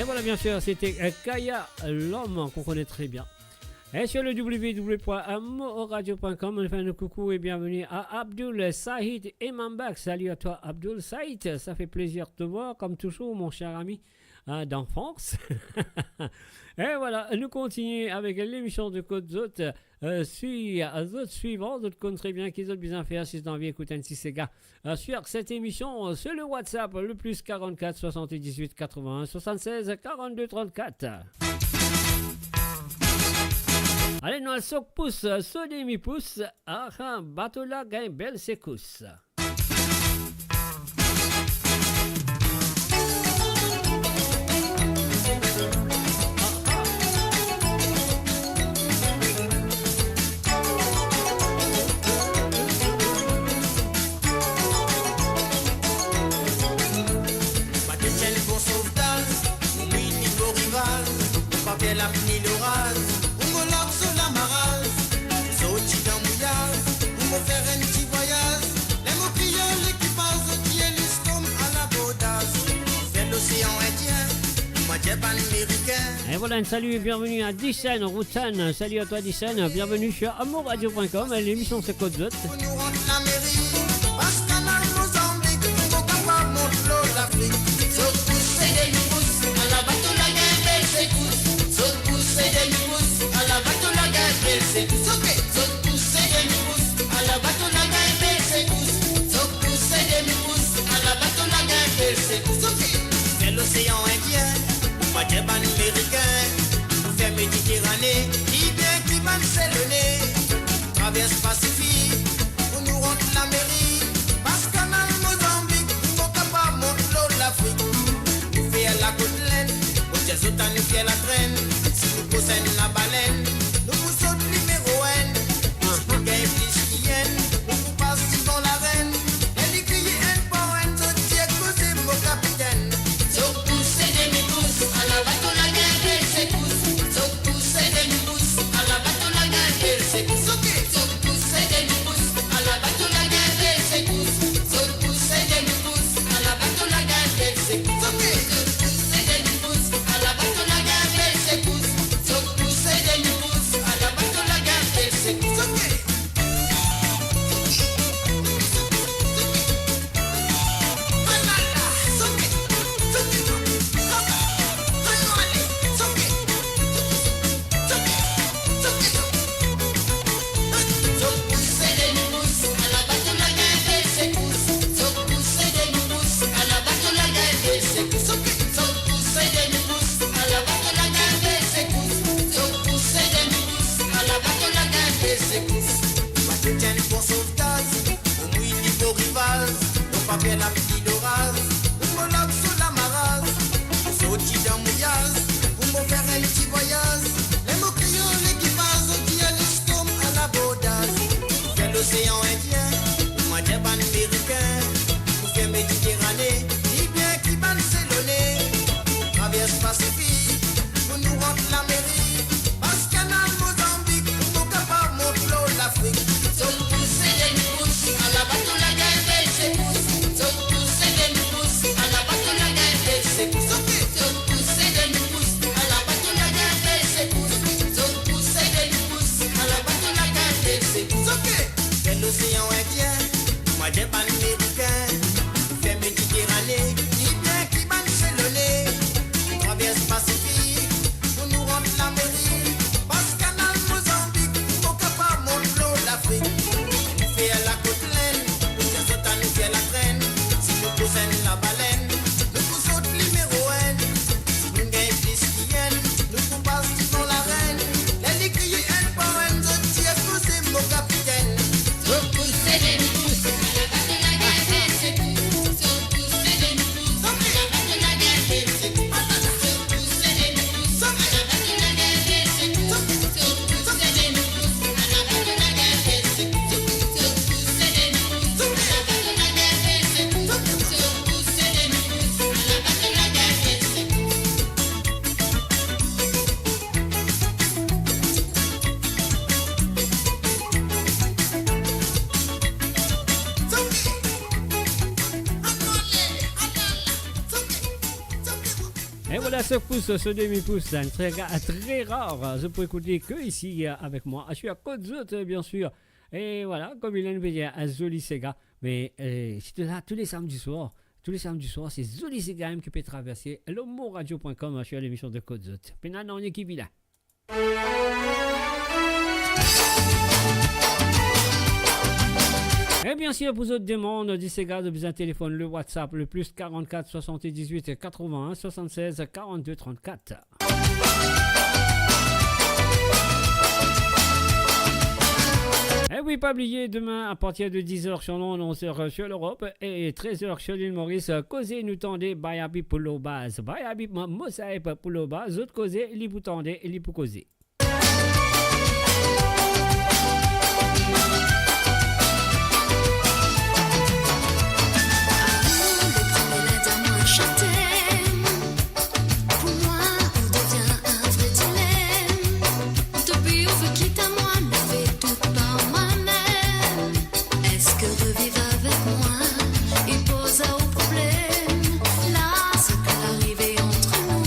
Et voilà, bien sûr, c'était, euh, Kaya, l'homme qu'on connaît très bien. Et sur le w w w point amourradio point com, on fait un coucou et bienvenue à Abdul Saïd Imambak. Salut à toi, Abdul Saïd. Ça fait plaisir de te voir, comme toujours, mon cher ami, hein, d'enfance. Et voilà, nous continuons avec l'émission de Kot Zot. Euh, si, euh, zot swivan, zot konn tre bien ki zot bizin fer si zot anvi ekout enn ti sega. Euh, sur cette émission, euh, sur le WhatsApp, le plus quarante-quatre soixante-dix-huit quatre-vingts soixante-seize quarante-deux trente-quatre. Ale, nou al sok pous, euh, so demi pous, ah, ah, bato la gagn bel sekous. Et voilà, un salut et bienvenue à Dixène, Routane. Salut à toi, Dixène. Bienvenue sur amour radio point com. L'émission, c'est Kot Zot. Pou nou rant lameri, pas Kanal Mozanbik, pou nou kapav mont lor Lafrik. Zot pous se demi pous, ala bato la gagn bel sekous. Zot pous se demi pous, ala bato la gagn bel sekous. Ok. Zot pous se demi pous, ala bato la gagn bel sekous. Zot pous se demi pous, ala bato la gagn bel sekous. Ok. Fer losean Indien, mwa dir bann Merikin, fer Mediterane, ki bien ki bann Selone, travers Pasifik, pou nou rant Lamerik, pas Kanal Mozanbik, pou nou kapav mont lor Lafrik. Nou fer lakot Lenn, kot dir zot a nou fer latrenn, si nou kosenn labalenn, nou pou sot nimero enn. Si nou gagn plis ki enn, nou pou pas divan larenn. Ler li kriye enn par enn, zot dir koze mo kapitenn. Zot pous se demi pous, ala bato la gagn bel sekous. Zot pous se demi pous, ala bato la gagn bel sekous. Ok. Zot pous se demi pous, ala bato la gagn bel sekous. Zot pous se demi pous, ala bato la gagn bel sekous. Ok. Zot pous se demi pous, ala bato la gagn bel sekous. Zot pous se demi pous, ala bato la gagn bel sekous. Ok. Bato ti enn pon sovtaz, pou mouy li bor rivaz, pou pa per lapli loraz, pou mo larg so lamaraz, pou sorti dan mouyaz, pou mo fer enn ti vwayaz. Ler mo kriye lekipaz, zot dir les tom a labordaz. Pou fer losean Indien, pou mwa dir bann Merikin, pou fer Mediterane, ni bien ki bann Selone, travers Pasifik, pou nou rant Lamerik, pas Kanal Mozanbik, pou nou kapav mont lor Lafrik. Zot pous se demi pous, ala bato la gagn bel sekous. Zot pous se demi pous, ala bato la gagn bel sekous. Ok. Zot pous se demi pous, ala bato la gagn bel sekous. Zot pous se demi pous, ala bato la gagn bel sekous. Ok. Fer losean Indien, mwa dir bann Merikin, fer Mediterane, ni bien ki bann Selone, travers Pasifik, pou nou rant Lamerik, pas Kanal Mozanbik, pou nou kapav mont lor Lafrik. Nou fer lakot Lenn, kot dir zot a nou fer latrenn, si nou kosenn labalenn, nou pou sot nimero enn. Si nou gagn plis ki enn, nou pou pas divan larenn. Ler li kriye enn par enn, zot dir koze mo kapitenn. Zot pous se demi pous, ala bato la gagn bel sekous. Zot pous se demi pous, ala bato la gagn bel sekous. Zot pous se demi pous, ala bato la gagn bel sekous. Zot pous se demi pous, ala bato la gagn bel sekous. Zot pous se demi pous, ala bato la gagn bel sekous. Zot pous se demi pous, ala bato la gagn bel sekous. Et voilà, sekous, se demi pous, hein, très ra-, très rare. Zot pou ekoute ke isi, euh, avek mwa, asir Kot Zot, euh, bien sûr. Et voilà, comme il est, nou pe dir, un zoli sega. Mais, euh, c'est là, tous les samedis soirs, tous les samedis soirs, c'est zoli sega mem ki pe traverse le Mo Radio point com, hein, sur l'émission de Kot Zot. Pena nanye ki vini la. Et bien sûr, pour zot demann di sega, zot bizin telefonn le WhatsApp, le plus quarante-quatre soixante-dix-huit quatre-vingt-un soixante-seize quarante-deux trente-quatre. Et oui, pas oublier, demain, à partir de dix heures sur l'onde, onze heures sur l'Europe et treize heures sur l'île Maurice, koze nou tande Bayabi pou Lobaz. Bayabi, mo, mo sa e pa pou Lobaz, zot koze, li pou tande, li pou koze. Pou mwa, ou devien un vrai dilemme. Depi ou finn kit mwa, mi finn dout par mwa mem. Eski reviv avek mwa, li poz ou problem? La, seki arive ant nou,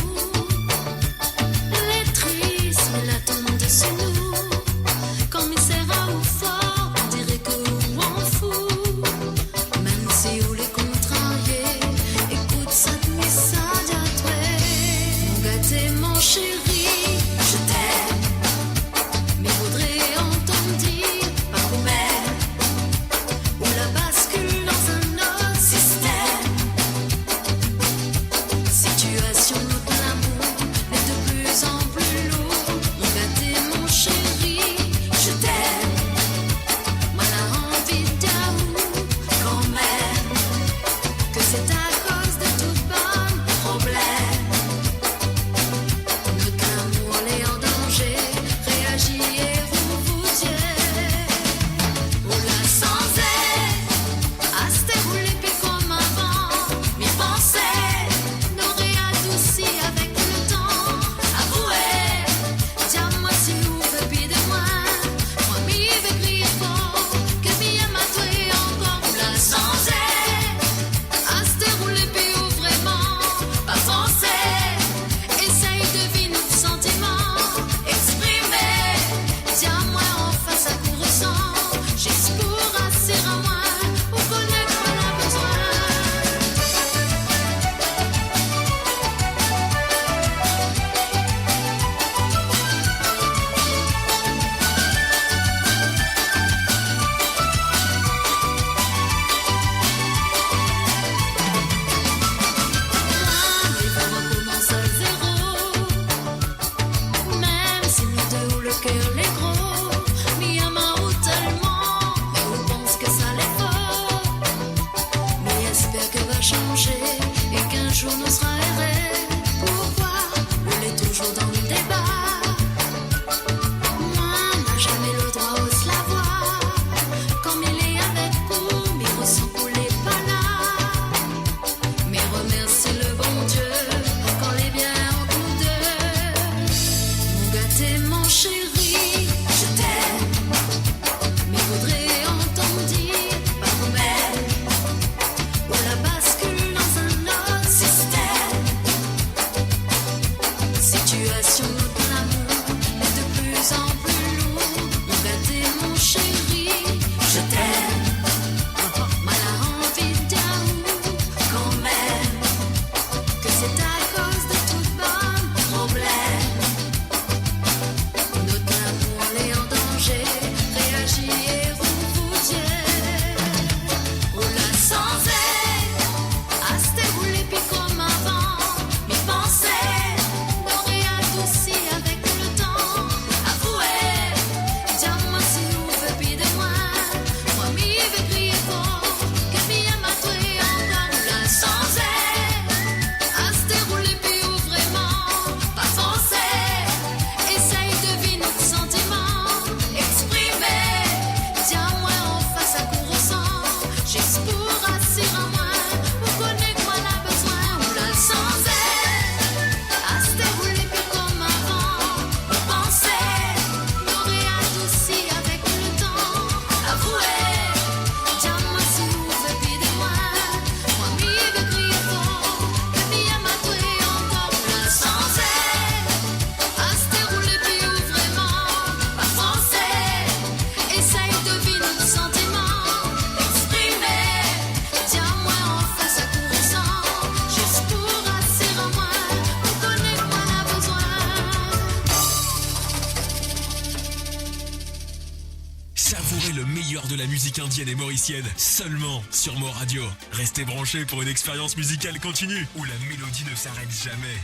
Savourez le meilleur de la musique indienne et mauricienne seulement sur Mo Radio. Restez branchés pour une expérience musicale continue où la mélodie ne s'arrête jamais.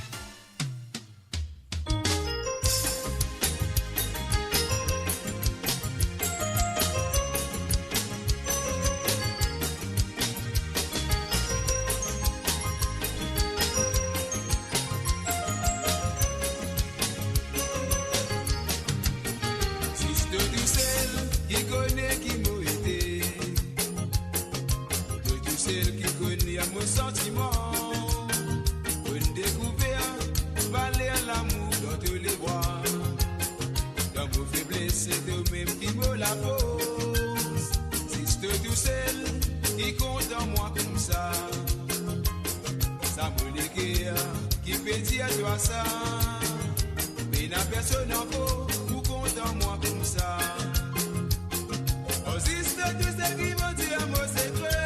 Zis to tousel ki kone ki mo ete. To tousel ki kone mo santiman. Mo'nn dekouver valer lamour dan to lebra. Dan mo febles, se to mem ki mo lafors. Zis to tousel ki kontan mwa koumsa. Sa mo leker ki pe dir twa sa. Pena personn ankor pou kontan mwa koumsa. Oh, zis to tousel ki mo dir mo sekre.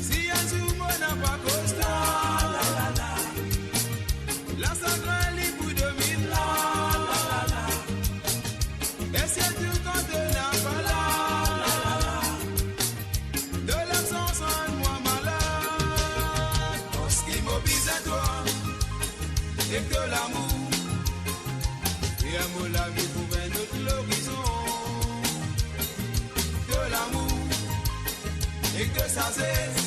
Si enn zour mo napa koz twa, lasagrin li pou domin mwa. E sirtou kan to napa la, to labsans rann mwa malad. Parski mo bizin twa, ek to lamour. Fer mo lavi trouv enn lot lorizon. To lamour, ek to sazes.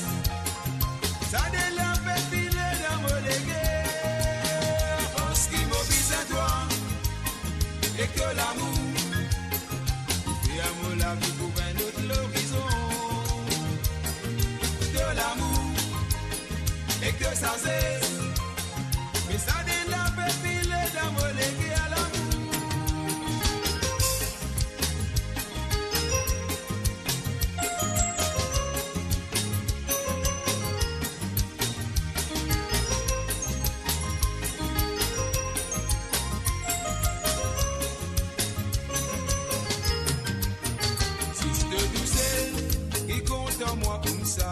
Sa de la pe file dan mo leker. Parski mo bizin twa, ek to lamour. Fer mo lavi trouv enn lot lorizon. To lamour, ek to sazes. Me sa de la pe file dan mo leker lamour. Zis to tousel ki kontan mwa koumsa.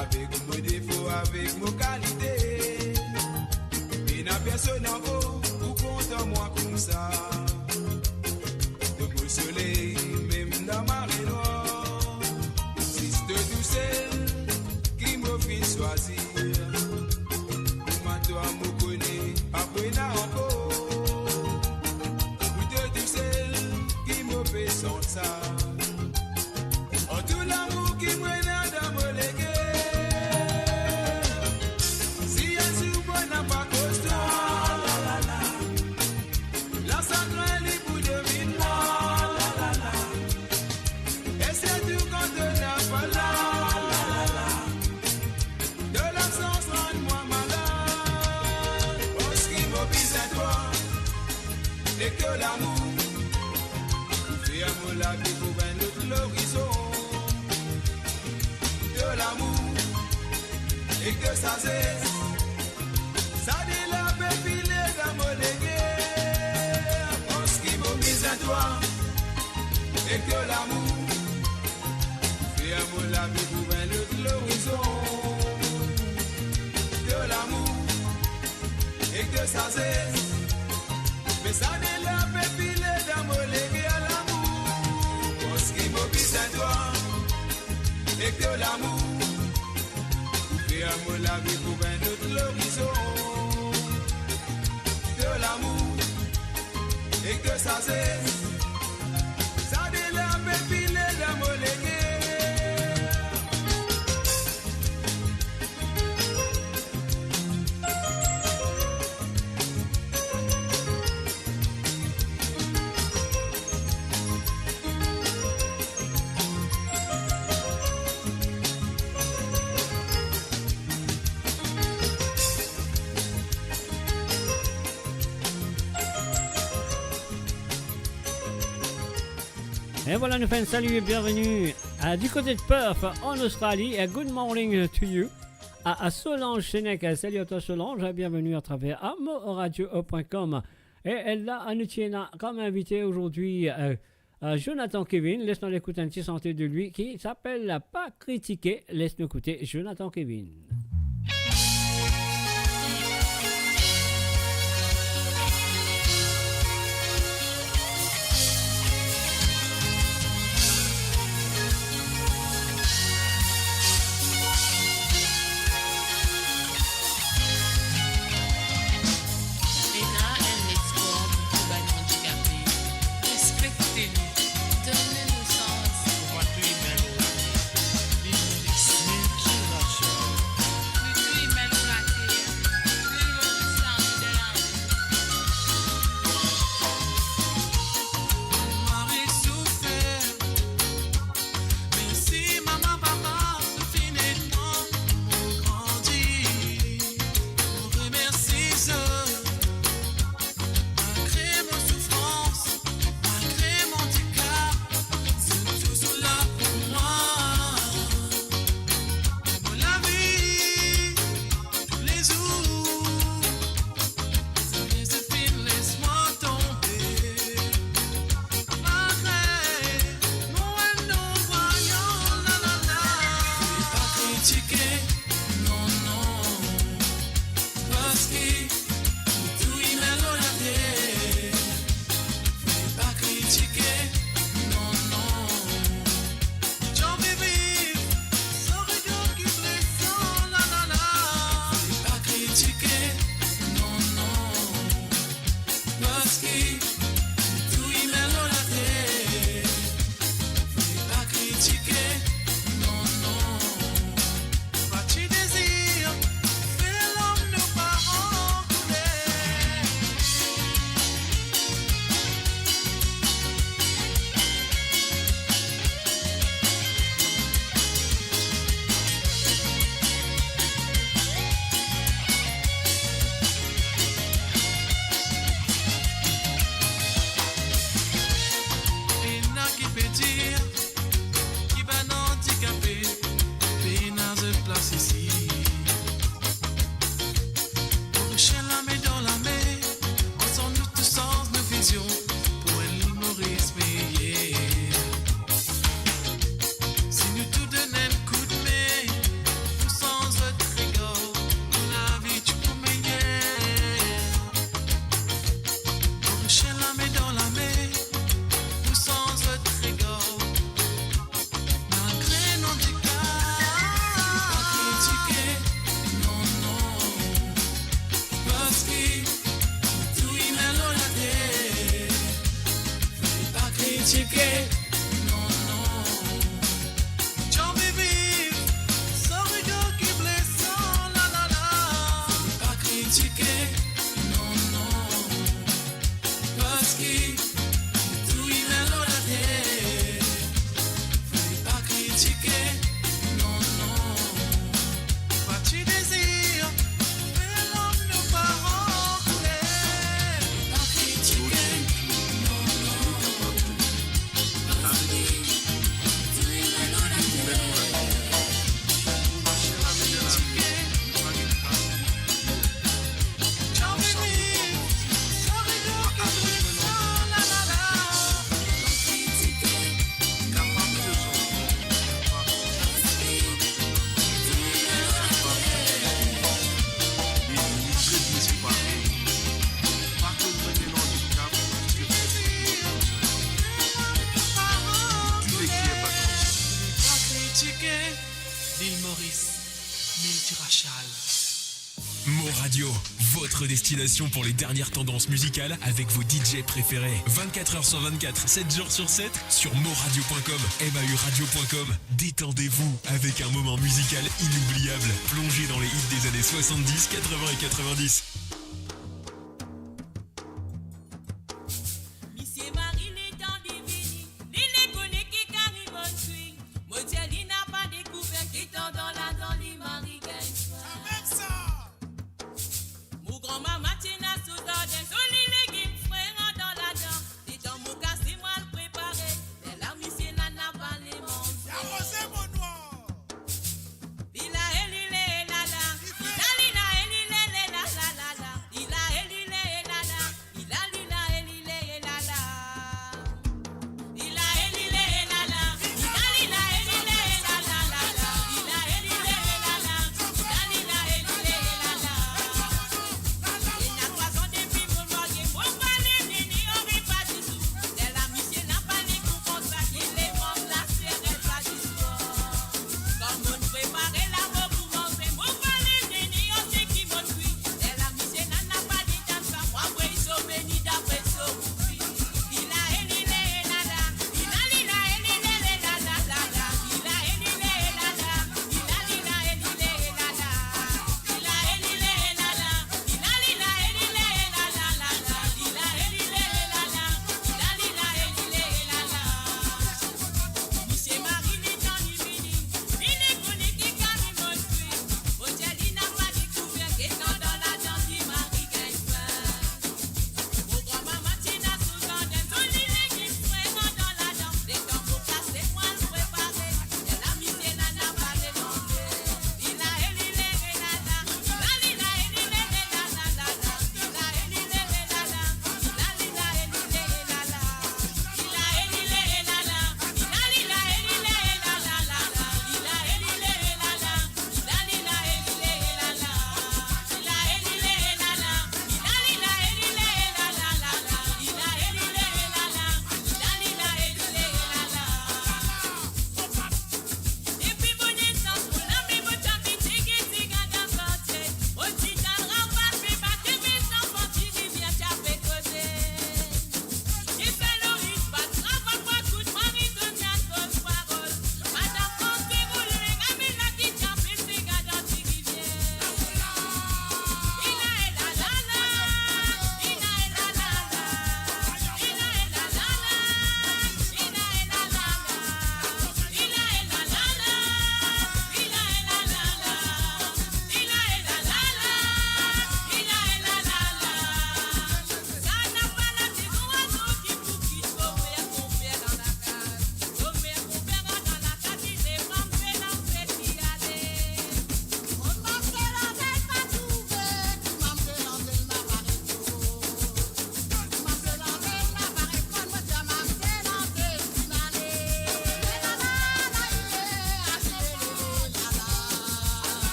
Avek mo defo, avek mo kalite. Pena personn ankor pou kontan mwa koumsa. To mo soley, mem dan mare nwar. Zis to tousel ki mo finn swazir. Kouma twa mo kone, pa pou ena ankor. Pou to tousel ki mo pe sant sa. Oh, tou lamour ki mo ena dan mo leker. Si enn zour mo napa koz twa, lasagrin li pou domin mwa. E sirtou kan to napa la, to labsans rann mwa malad. Parski mo bizin twa, ek to lamour. Fer mo lavi trouv enn lot lorizon. To lamour, ek to sazes. Sa de la pe file dan mo leker. Parski mo bizin twa, ek to lamour. Fer mo lavi trouv enn lot lorizon. To lamour, ek to sazes. Me sa de la pe file dan mo leker lamour. Parski mo bizin twa, ek to lamour. Fer mo lavi trouv enn lot lorizon. To lamour, ek to sazes. Sa de la pe file dan mo leker. E vwala, nou fer enn sali e bienveni a, di kote de Perth, an Ostrali, e good morning to you. A, a Solange Sénèque, salut à toi Solange, bienvenue à travers amoradio point com. E, e la, nou ti ena kom invité aujourd'hui, euh, euh, Jonathan Kevin. Les nou al ekout enn ti sante de lui ki apel Pa Kritike. Les nou ekoute Jonathan Kevin. pou enn Lil Moris meyer. Si nou tou donn enn koudme pou sanz zot regar, nou lavi ti pou meyer. Pou marse lame dan lame pou sanz zot regar. Malgre nou dikaz, pa kritike, non, non. Parski tou imin lor later, fale pa kritike, non, non. Ti anvi viv, sa regar ki blesan, la, la, la. Fale pa kritike, non, non. Parski tou imin lor later, fale pa kritike, non, non. Pa ti dezir fer lam nou paran kouler. Pa kritike, non, non. Parski tou imin lor later, fale pa kritike, Lil Moris, Multirachal. Mo Radio, votre destination pour les dernières tendances musicales avec vos D J préférés. Vingt-quatre heures sur vingt-quatre, sept jours sur sept, sur mo radio point com, M A U radio point com. Détendez-vous avec un moment musical inoubliable, plongé dans les hits des années soixante-dix, quatre-vingts et quatre-vingt-dix. Misie Mari, letan li vini, li le kone ki Kari bann swing. Mo dir li napa dekouver ki tandan ladan li, Mari gagn swin. Mo granmama ti ena so zarden, so li legim fre andan ladan. Letan mo kase, mo al prepare, lerla misie la napa lemanze. Li la e li le la la, li la, li la e li le, le la la la la.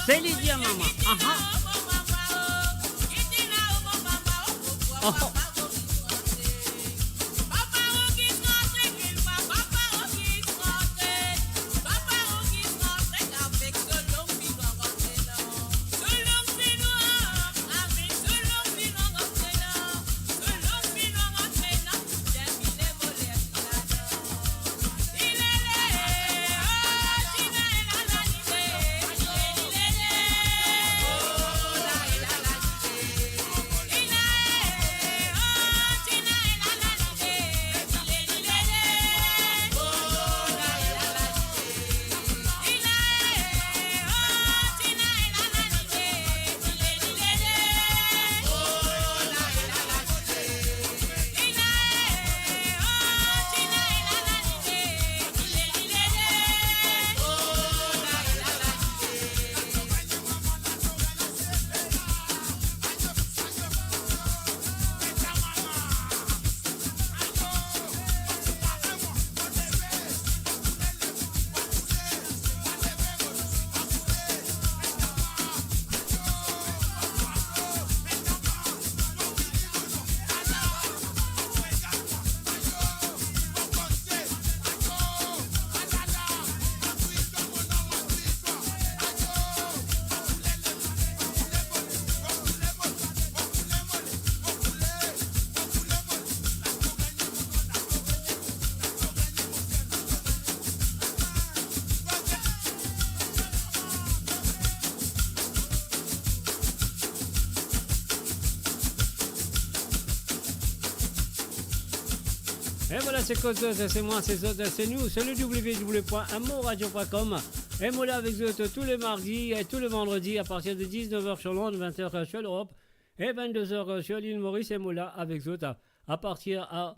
Se li dir mama. Aha. Aha. E vwala, se kot zot, se mwa, se zot, se nou, se le w w w point m o radio point com. E mo la avek zot tou le mardi e tou le vandredi a partir de dix-neuf heures sur l'onde, vingt heures sur l'Europe e vingt-deux heures sur l'île Maurice. E mo la avek zot a, a partir a,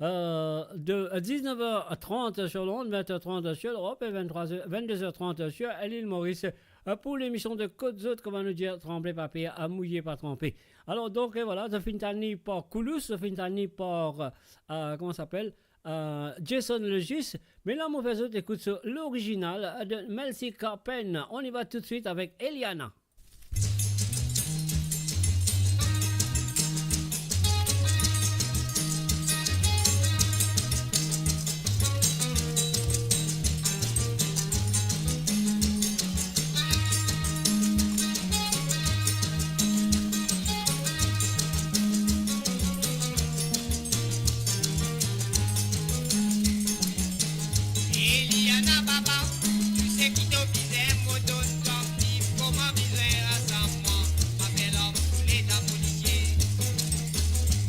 euh, de, euh, dix-neuf heures trente sur l'onde, vingt heures trente sur l'Europe e vingt-trois heures, vingt-deux heures trente sur l'île Maurice, euh, pou lemision de Kot Zot, kouma nou dir, tranble pa per, a mouye pa tranpe. Alor donk, e vwala, zot finn tann li par Koulous, zot finn tann li par, euh, kouma sa apel, euh, Jason Legis. Me la, mo fer zot ekout so lorizinal de Melcy Carpen. On y va tout de suite avec Eliana. Eliana, baba, tou seki to bizin, mo donn twa. Kouma bizin rasanm mwa, pa fer lom koule dan mo lizie.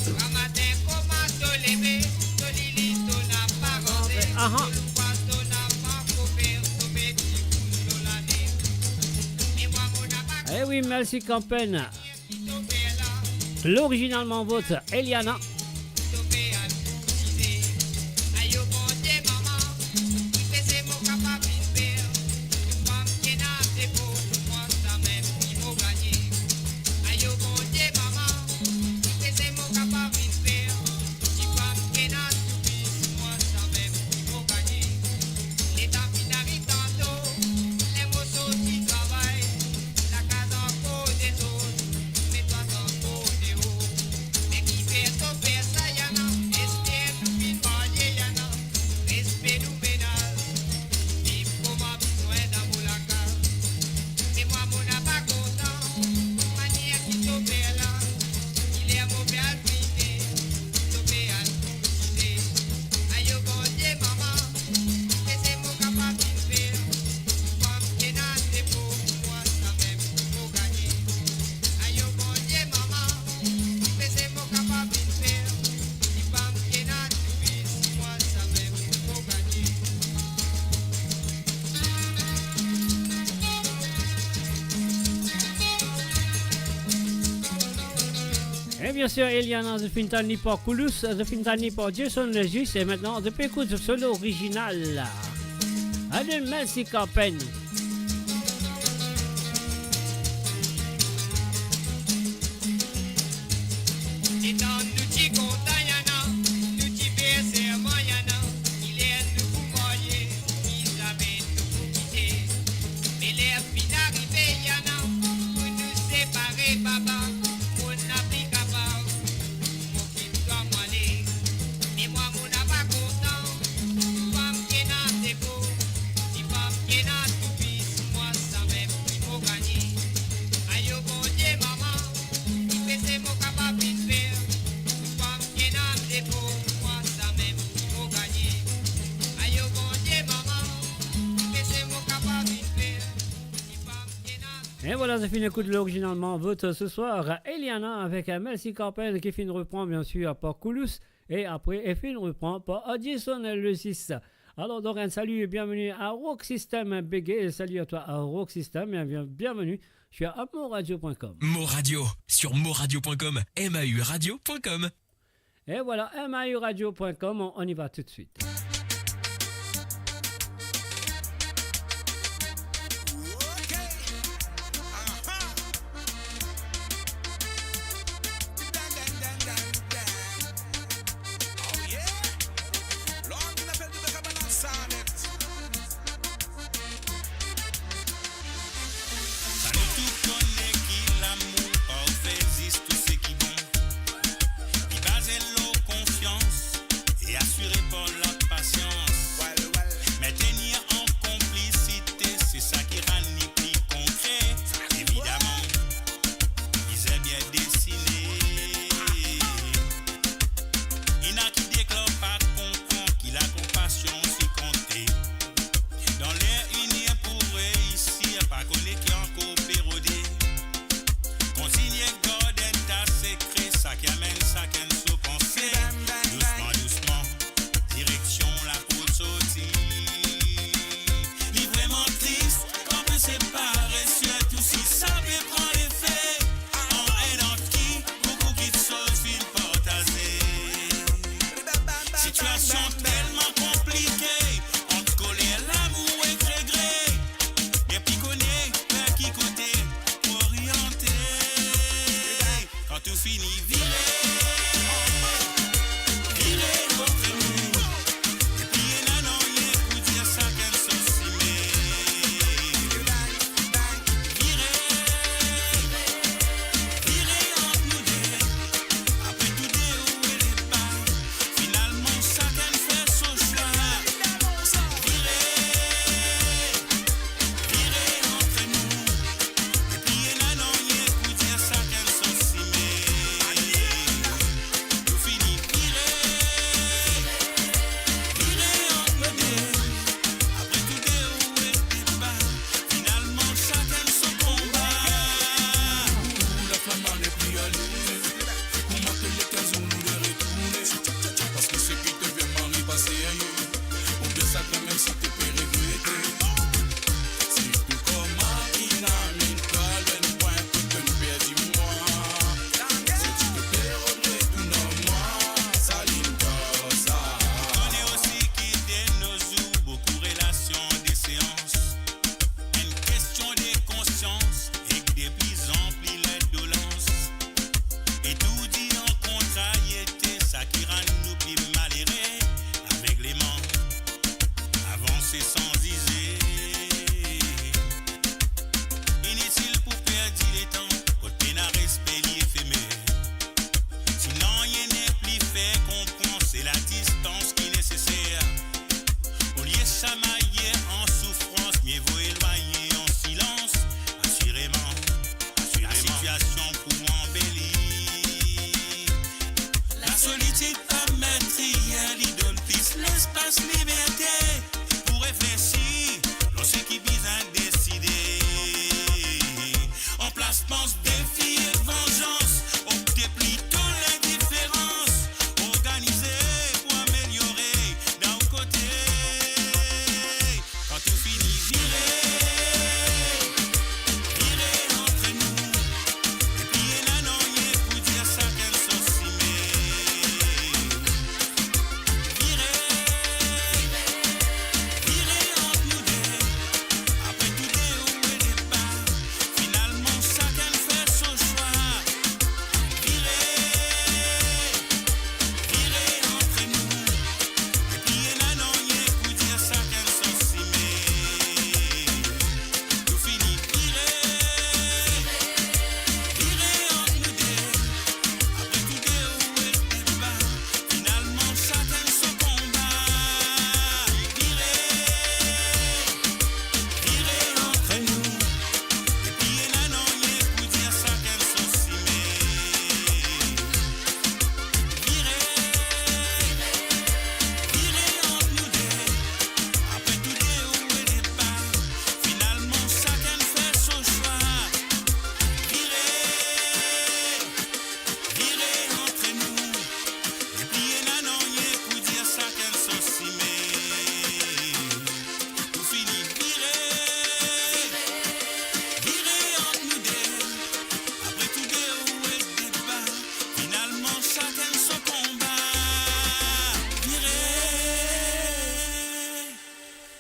Gramatin kouma to leve, to lili, to napa ranze, aha, to louvraz, to napa kofer, to pe ti boul to lane. E mwa mo napa. Eh oui, Melcy Carpen. L'originalman vôtre, Eliana. E bien sir, Eliana, zot finn tann li par Koulous, zot finn tann li par Jason Legis, e aster zot pe ekout so lorizinal. Adan Melcy Carpen. Letan nou ti kontan, Eliana, nou ti fer serman, Eliana, ki ler nou pou marye, ki zame nou pou kite. Me ler finn arive, Eliana, Et voilà, c'est fini, écoute l'original Marvot ce soir. Eliana avec, euh, Melcy Carpen qui finit repris, bien sûr, par Koulous. Et après, elle finit repris par Adison Lezis. Alors, donc, un salut et bienvenue à Rock System Bégué. Salut à toi, à Rock System, et bien, bienvenue sur mouradio point com. Mouradio, sur mouradio point com, M A U radio point com. Et voilà, M A U radio point com, on, on y va tout de suite. Sa nou tou kone ki lamour parfe zis tou seki bon. Li baze lor konfians e asire par lapasians. Me tenir an konplisite, se sa ki rann li pli konkre. Evidaman, bizin bien desine. Ena ki deklar pa konpran ki lakonpasion si konte. Dan ler inir pou reisir, pa kone ki ankor pe rode. Kontigne gard enn ta sekre, sakenn amenn sakenn so panse. Dousman, dousman, direksion la pou sorti. Li vreman tris kan pe separe, sirtou si sa pe pran lefe. An enn ant ki boukou kitsoz finn partaze. Sitiasion telman konplike, ant koler, lamour ek regre. Nepli kone par ki kote oriante. Kan tou fini vire, vire ant nou. Epi ena nanye pou dir, sakenn so sime. Vire, vire ant nou de. Apre tou de, ou e lepa. Finalman, sakenn fer so swa. Vire, vire ant nou. Epi ena nanye pou dir, sakenn so sime. Tou fini vire, vire ant nou de. Apre tou de, ou e lepa. Finalman, sakenn so konba. Laflam la nepli alize. Kouma tel letan zour nou de retourne? Parski seki to fer mari pa serye. Oubien sa kanmem si to pe regrete. Sirtou kouma inn amenn twa lwin pwin kot to perdi mwa. Si to pe regrete tou nonm mwa, sa linn twa sa. Kone osi ki de no zour boukou relasion de seans. Enn kestion de konsians ek de plizanpli lindolans. E toudi an kontrariete, sa ki rann nou pli malere avek leman. Avanse san zize. Initil pou perdi letan, kot pena respe li efemer. Si nanye nepli fer konpran, se ladistans ki neseser. Olie samaye an soufrans, mie vo elwagne an silans. Asireman, asireman, lasitiasion pou anbeli. Lasolitid pa met rien, li donn plis lespas liberte pou reflesi.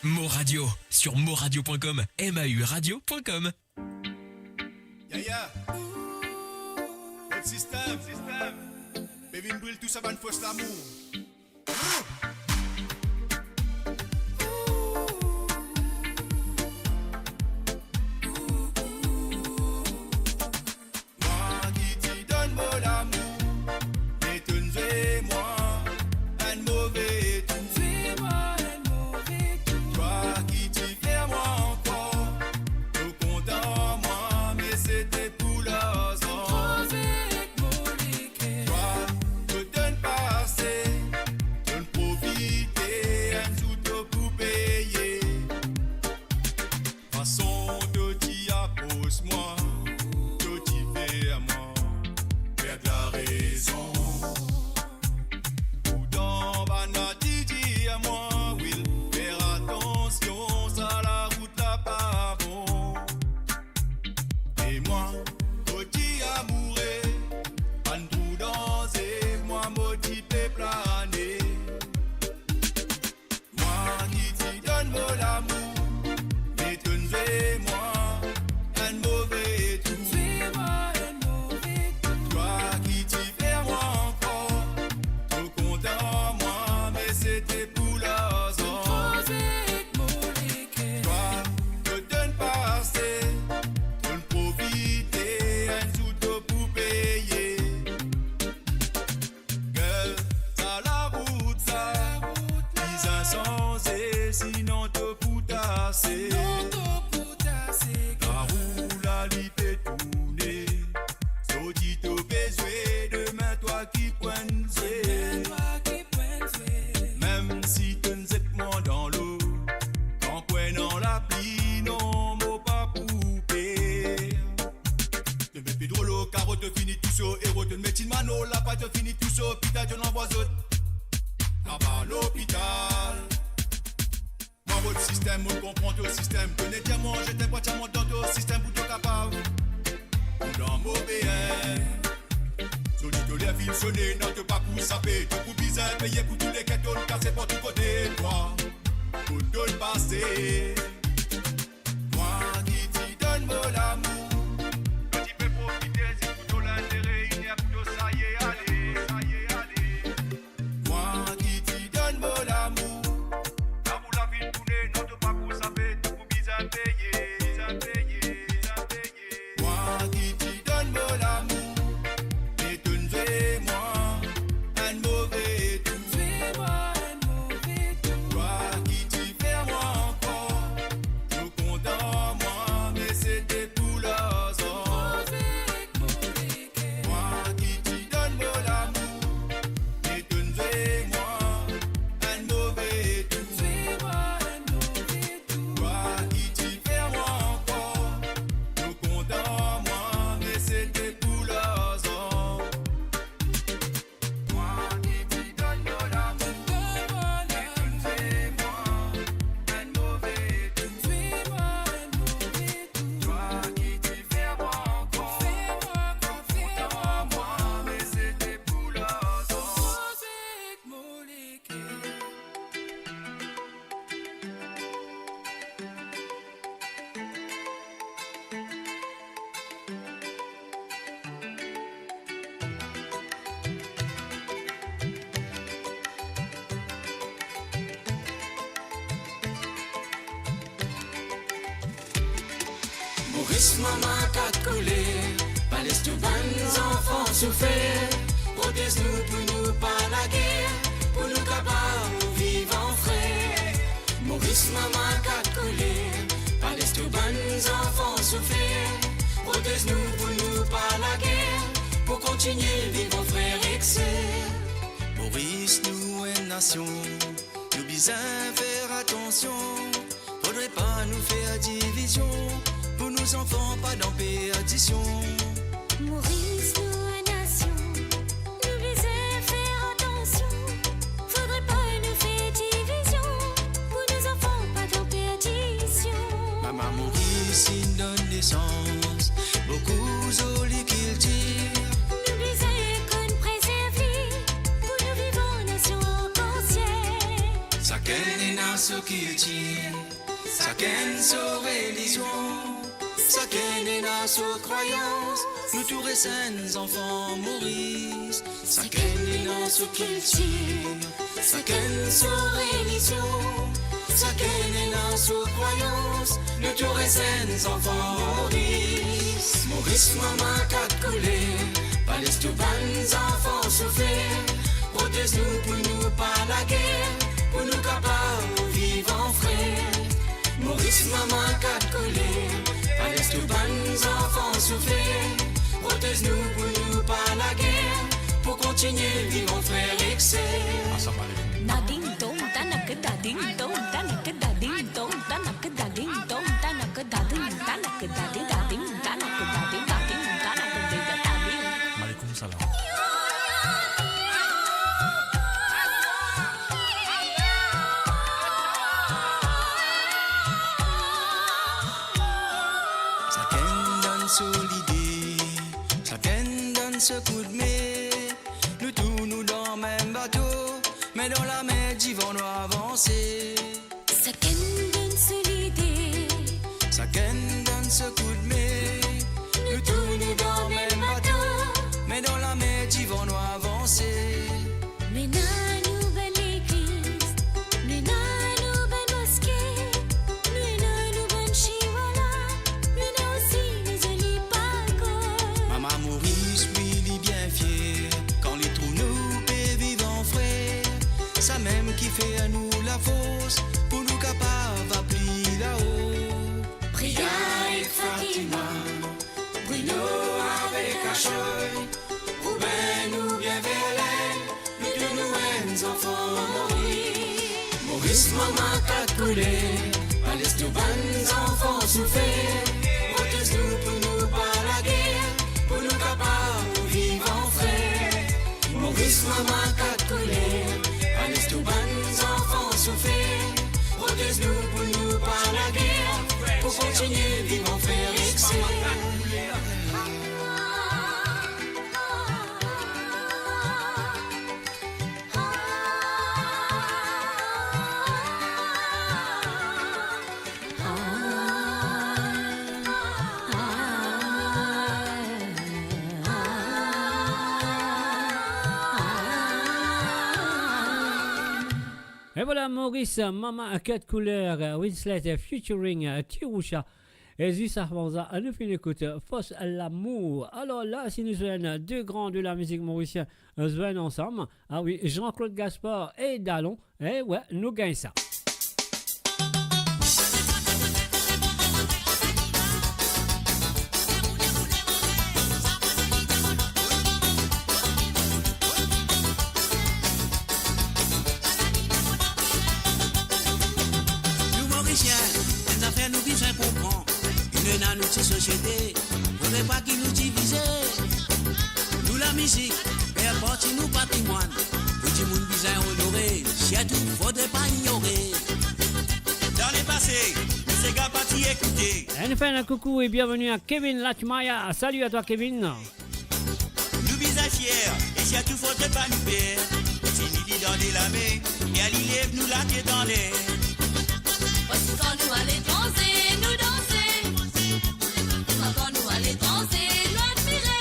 Mo Radio, sur moradio point com, M A U radio point com. Ya, ya. Lot sistem. Pe vinn bril tou sa bann fos lamour. Mwa ki ti donn mo lamour, me to'nn zwe mwa enn move tour. Zwe mwa enn move tour. Twa ki ti fer mwa ankor, to kontan mwa, me sete pou larzan. Tro zwe ek mo leker. Twa, to to'nn pase, to'nn profite, enn zour to pou peye. Fason to ti apros mwa, to ti fer mwa perd larezon. Pourtan bann la ti dir mwa, Will, fer atansion, sa larout la pa bon. E mwa, mo ti amoure, bann trou danze, mwa mo ti pe plane. Mwa ki ti donn mo lamour, me to'nn zwe mwa enn move tour. Zwe mwa enn move tour. Twa ki ti fer mwa ankor, to kontan mwa, me sete pou larzan. Tro zwe ek mo leker. Twa, to to'nn pase, to'nn profite, enn zour to pou peye. Girl, sa larout sa, bizin sanze, sinon to pou tase. Larou la li pe tourne, zordi to pe zwe, demin twa ki pou enn zwe. Mem si to'nn zet mwa dan lo, kan pwin dan lapli, non, mo pa pou per. To met pedrolo, karo, to fini tou so, ero, to met in mano, lapay, to fini tou so, pita, to anvway zot laba lopital. Mwa, mo sistem, mo konpran to sistem. To nek dir mwa, je t'aime, pa ti a mont dan to sistem pou to kapav pou dan mo been. Zordi to ler finn sone, non, to pa pou sape, to pou bizin peye pou tou leker to'nn kase par tou kote. Twa, kot to'nn pase. Mwa ki ti donn mo lamour. Kan ti pe profite, si pou to lintere, inn er pou to saye ale, saye ale. Mwa ki ti donn mo lamour. Lamour la finn tourne, non, to pa pou sape, to pou bizin peye, bizin peye, bizin peye. Mwa ki ti donn mo lamour, me to'nn zwe mwa enn move tour. Zwe mwa enn move tour. Twa ki ti fer mwa ankor, to kontan mwa, me sete pou larzan. Mwa ki ti donn mo lamour, me to'nn zwe mwa enn move tour. Zwe mwa enn move tour. Twa ki ti fer mwa ankor, to kontan mwa, me sete pou larzan. Mwa ki ti donn mo lamour, me to'nn zwe mwa enn move tour. Twa ki ti fer mwa ankor, to kontan mwa, me sete pou larzan. Moris, mama kat koler, pa les tou bann zanfan soufer. Protez nou pou nou pa lager, pou nou kapav viv an frer. Moris, mama kat koler, pa les tou bann zanfan soufer. Protez nou pou nou pa lager, pou kontinie viv an frer ek ser. Moris, nou enn nasion, nou bizin fer atansion. Fodre pa nou fer divizion, pou nou zanfan pa dan perdision. Moris, nou enn nasion, nou bizin fer atansion. Fodre pa nou fer divizion, pou nou zanfan pa dan perdision. Mama Moris inn donn nesans boukou zoli kiltir. Nou bizin konn prezerv li, pou nou viv an nasion arkansiel. Sakenn ena so kiltir, sakenn so relizion, sakenn ena so krwayans. Nou tou res enn zanfan Moris, sakenn ena so kiltir, sakenn so relizion, sakenn ena so krwayans. Nou tou res enn zanfan Moris. Moris, mama kat kouler, pa les tou bann zanfan soufer. Protez nou pou nou pa lager, pou nou kapav viv an frer. Moris, mama kat kouler, pa les tou bann zanfan soufer. Protez nou pou nou pa lager, pou kontinie viv an frer ek ser. Assalamu alaikum. Dading dong, tanak, dading dong, tanak, dading dong, tanak, dading dong, tanak, dading, tanak, dading, dading, tanak, dading, dading, tanak, dading, dading. Malikum salam. Sakenn donn so lide, sakenn donn so koudme. Nou tou nou dan mem bato, me dan lame divan nou avanse. Sakenn donn so lide, sakenn donn so koudme. Nou tou nou dan mem bato, me dan lame divan nou avanse. Mena nou bann legliz, mena nou bann moske, mena nou bann shiwala, mena osi nou zoli pakot. Mama Moris, wi, li bien fier kan li trouv nou pe viv an frer. Samem ki fer nou lafors pou nou kapav al pli lao. Priya ek Fatima, Bruno avek Ashoy, Ruben oubien Verlaine, nou tou nou enn zanfan Moris. Moris, mama kat kouler, pa les tou bann zanfan soufer. Protez nou pou nou pa lager, pou nou kapav viv an frer. Moris, mama kat kouler, pa les tou bann zanfan soufer. Protez nou pou nou pa lager, pou kontinie viv an frer ek ser. E vwala, Moris, Mama Kat Kouler, Winslet featuring Tirousha. E zis avan sa, nou finn ekout Fors Lamour. Alor la, si nou zwenn de gran de lamizik morisien zwenn ansam, ah wi, Jean-Claude Gaspard e Dalon, e wi, nou gagn sa. Nou Morisien, enn zafer nou bizin konpran. Nou ena nou ti sosiete, fodre pa ki nou divize. Nou lamizik fer parti nou patrimwann, tou dimoun bizin onore, sirtou fodre pa ignore. Dan lepase, nou sega pa ti ekoute. Enn finn koukou e bienveni a Kevin Lachmaya. Salut à toi, Kevin. Nou bizin fier, e sirtou fodre pa nou per. Tini li dan de lame, e li lev nou lapie dan ler. Parski kan nou aletranze, nou danse. Kan nou aletranze, nou admire.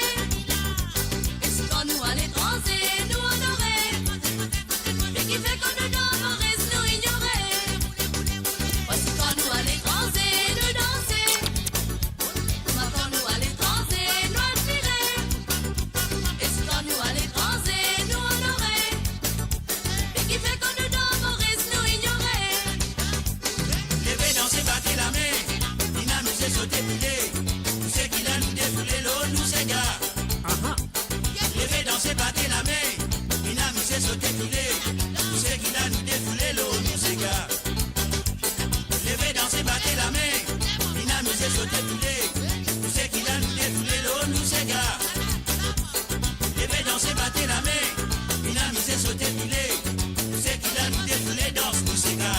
E si kan nou aletranze, nou onore. E ki fer kan nou dan Moris, nou ignore. Parski kan nou aletranze, nou danse. Kouma kan nou aletranze, nou admire. E si kan nou aletranze, nou onore. E ki fer kan nou dan Moris, nou ignore. Leve, danse, bat lame, vinn amize, sote, boule. Tou seki la nou defoule lor nou sega. Aha. Leve, danse, bat lame, vinn amize, sote, boule. Tou seki la nou defoule lor nou sega. Leve, danse, bat lame, vinn amize, sote, boule. Tou seki la nou defoule lor nou sega. Leve, danse, bat lame, vinn amize, sote, boule. Tou seki la nou defoule, dans, nou sega.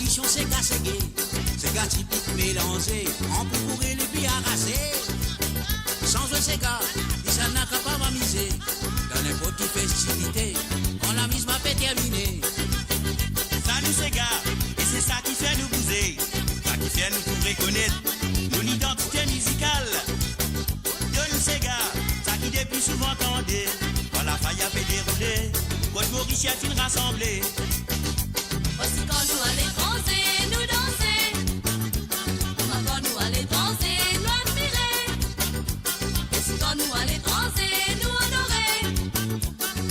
Tradision sega sege, sega tipik melanze, an pou kouri li pi arase. San zwe sega, li sa napa kapav amize. Dan ninport ki festivite, kan lamizman pe termine. Sa nou sega, e se sa ki fer nou bouze, sa ki fer nou tou rekonet nou lidantite mizikal. Donn sega, sa ki depi souvan tande, kan lafaya pe deroule, kot Morisien finn rasanble. Osi kan nou aletranze, nou danse. Kouma kan nou aletranze, nou admire. E si kan nou aletranze, nou onore.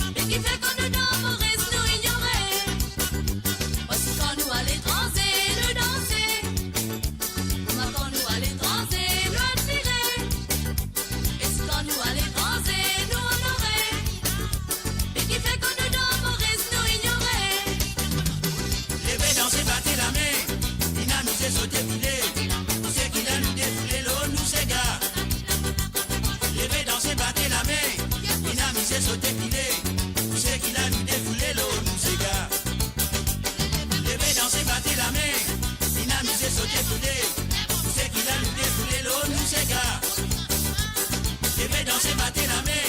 Me kifer kan nou dan Moris, nou inyore? Osi kan nou aletranze, nou danse. Kouma kan nou aletranze, nou admire. E si kan nou aletranze, nou onore. Me kifer kan nou dan Moris, nou inyore? Leve, danse, bate lame, vinn amize, sote, file. Pou seki la nou defoule lor nou sega. Leve, danse, bate lame, vinn amize, sote, file. Pou seki la nou defoule lor nou sega. Leve, danse, bate lame, vinn amize, sote, file. Pou seki la nou defoule lor nou sega. Leve, danse, bate lame,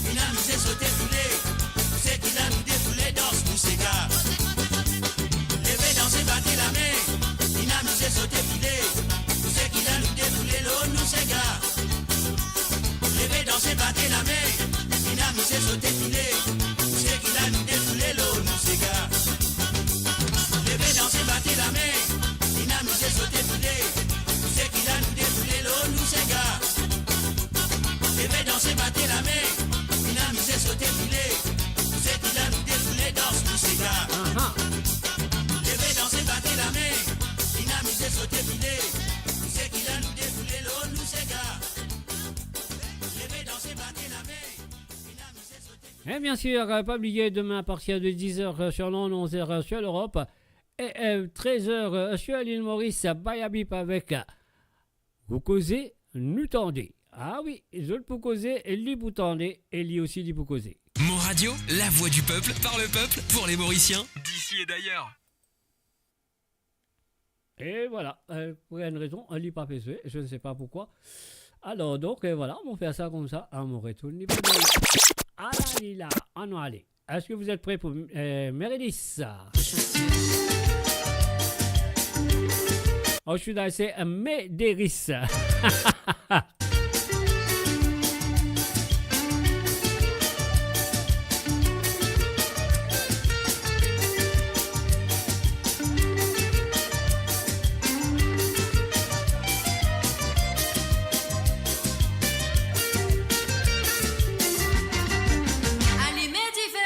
vinn amize, sote, file. Pou seki la nou defoule, dans nou sega. Leve, danse, bate lame, vinn amize, sote, file. Pou seki la nou defoule lor nou sega. Leve, danse, bate lame, vinn amize, sote, file. Pou seki la nou defoule lor nou sega. Leve, danse, bate lame, vinn amize, sote, file. Pou seki la nou defoule lor nou sega. Leve, danse, bate lame, vinn amize, sote, file. Pou seki la nou defoule, dans nou sega. Aha. Leve, danse, bate lame, vinn amize, sote, file. Pou seki la nou defoule lor nou sega. Leve, danse, bate lame, vinn amize, sote, file. Et bien sûr, euh, pas oublier, demain à partir de dix heures, euh, sur l'onde, onze heures, euh, sur l'Europe, et, euh, treize heures, euh, sur l'île Maurice, Bayabip avec, euh, Ou koze, nou tande. Ah wi, zot pou koze, e li pou tande, e li osi li pou koze. Mon Radio, la voix du peuple, par le peuple, pour les Mauriciens, d'ici et d'ailleurs. E vwala, euh, pou enn rezon, li pa pe zwe, je ne sais pas pourquoi. Alor, donk, euh, vwala, mo fer sa koumsa, a mo retourn li pou zot. Ala li la, anou ale. Est-ce que vous êtes prêts pour, euh, Meredis? Oh, should I say, euh, Mederis? Alime dife,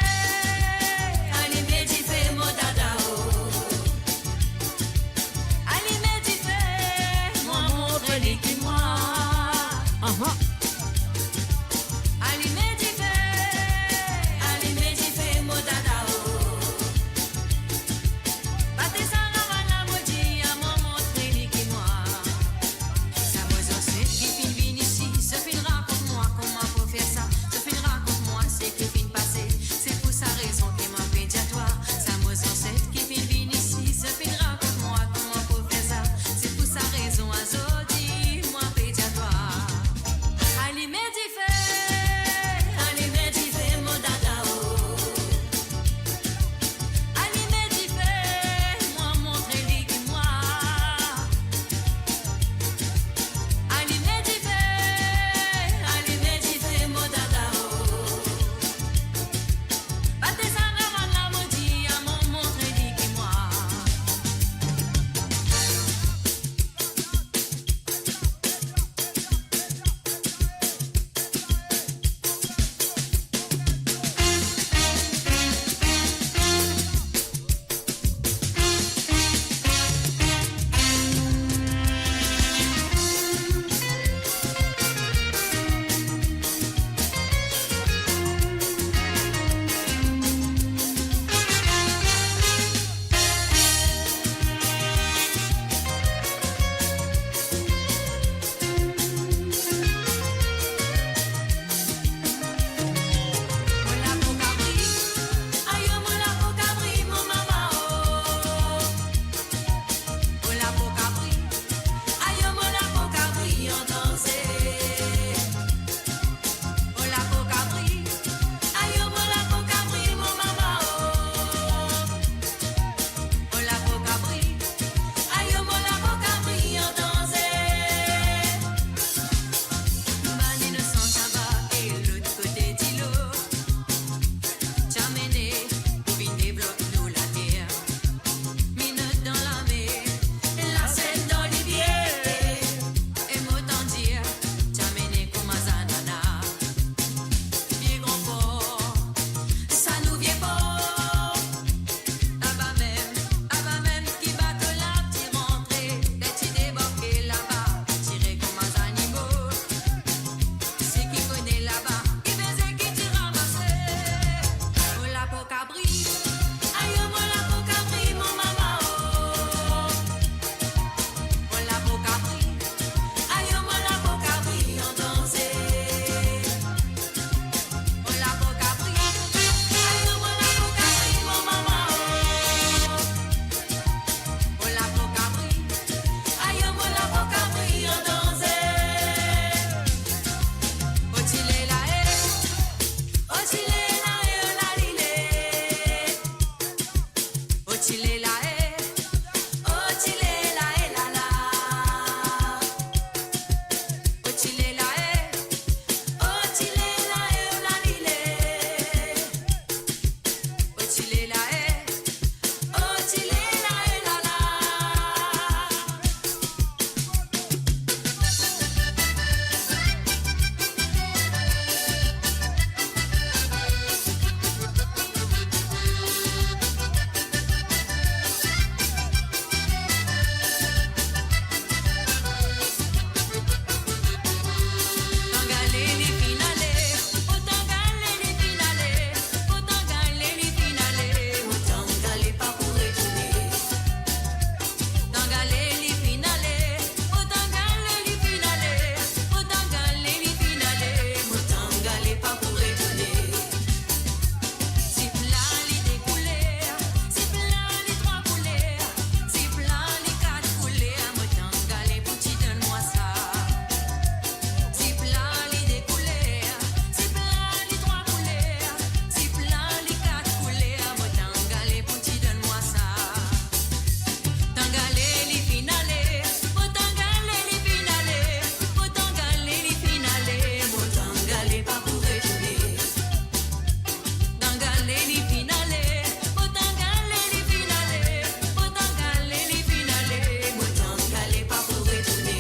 alime dife, mo dada o. Alime dife, mo montre li ki mwa. Ti le la e, oh ti le la e la la. Oh ti le la e, oh ti le la e, oh la li le. Oh ti le la e, oh ti le la e la la. Zip la li de kouler, zip la li trwa kouler, zip la li kat kouler, mo tann gale pou ti donn mwa sa. Zip la li de kouler, zip la li trwa kouler, zip la li kat kouler, mo tann gale pou ti donn mwa sa. Tann gale li finn ale, mo tann gale li finn ale, mo tann gale li finn ale, mo tann gale pa pou retourne. Tann gale li finn ale, mo tann gale li finn ale, mo tann gale li finn ale, mo tann gale pa pou retourne.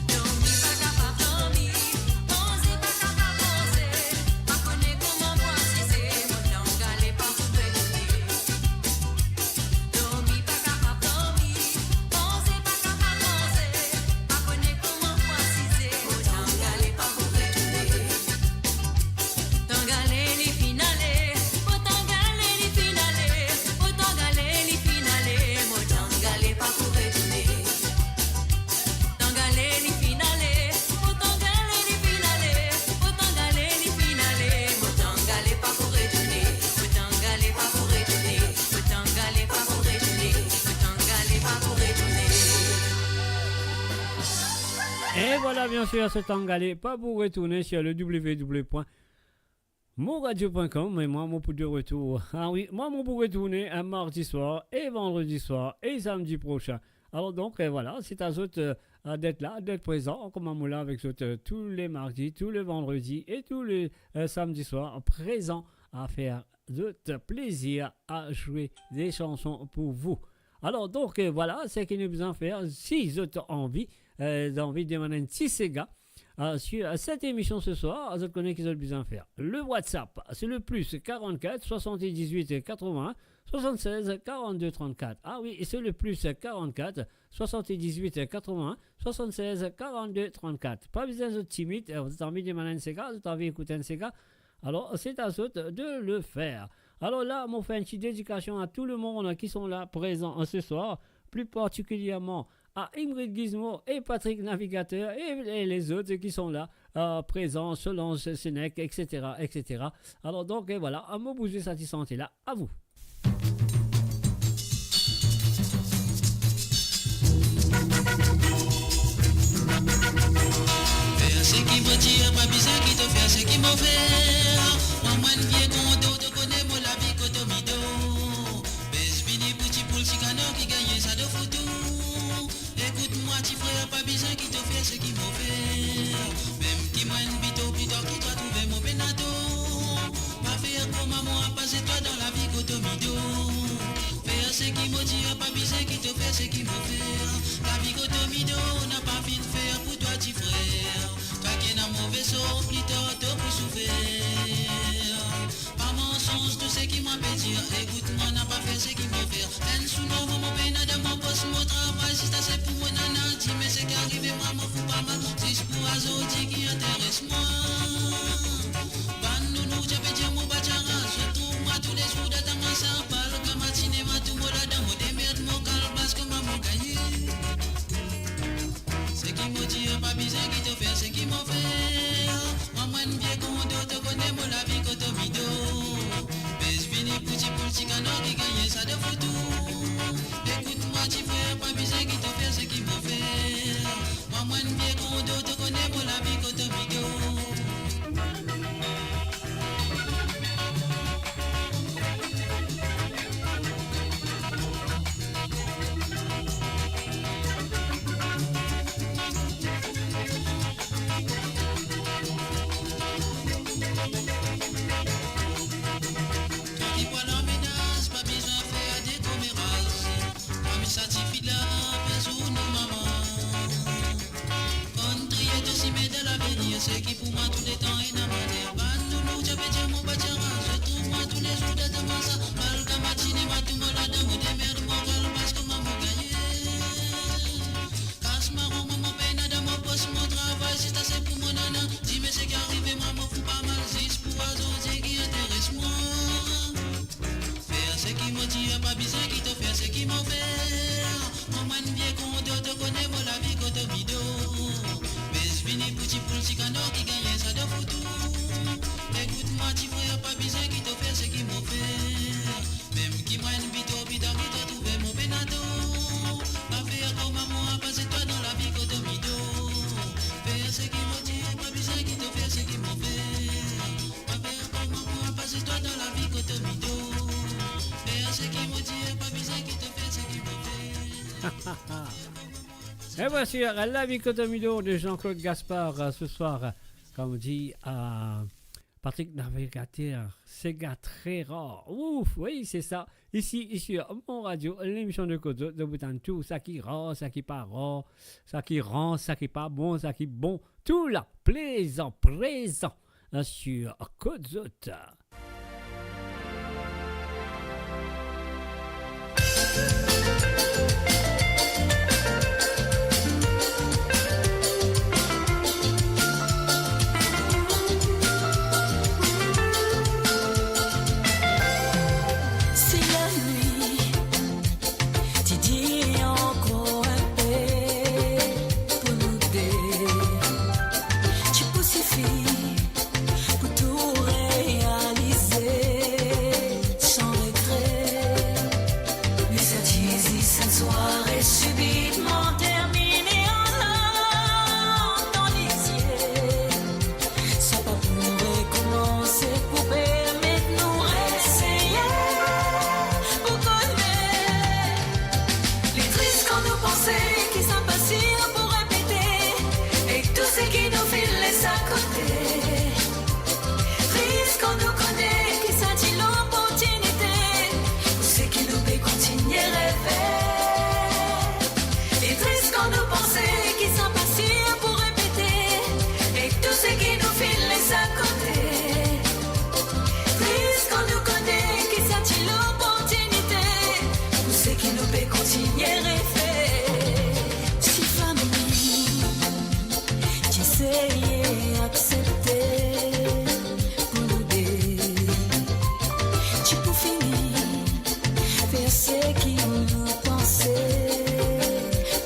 Dormi pa kapav dormi, manze pa kapav manze, pa kone kouma pou asize, mo tann gale pa pou retourne. Dormi pa kapav dormi, manze pa kapav manze, pa kone kouma pou asize, mo tann gale pa pou retourne. Tann gale li finn ale, mo tann gale li finn ale, mo tann gale li finn ale, mo tann gale pa pou retourne. Tann gale li finn ale, mo tann gale li finn ale, mo tann gale li finn ale, mo tann gale pa pou retourne, mo tann gale pa pou retourne, mo tann gale pa pou retourne, mo tann gale pa pou retourne. Et voilà, bien sûr, ce tann gale pa pou retourne sur le w w w point mon radio point com, e mwa, mo pou de retour. Ah oui, mwa, mo pou retourne, euh, mardi soir, e vandredi soir, e samedi prochain. Alors donc, euh, voilà, c'est à zot, euh, d'être là, d'être présent, kouma mo la avek zot, euh, tous les mardis, tous les vendredis et tous les, euh, samedis soirs, présent à faire zot plaisir, à jouer des chansons pour vous. Alors donc, euh, voilà, seki nou bizin fer, si zot anvi, euh, anvi demann enn ti sega, euh, sur, euh, cette émission ce soir, zot kone ki zot bizin fer. Le WhatsApp, c'est le plus quarante-quatre soixante-dix-huit quatre-vingts soixante-seize quarante-deux trente-quatre. Ah oui, c'est le plus quarante-quatre soixante-dix-huit quatre-vingts soixante-seize quarante-deux trente-quatre. Pa bizin zot timid, euh, zot anvi demann enn sega, zot anvi ekout enn sega, alors c'est à zot de le faire. Alors là, mo fer enn ti dedikasion à tout le monde qui sont là présents ce soir, plus particulièrement à Ingrid Guizmo et Patrick Navigateur et, et les autres qui sont là, euh, présents, Solange Sénèque, et cetera, et cetera. Alors donc, euh, voilà, mo pou zwe sa ti sante la, à vous. Fer seki mo dir, pa bizin ki to fer seki mo fer. Mwa, mo enn vie kondo, to kone mo lavi kotomido. Bes vini pou ti poul, ti kanar ki gagne sa do foutou. Ekout mwa ti frer, pa bizin ki to fer seki mo fer. Mem ki mo enn bito, pito ki twa trouve mo pena to. Pa fer kouma mwa, pa zet twa dan lavi kotomido. Fer seki mo dir, pa bizin ki to fer seki mo fer. Lavi kotomido napa finn fer pou twa ti frer. Twa ki ena move sor, pli tar to pou soufer. Pa mansonz tou seki mwa pe dir, ekout mwa, napa fer seki mo fer. Enn sou novo mo pena dan mo pos, mo travay zis ase pou mo nana, dime seki arive mwa, mo fou pa mal, zis pou azordi ki interes mwa. Bann nounou ti pe dir mo pa ti araz, zot trouv mwa toulezour dan tama sa, pal, gama, sinema, tou mo ladan, mo demerd, mo kalbas kouma mo gagne. Seki mo dir, pa bizin ki to fer seki mo fer. Mwa, mo enn vie kondo, to kone mo lavi kotomido. Bes vini pou ti poul, ti kanar ki gagne sa do foutou. Ekout mwa ti frer, pa bizin ki to fer seki mo fer. Mwa, mo enn vie kondo, to kone mo lavi kotomido. Seki pou mwa touletan ena maler. Bann nounou, ti pe dir mo pa ti aranze. Trouv mwa toulezour dan mwa sa. Balkan, match sinema, tou mo ladan, mo demerd, mo kalbas, kouma mo gagne. Kas maron, mo, mo pena dan mo pos, mo travay, zis ase pou mo nana. Dime seki arive mwa, mo fou pa mal, zis pou azordi ki interes mwa. Fer seki mo dir, pa bizin ki to fer seki mo fer. Mwa, mwa enn vie konto, to kone mo lavi koto mido. Bes vini pou ti poul, ti kano ki gagne sa dan foutou. Ekout mwa ti frer, pa bizin ki to fer seki mo fer. Mem ki mwa enn bito, bito ki to trouve mo pena to. Pa fer kouma mwa, pa zet twa dan lavi koto mido. Fer seki mo dir, pa bizin ki to fer seki mo fer. Pa fer kouma mwa, pa zet twa dan lavi koto mido. Fer seki mo dir, pa bizin ki to fer seki mo fer. Et voici la vie Kotomido de Jean-Claude Gaspard, euh, ce soir, euh, comme dit, euh, Patrick Navigateur, séga très rare. Ouf, oui, c'est ça. Ici, ici, mon radio, l'émission de Kozo, de bout en tout, sa ki rar, sa ki pa rar, sa ki ran, sa ki pa bon, sa ki bon, tout la, plaisant, présent, hein, sur Kozo. Si lanwit ti dir ankor inpe pou nou de, ti pou sifi pou tou realize san regre. Me sa ti zis enn sware sibitman termine an larm dan lizie. Sa pa pou rekoumanse, pou permet nou reseye, pou kone. Li tris kan nou panse ki sa pa sir pou repete, ek tou seki nou finn les akote. Tris kan nou kone ki sa ti loportinite pou seki nou pe kontigne reve. Li tris kan nou panse ki sa pa sir pou repete, ek tou seki nou finn les akote. Tris kan nou kone ki sa ti loportinite pou seki nou pe kontigne reve. Si fami ti eseye aksepte pou nou de, ti pou fini fer seki nou panse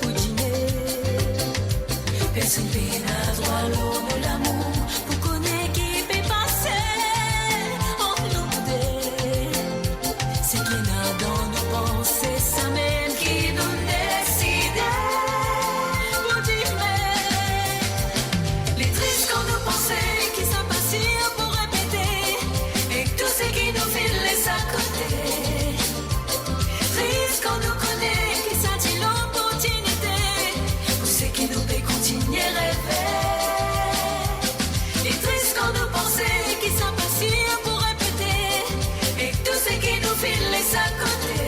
pou dime. Personn pena drwa lor mo lamour, pou kone ki pe pase ant nou de. Seki ena dan nou panse, samem ki nou deside pou dime. Li tris kan nou panse ki sa pa sir pou repete, ek tou seki nou finn les akote. Tris kan nou kone ki sa ti loportinite pou seki nou pe kontigne reve. Li tris kan nou panse ki sa pa sir pou repete, ek tou seki nou finn les akote.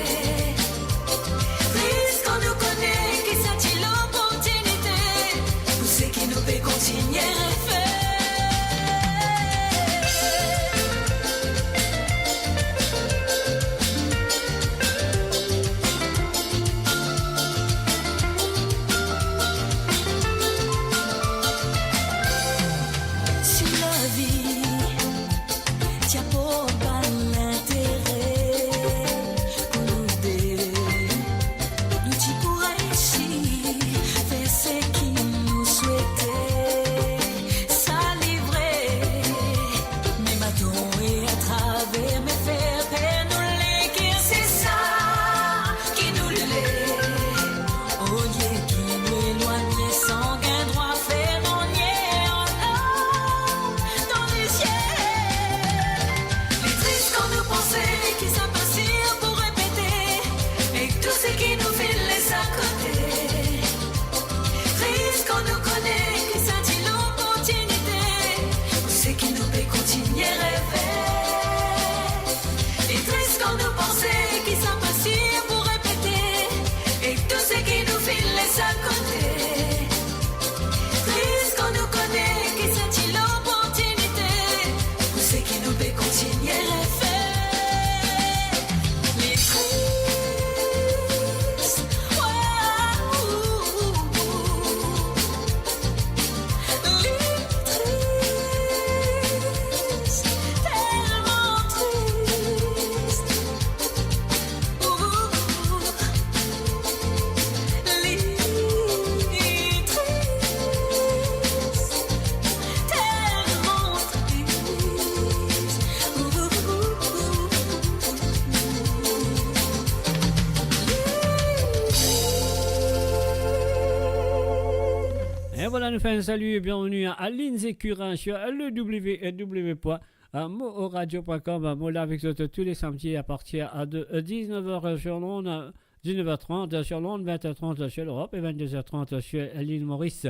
Voilà, nou fer enn sali, bienveni a Aline Zekurin sur le W W W point mo radio point com. Mo la avek zot tou le samdi a partir de dix-neuf heures sur l'onde, dix-neuf heures trente sur l'onde, vingt heures trente sur l'Europe et vingt-deux heures trente sur l'île Maurice.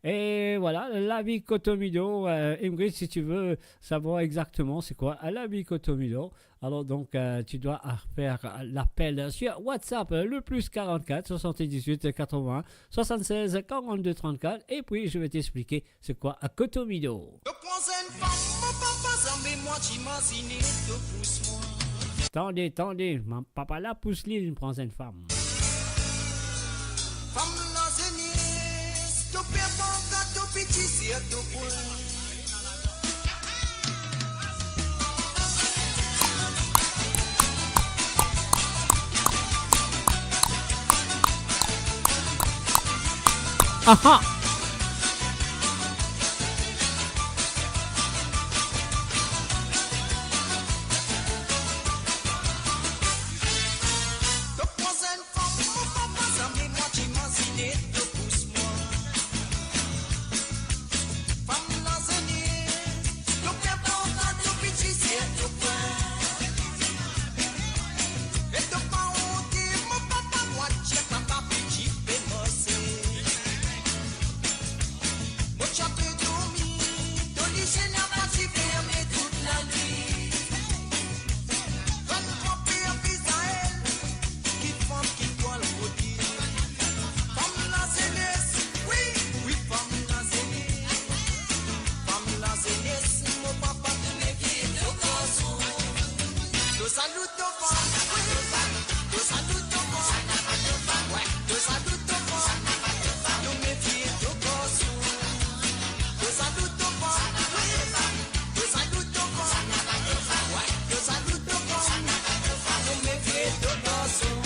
Et voilà, la vie Kotomido. Euh, Ingrid, si tu veux savoir exactement c'est quoi la vie Kotomido, alors donc, euh, tu dois faire l'appel sur WhatsApp, euh, le plus quarante-quatre soixante-dix-huit quatre-vingts soixante-seize quarante-deux trente-quatre, et puis je vais t'expliquer c'est quoi un Kotomido. To pran enn fam, mo papa, zame mwa ti mazine to pous mwa. Tande, tande, mo papa la pous li, li pran enn fam. Fam lazenes, to per pa ankor to piti, si to pran. Aha. Fam lazenes, wi, wi, fam lazenes. Fam lazenes, mo papa, to mefie to garson. To salut to fam, wi, to salut to fam, wi, to salut to fam, to mefie to garson. To salut to fam, wi, to salut to fam, wi, to salut to fam, to mefie to garson.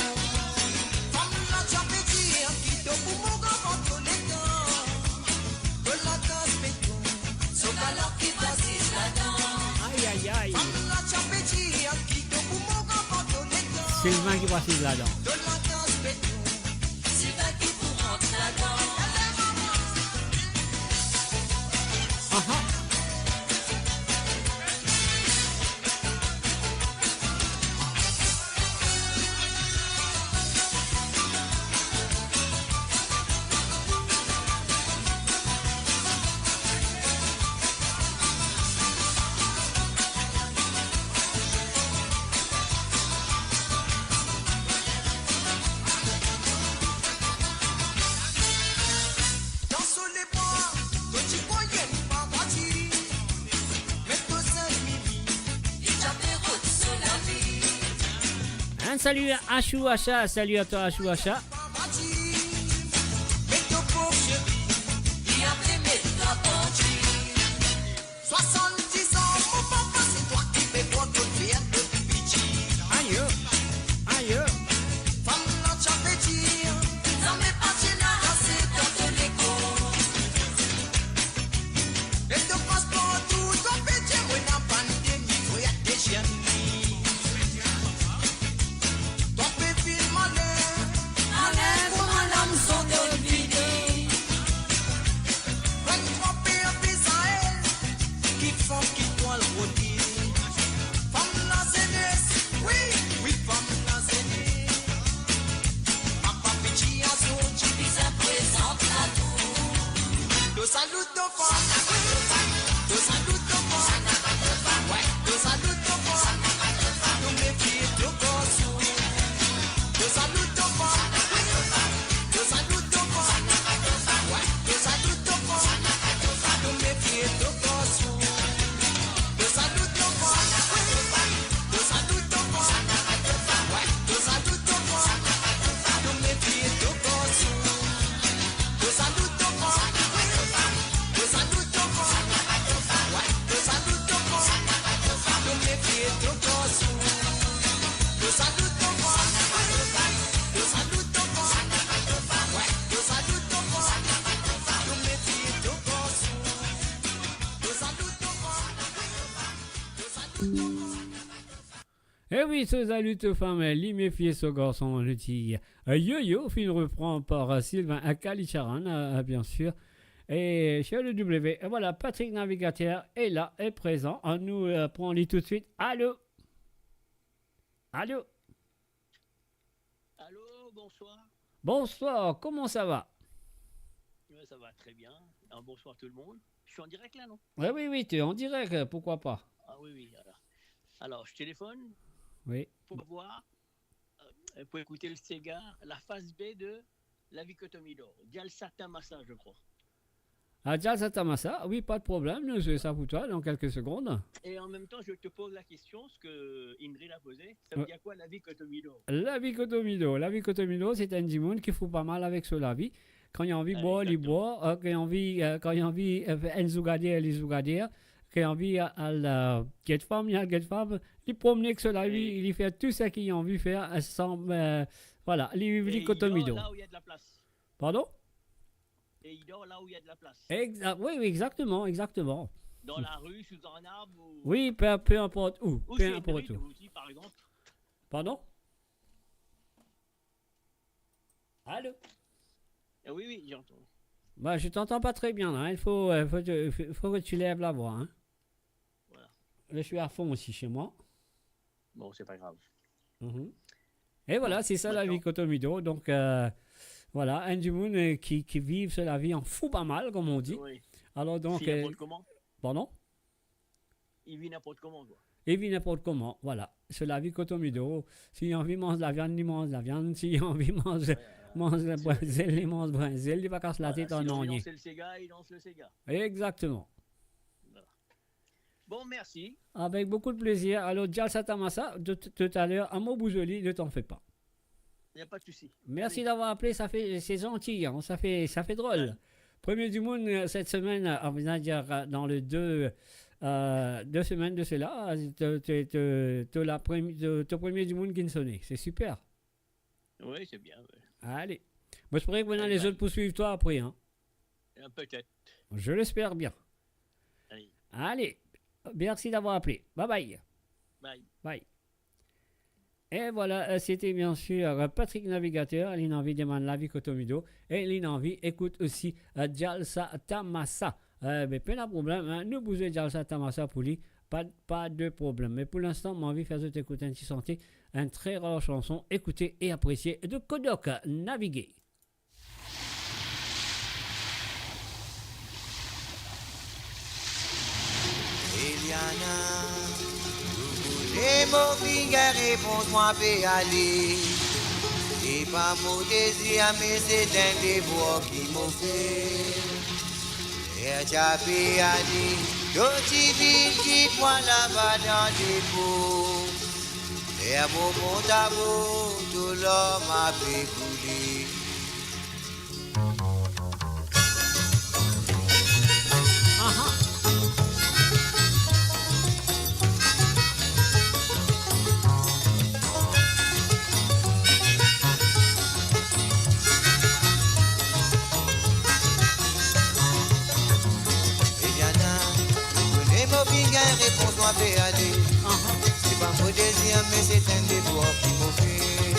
Fam la ti pe dir ki to pou mour avan to letan. To latanz beton, so galon ki to asiz ladan. Ay, ay, ay. Fam la ti pe dir ki to pou mour avan to letan. Sylvain ki pou asiz ladan. To latanz beton, Sylvain ki pou rant ladan. Aha. Un salut à Ashou Asha, salut à toi Ashou Asha. Ayo, ayo. Fam lazenes, wi, wi, fam lazenes. Papa Pichi a sorti, bizin prezant lakou. To salut to fam, to salut to fam, wi, to salut to fam, to mefie to garson. To salut to fam, wi, to salut to fam, wi, to salut to fam, to mefie to garson. E wi, to salut to fam, li mefie so garson, nou dir. Euh, Yo-Yo, finn repran par, euh, Sylvain, euh, Kalicharan, euh, euh, bien sûr. Et sur le W. Et voilà, Patrick Navigateur est là, est présent. On nous euh, prend lui tout de suite. Allô ? Allô ? Allô, bonsoir. Bonsoir, comment ça va ? Ouais, ça va très bien. Alors, bonsoir tout le monde. Je suis en direct là, non ? Oui, oui, oui, tu es en direct, euh, pourquoi pas ? Ah oui, oui, alors. Alors, je téléphone Oui. pour voir, euh, pour écouter le séga, la face B de La Vie Kotomi Dor. Djalsa Tamasa, je crois. Ah, Djalsa Tamasa, oui, pas de problème, nous jouons ça pour toi dans quelques secondes. Et en même temps, je te pose la question, ce que Ingrid a posé, ça veut Ouais. dire quoi La Vie Kotomi Dor ? La Vie Kotomi Dor. La Vie Kotomi Dor, c'est un dimoun qui fout pas mal avec son lavi. Quand il a envie de Ah, boire, il exactement. boit. Euh, quand il a envie, euh, quand il a envie, euh, faire une zougadère, les zougadères. Quand il a envie, euh, al, euh, get femme, il a get femme. Il promène avec son lavi, Et il fait tout ce qu'il a envie de faire, euh, sans, euh, voilà, il vit Et il Kotomi dor Dor. là où il y a de la place. Pardon ? Et il dort là où il y a de la place. Exa-, oui, oui, exactement, exactement. Dans la rue, sous un arbre ou Oui, peu, peu importe où, Ou peu chez importe Ingrid où. aussi, par exemple. Pardon ? Allô ? Eh oui, oui, j'entends. Bah, je t'entends pas très bien, là, hein. Il faut, euh, faut, te- faut que tu lèves la voix, hein. Voilà. Je suis à fond aussi chez moi. Bon, c'est pas grave. Mhm. Et voilà, Bon, c'est ça la maintenant vie Kotomi Dor. Donc, euh, voilà, un dimoun euh, qui, qui vit sa lavi en fou pas mal, comme on dit. Oui. Alors donc, Fou euh, n'importe comment. Pardon ? Il vit n'importe comment, quoi. Il vit n'importe comment, voilà. Sa lavi Kotomi Dor. Si li anvi manz laviann, li manz laviann. Si li anvi manz, Ouais, euh, manz c'est brinzel, li manz brinzel. Li pa kas latet Voilà, si an l'ambiance nanye. c'est le séga, il danse le séga. Exactement. Voilà. Bon, merci. Avec beaucoup de plaisir. Alors, Djalsa Tamasa, de t-, tout à l'heure, à Mobouzoli, ne t'en fais pas. Il n'y a pas de souci. Merci Allez. d'avoir appelé, ça fait, c'est gentil, hein, ça fait, ça fait drôle. Ouais. Premier dimoun, euh, cette semaine, euh, on va dire, euh, dans les deux, euh, deux semaines de cela, euh, te, te, te, te la premi-, te, te premier dimoun ki'nn sone. C'est super. Oui, c'est bien, ouais. Allez. Moi, je pourrais que maintenant Allez, les bye. autres poursuivent toi après, hein. Euh, peut-être. Je l'espère bien. Allez. Allez, merci d'avoir appelé. Bye bye. Bye. Bye. Et voilà, euh, c'était bien sûr, euh, Patrick Navigateur, li anvi demann lavi Kotomi Dor, e li anvi ekout osi, euh, Djalsa Tamasa. Euh, be, pena problem, hein, nou bouze Djalsa Tamasa pou li, pas, pas de problème. Mais pour l'instant, mo anvi fer zot ekout enn ti sante, une très rare chanson. Écoutez et appréciez de Kodok, Naviguer. Eliana, ou koute mo finn gagn repons, mwa pe ale. Se pa mo dezir, me se enn devwar ki mo fer. Ler ti ape ale, to ti vinn kit mwa laba dan depo. Ler mo mont abor, to larm ape koule. Eliana, ou kone mo finn gagn repons, mwa pe ale. Se pa mo dezir, me se enn devwar ki mo fer.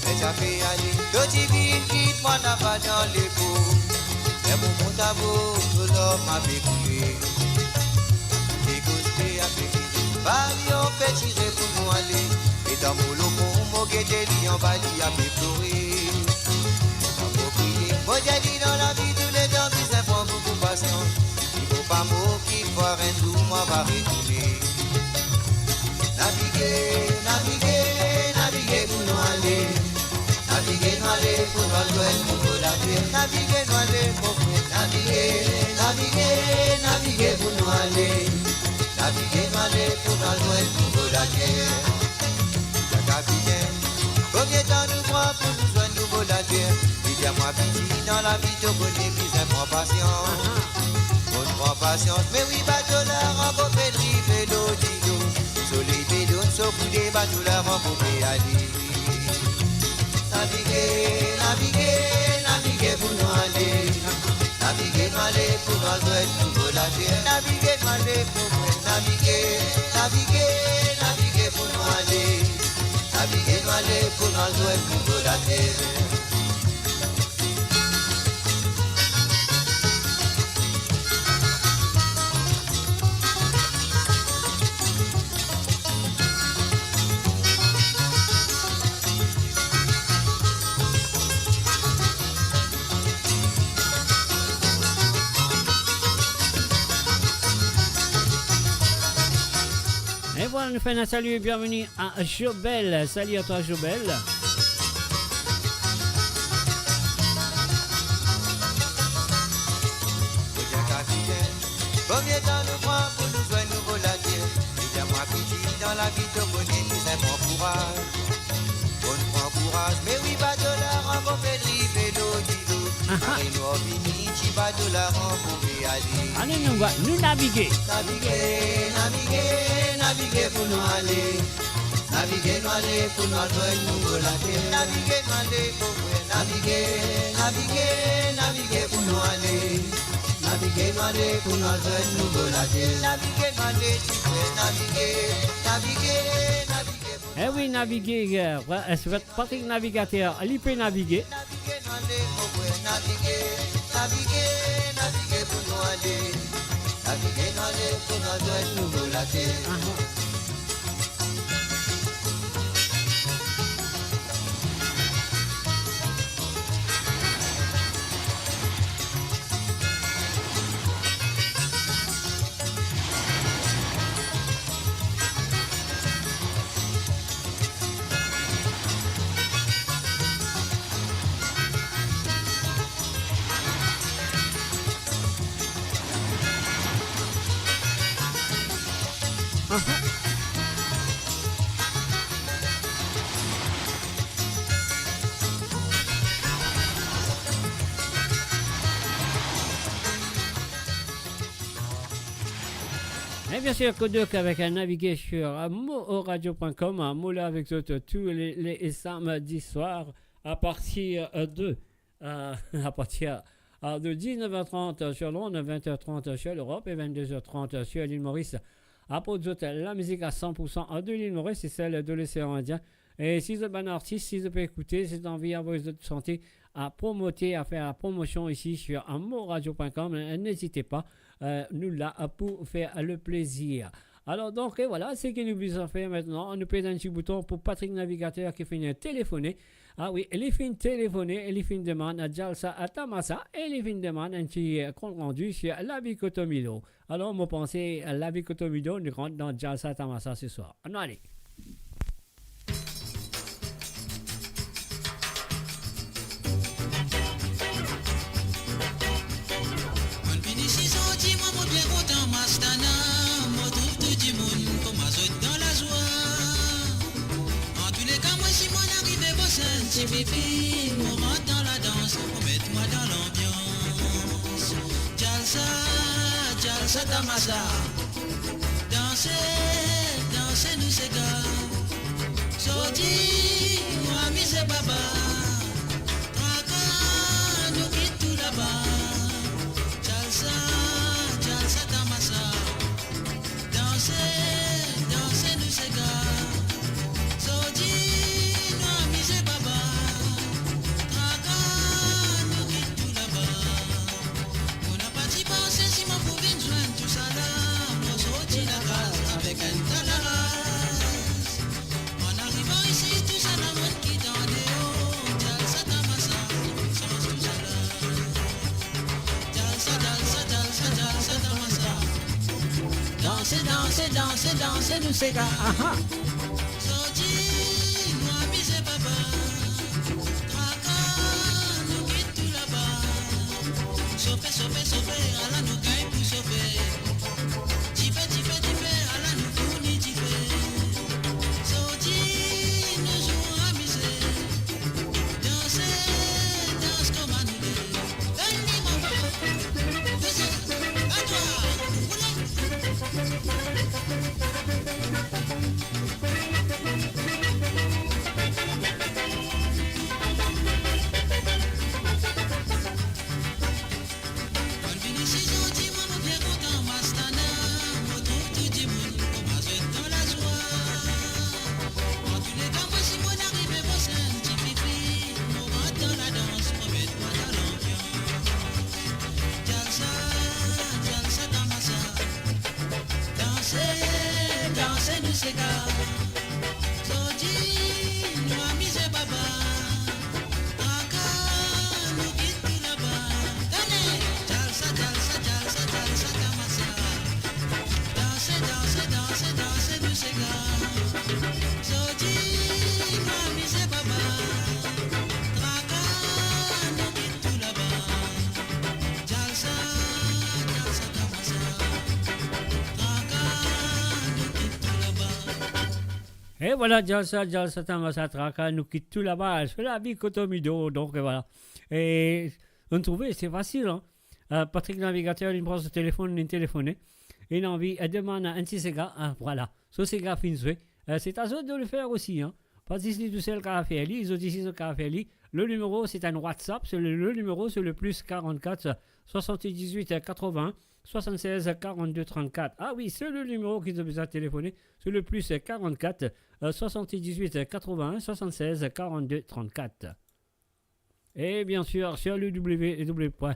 Ler ti ape ale, to ti vinn kit mwa laba dan lepo. Ler mo mont abor, to larm ape koule. Lekoz pe ape fini, pavilion pe tire pou nou ale. Letan mo lor pon, mo gete li anba, li ape plore. Kan mo kriye, mo dir li dan lavi, touletan bizin pran boukou pasians. Li mo pa mor kikfwa, enn zour mwa va retourne. Navige, navige, navige pou nou ale. Navige nou ale pou nou al zwenn nouvo later. Navige nou ale, mo frer. Navige, navige, navige pou nou ale. Navige nou ale pou nou al zwenn nouvo later. Sa kapiten, konbien tan nou pran pou nou zwenn nouvo later? Li dir mwa, piti, dan lavi to kone bizin pran pasians. Mo pran pasians, me wi, bato la ankor pe drive lor dilo. Soley pe donn so koude, bato la ankor pe ale. Navige, navige, navige pou nou ale. Navige nou ale pou nou al zwenn nouvo later. Navige nou ale pou nou navige. Navige, navige pou nou ale. Navige nou ale pou nou al zwenn nouvo later. Nou fer enn salu e bienveni a Jobel. Salut à toi, Jobel. Premie tan nou pran pou nou zwenn nouvo later. Li dir mwa piti dan lavi to kone ki enn bon kouraz. Bon, pran kouraz, me wi, bato la rankontre li velo dilo. Aha. Mari nou vini, ti bato la rankontre ale. Ale, nou va, nou navige. Navige, navige, navige pou nou ale. Navige nou ale pou nou al zwenn nouvo later. Navige nou ale, mo frer. Navige, navige, navige pou nou ale. Navige nou ale pou nou al zwenn nouvo later. Navige nou ale, ti frer. Navige, navige, navige pou nou ale. Eh wi, navige, euh, ouais, euh, se Patrick Navigateur, li pe navige. Navige nou ale, mo frer, navige, navige, navige pou nou ale. Navige nou ale pou nou al zwenn nouvo later. Aha. Et bien sûr, Kodok avec un naviguer sur, euh, moradio point com. Mo la avek zot tou le, le samedi soir à partir, euh, de, euh, à partir, euh, de dix-neuf heures trente sur Londres, vingt heures trente sur l'Europe et vingt-deux heures trente sur l'île Maurice. Aport zot lamizik a san pour san de l'île Maurice e sel de l'océan Indien. E si zot bann artis, si zot pe ekoute, si zot anvi avoy zot sante, a promote, a fer la promosion isi sur moradio point com, euh, n'hésitez pas, euh, nou la pou fer le plezir. Alor donk, e vwala, seki nou bizin fer aster, nou pe tann enn ti bouton pou Patrick Navigateur ki finn telefone. Ah wi, li finn telefone, li finn demann Jalsa Tamasa, e li finn demann enn ti, euh, kont randi sur Lavi Koto Milo. Alor, mo panse, euh, Lavi Koto Milo, nou rant dan Jalsa Tamasa se swar. Annou ale. Monn vinn isi zordi, mwa mo bien kontan, Mastana, mo trouv tou dimoun kouma zot dan lazwa. Antouleka, mwa si monn arive Boston, ti pipi, mo rant dan ladans, mo met mwa dan lanbians. Jalsa, Jalsa Tamasa. Danse, danse nou sega. Zordi nou amize baba. Traka nou kit tou laba. Jalsa, Jalsa Tamasa. Danse, danse nou sega. Zordi nou amize baba. Traka nou kit tou laba. Mo napa ti panse si mo pou vinn zwenn tousala, mo sorti lakaz avek enn ta laraz. An arivan isi, tousala monn ki dan deor, Jalsa Tamasa, sanz tousala. Jalsa, Jalsa, Jalsa, Jalsa Tamasa. Danse, danse, danse, danse, nou sega, aha. Zordi nou amize baba. Traka nou kit tou laba. Sofe, sofe, sofe, ala nou gagn pou sofe. Dife, dife, dife, ala nou fourni dife. Zordi nou zour amize. Danse, dans kouma nou le. Gagn li, mama. Danse, a twa, boule. Monn vinn isi zordi, mwa mo bien kontan, Mastana, mo trouv tou dimoun kouma zot dan lazwa. Antouleka, mwa si monn arive Boston, ti pipi, mo rant dan ladans, mo met mwa dan lanbians. Jalsa, Jalsa Tamasa. Danse, danse nou sega. Zordi nou amize baba. Traka nou kit tou laba. Tande! Jalsa, Jalsa, Jalsa, Jalsa Tamasa. Danse, danse, danse, danse nou sega. E vwala, Djalsa, Djalsa, Tamasa, Traka, nou kit tou laba, so lavi kote midor, donk, e vwala. E nou trouve, se fasil, hein. Euh, Patrick Navigateur, li pran so telefon, li telefone. Li anvi, euh, demann enn ti sega, hein, vwala. So sega finn zwe. Euh, se a zot de le fer osi, hein. Pa zis li tousel kapav fer li, zot isi zot kapav fer li. Le nimero, se enn WhatsApp, se le, le nimero, se le plus quarante-quatre soixante-dix-huit quatre-vingts soixante-seize quarante-deux trente-quatre. Ah wi, se le nimero ki zot bizin telefone, se le plus quarante-quatre, euh, soixante-dix-huit quatre-vingts soixante-seize quarante-deux trente-quatre. Et bien sûr, sur le W W W point,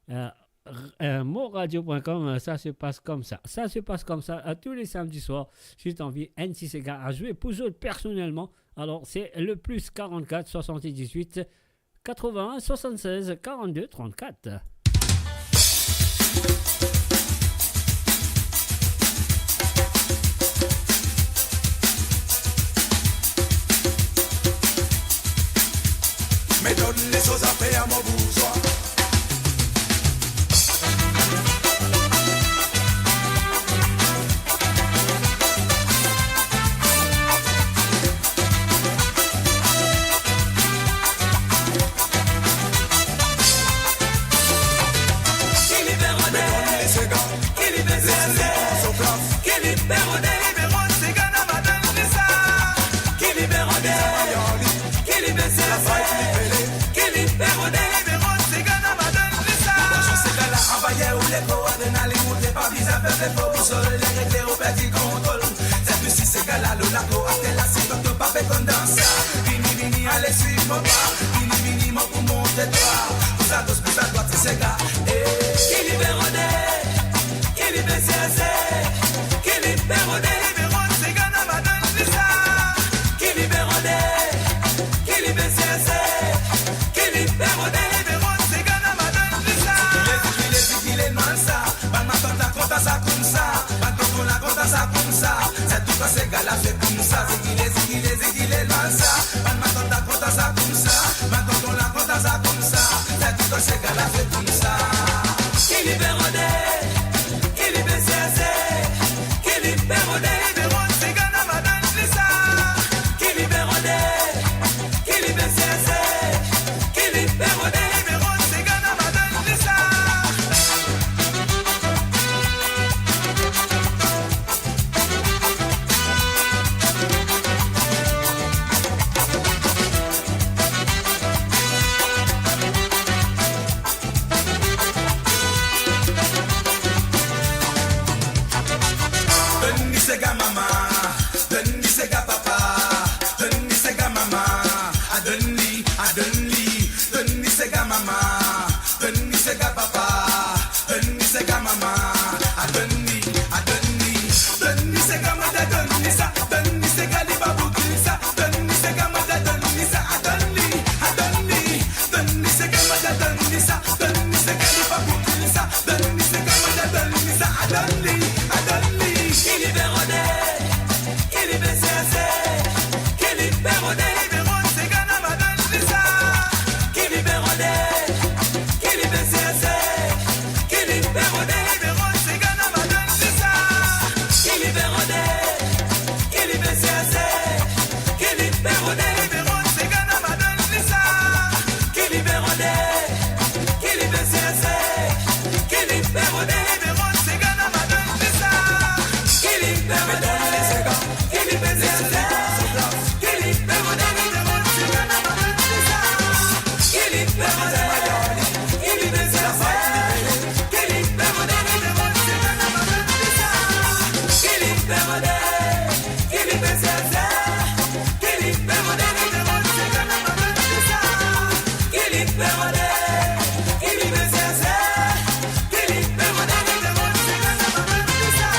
euh, r-, euh, moradio point com, euh, ça se passe comme ça. Ça se passe comme ça, euh, tous les samedis soirs. Si t'as envie enn ti sega a zwe pou zot personelman, alors c'est le plus quarante-quatre soixante-dix-huit quatre-vingts soixante-seize quarante-deux trente-quatre. Me donn li so zafer, mo bouzwa. Vini, vini, ale swiv mo pa. Vini, vini, mo pou montre twa. Bouza gos, bouza drwat, ti sega. Eh. Ki li pe rode, ki li pe serse, ki li pe rode, ki li pe rode, sega, nou va donn li sa. Ki li pe rode, ki li pe serse, ki li pe rode, ki li pe rode, sega, nou va donn li sa. Zigile, zigile, zigile, nou sa. Bann matant la kontan sa koumsa, bann tonton la kontan sa koumsa. Sa tou kan sega la se koumsa, zigile, zigile, zigile, nou sa. Bann matant la kontan sa koumsa, bann tonton la kontan sa koumsa. Sa tou kan sega la se koumsa. Ki li pe rode, ki li pe serse, ki li pe rode, ki li pe rode, sega, nou va donn li sa. Ki li pe rode, ki li pe serse, ki li pe rode, ki li pe rode, sega, nou va donn li sa. Donn li sega mama, donn li sega papa, donn li sega mama, a donn li, a donn li, donn li sega mama, donn li sega papa, donn li sega mama, a donn li, a donn li, donn li sega mama, donn li sa, donn li sega li pa pou ki sa, donn li sega mama, donn li sa, a donn li, a donn li, donn li sega mama, donn li sa, donn li sega li pa pou ki sa, donn li sega mama, donn li sa, a donn li, a donn li. Ki li pe rode, ki li pe serse, ki li pe rode, ki li pe rode, sega, nou va donn li sa. Ki li pe rode, ki li pe serse, ki li pe rode, ki li pe rode, sega, nou va donn li sa. Ki li pe rode, ki li pe serse, ki li pe rode, ki li pe rode, sega, nou va donn li sa. Ki li pe rode, ki li pe serse, ki li pe rode, ki li pe rode, sega, nou va donn li sa. Ki li pe rode, ki li pe serse, ki li pe rode, ki li pe rode, sega, nou va donn li sa. Ki li pe rode, ki li pe serse, ki li pe rode, ki li pe rode, sega, nou va donn li sa. Ki li pe rode, ki li pe serse, ki li pe rode, ki li pe rode, sega, nou va donn li sa. Ki li pe rode, ki li pe serse, ki li pe rode, ki li pe rode, sega, nou va donn li sa.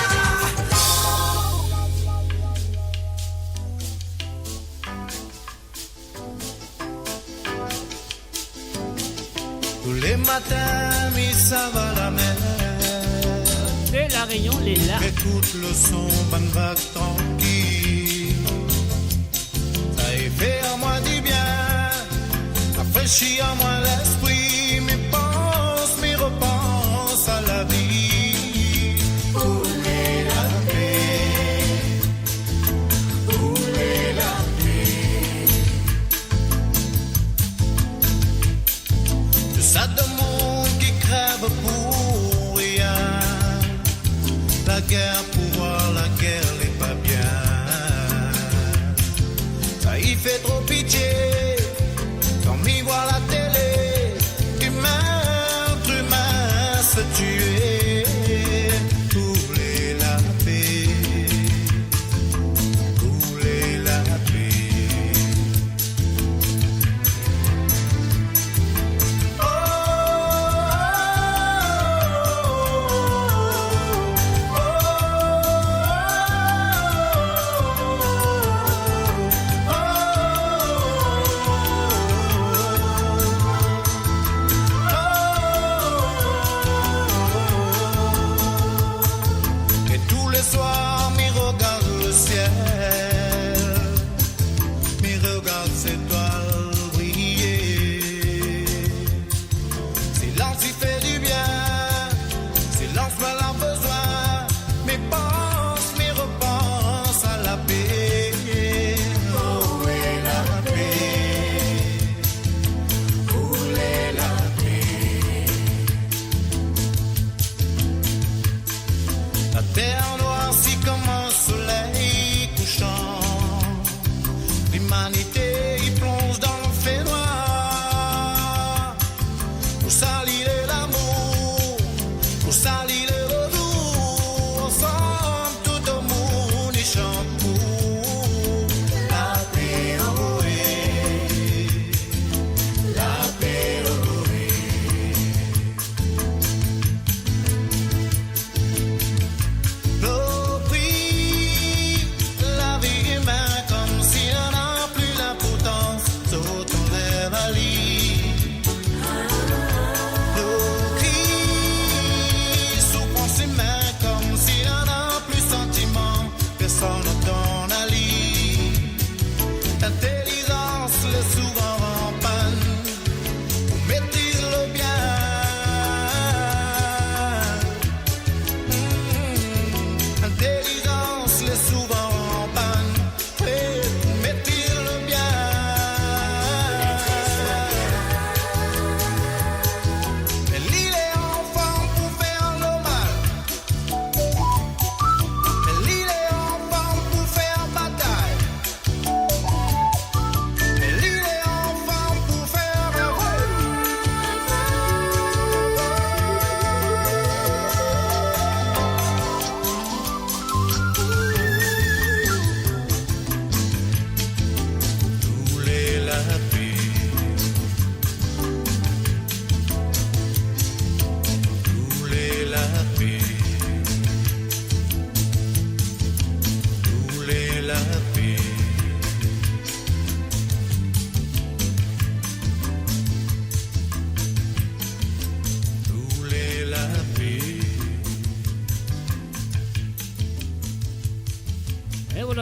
Touletan mi sava lamer, e La Réunion, li la. Ekout le son bann vag trankil. Sa e fer mwa dibien, rafresi mwa lespri, mi pans, mi repans a lavi. Pou lape, pou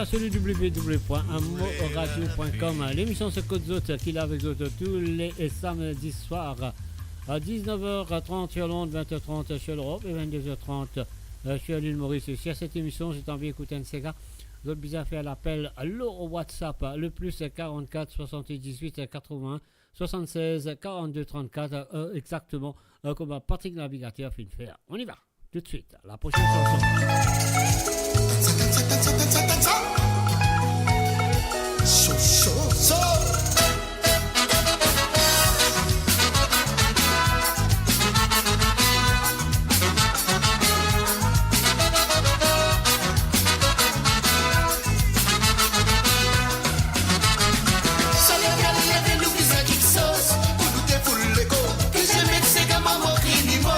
Sur le w w w point moradio point com. Lemision se Kot Zot ki la avek zot tou le samdi swar a dix-neuf heures trente sur l'onde, vingt heures trente sur l'Europe et vingt-deux heures trente, euh, sur l'île Maurice. Si a set emision zot anvi ekout enn sega, zot bizin fer lapel lor WhatsApp, le plus quarante-quatre soixante-dix-huit quatre-vingts soixante-seize quarante-deux trente-quatre, euh, exactement, euh, comme Patrick Navigateur finn fer. On y va, tout de suite, la prochaine chanson. Soley vinn leve, nou bizin kiksoz pou nou defoul lekor. Ki zot met sega, mama, kri ni mo.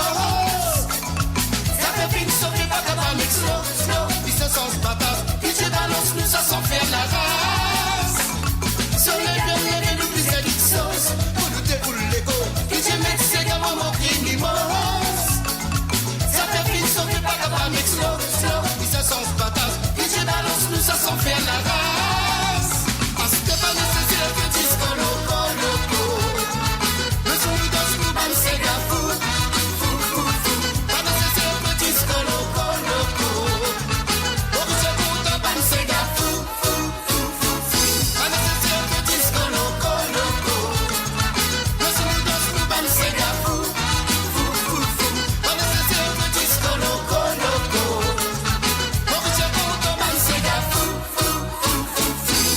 Zafer finn sofe, pa kapav nek slo, slo. Bizin sanz patat, ki zot balans nou sa san fer laras. Soley vinn leve, nou bizin kiksoz pou nou defoul lekor. Ki zot met sega, mama, kri ni mo. Zafer finn sofe, pa kapav nek slo, slo. Bizin sanz patat, ki zot balans nou sa san fer laras. Aster pa neseser fer disko loko, loko. Lazourne dans nou bann sega fou, fou, fou, fou. Pa neseser fer disko loko, loko. Morisien kontan, bann sega fou, fou, fou, fou, fou. Pa neseser fer disko loko, loko. Lazourne dans nou bann sega fou, fou, fou, fou. Pa neseser fer disko loko, loko. Morisien kontan, bann sega fou, fou, fou, fou, fou.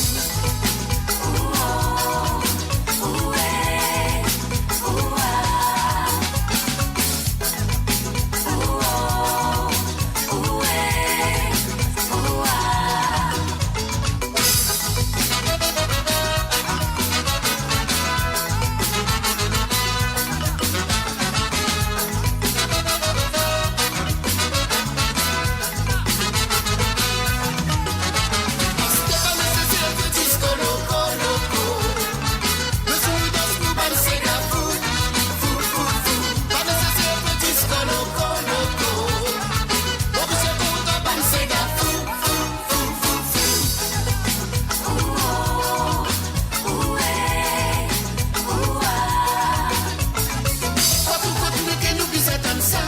Partou kot nou ke nou bizin tann sa,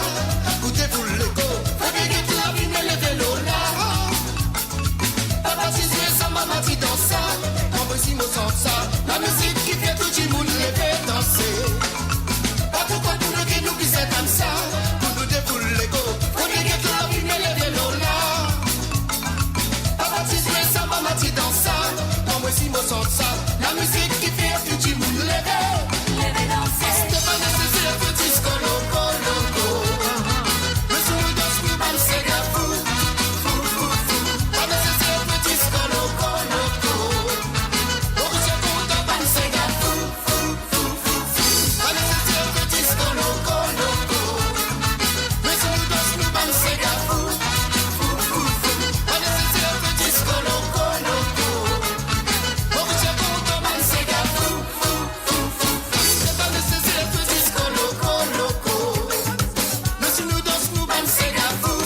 pou defoul lekor, fode get lavi, me leve lor la. Papa ti zwe sa, mama ti dans sa, mwa osi mo sant sa, lamizik ki fer tou dimoun leve danse. Partou kot nou ke nou bizin tann sa, pou nou defoul lekor, fode get lavi, me leve lor la. Papa ti zwe sa, mama ti dans sa, mwa osi mo sant sa, lamizik ki fer tou dimoun leve. Leve danse. Aster pa neseser fer disko loko, loko. Lazourne dans nou bann sega fou, fou, fou, fou. Pa neseser fer disko loko, loko. Morisien kontan, bann sega fou, fou, fou, fou, fou. Pa neseser fer disko loko, loko. Lazourne dans nou bann sega fou, fou, fou, fou. Pa neseser fer disko loko, loko. Morisien kontan, bann sega fou, fou, fou, fou, fou. Pa neseser fer disko loko, loko. Lazourne dans nou bann sega fou,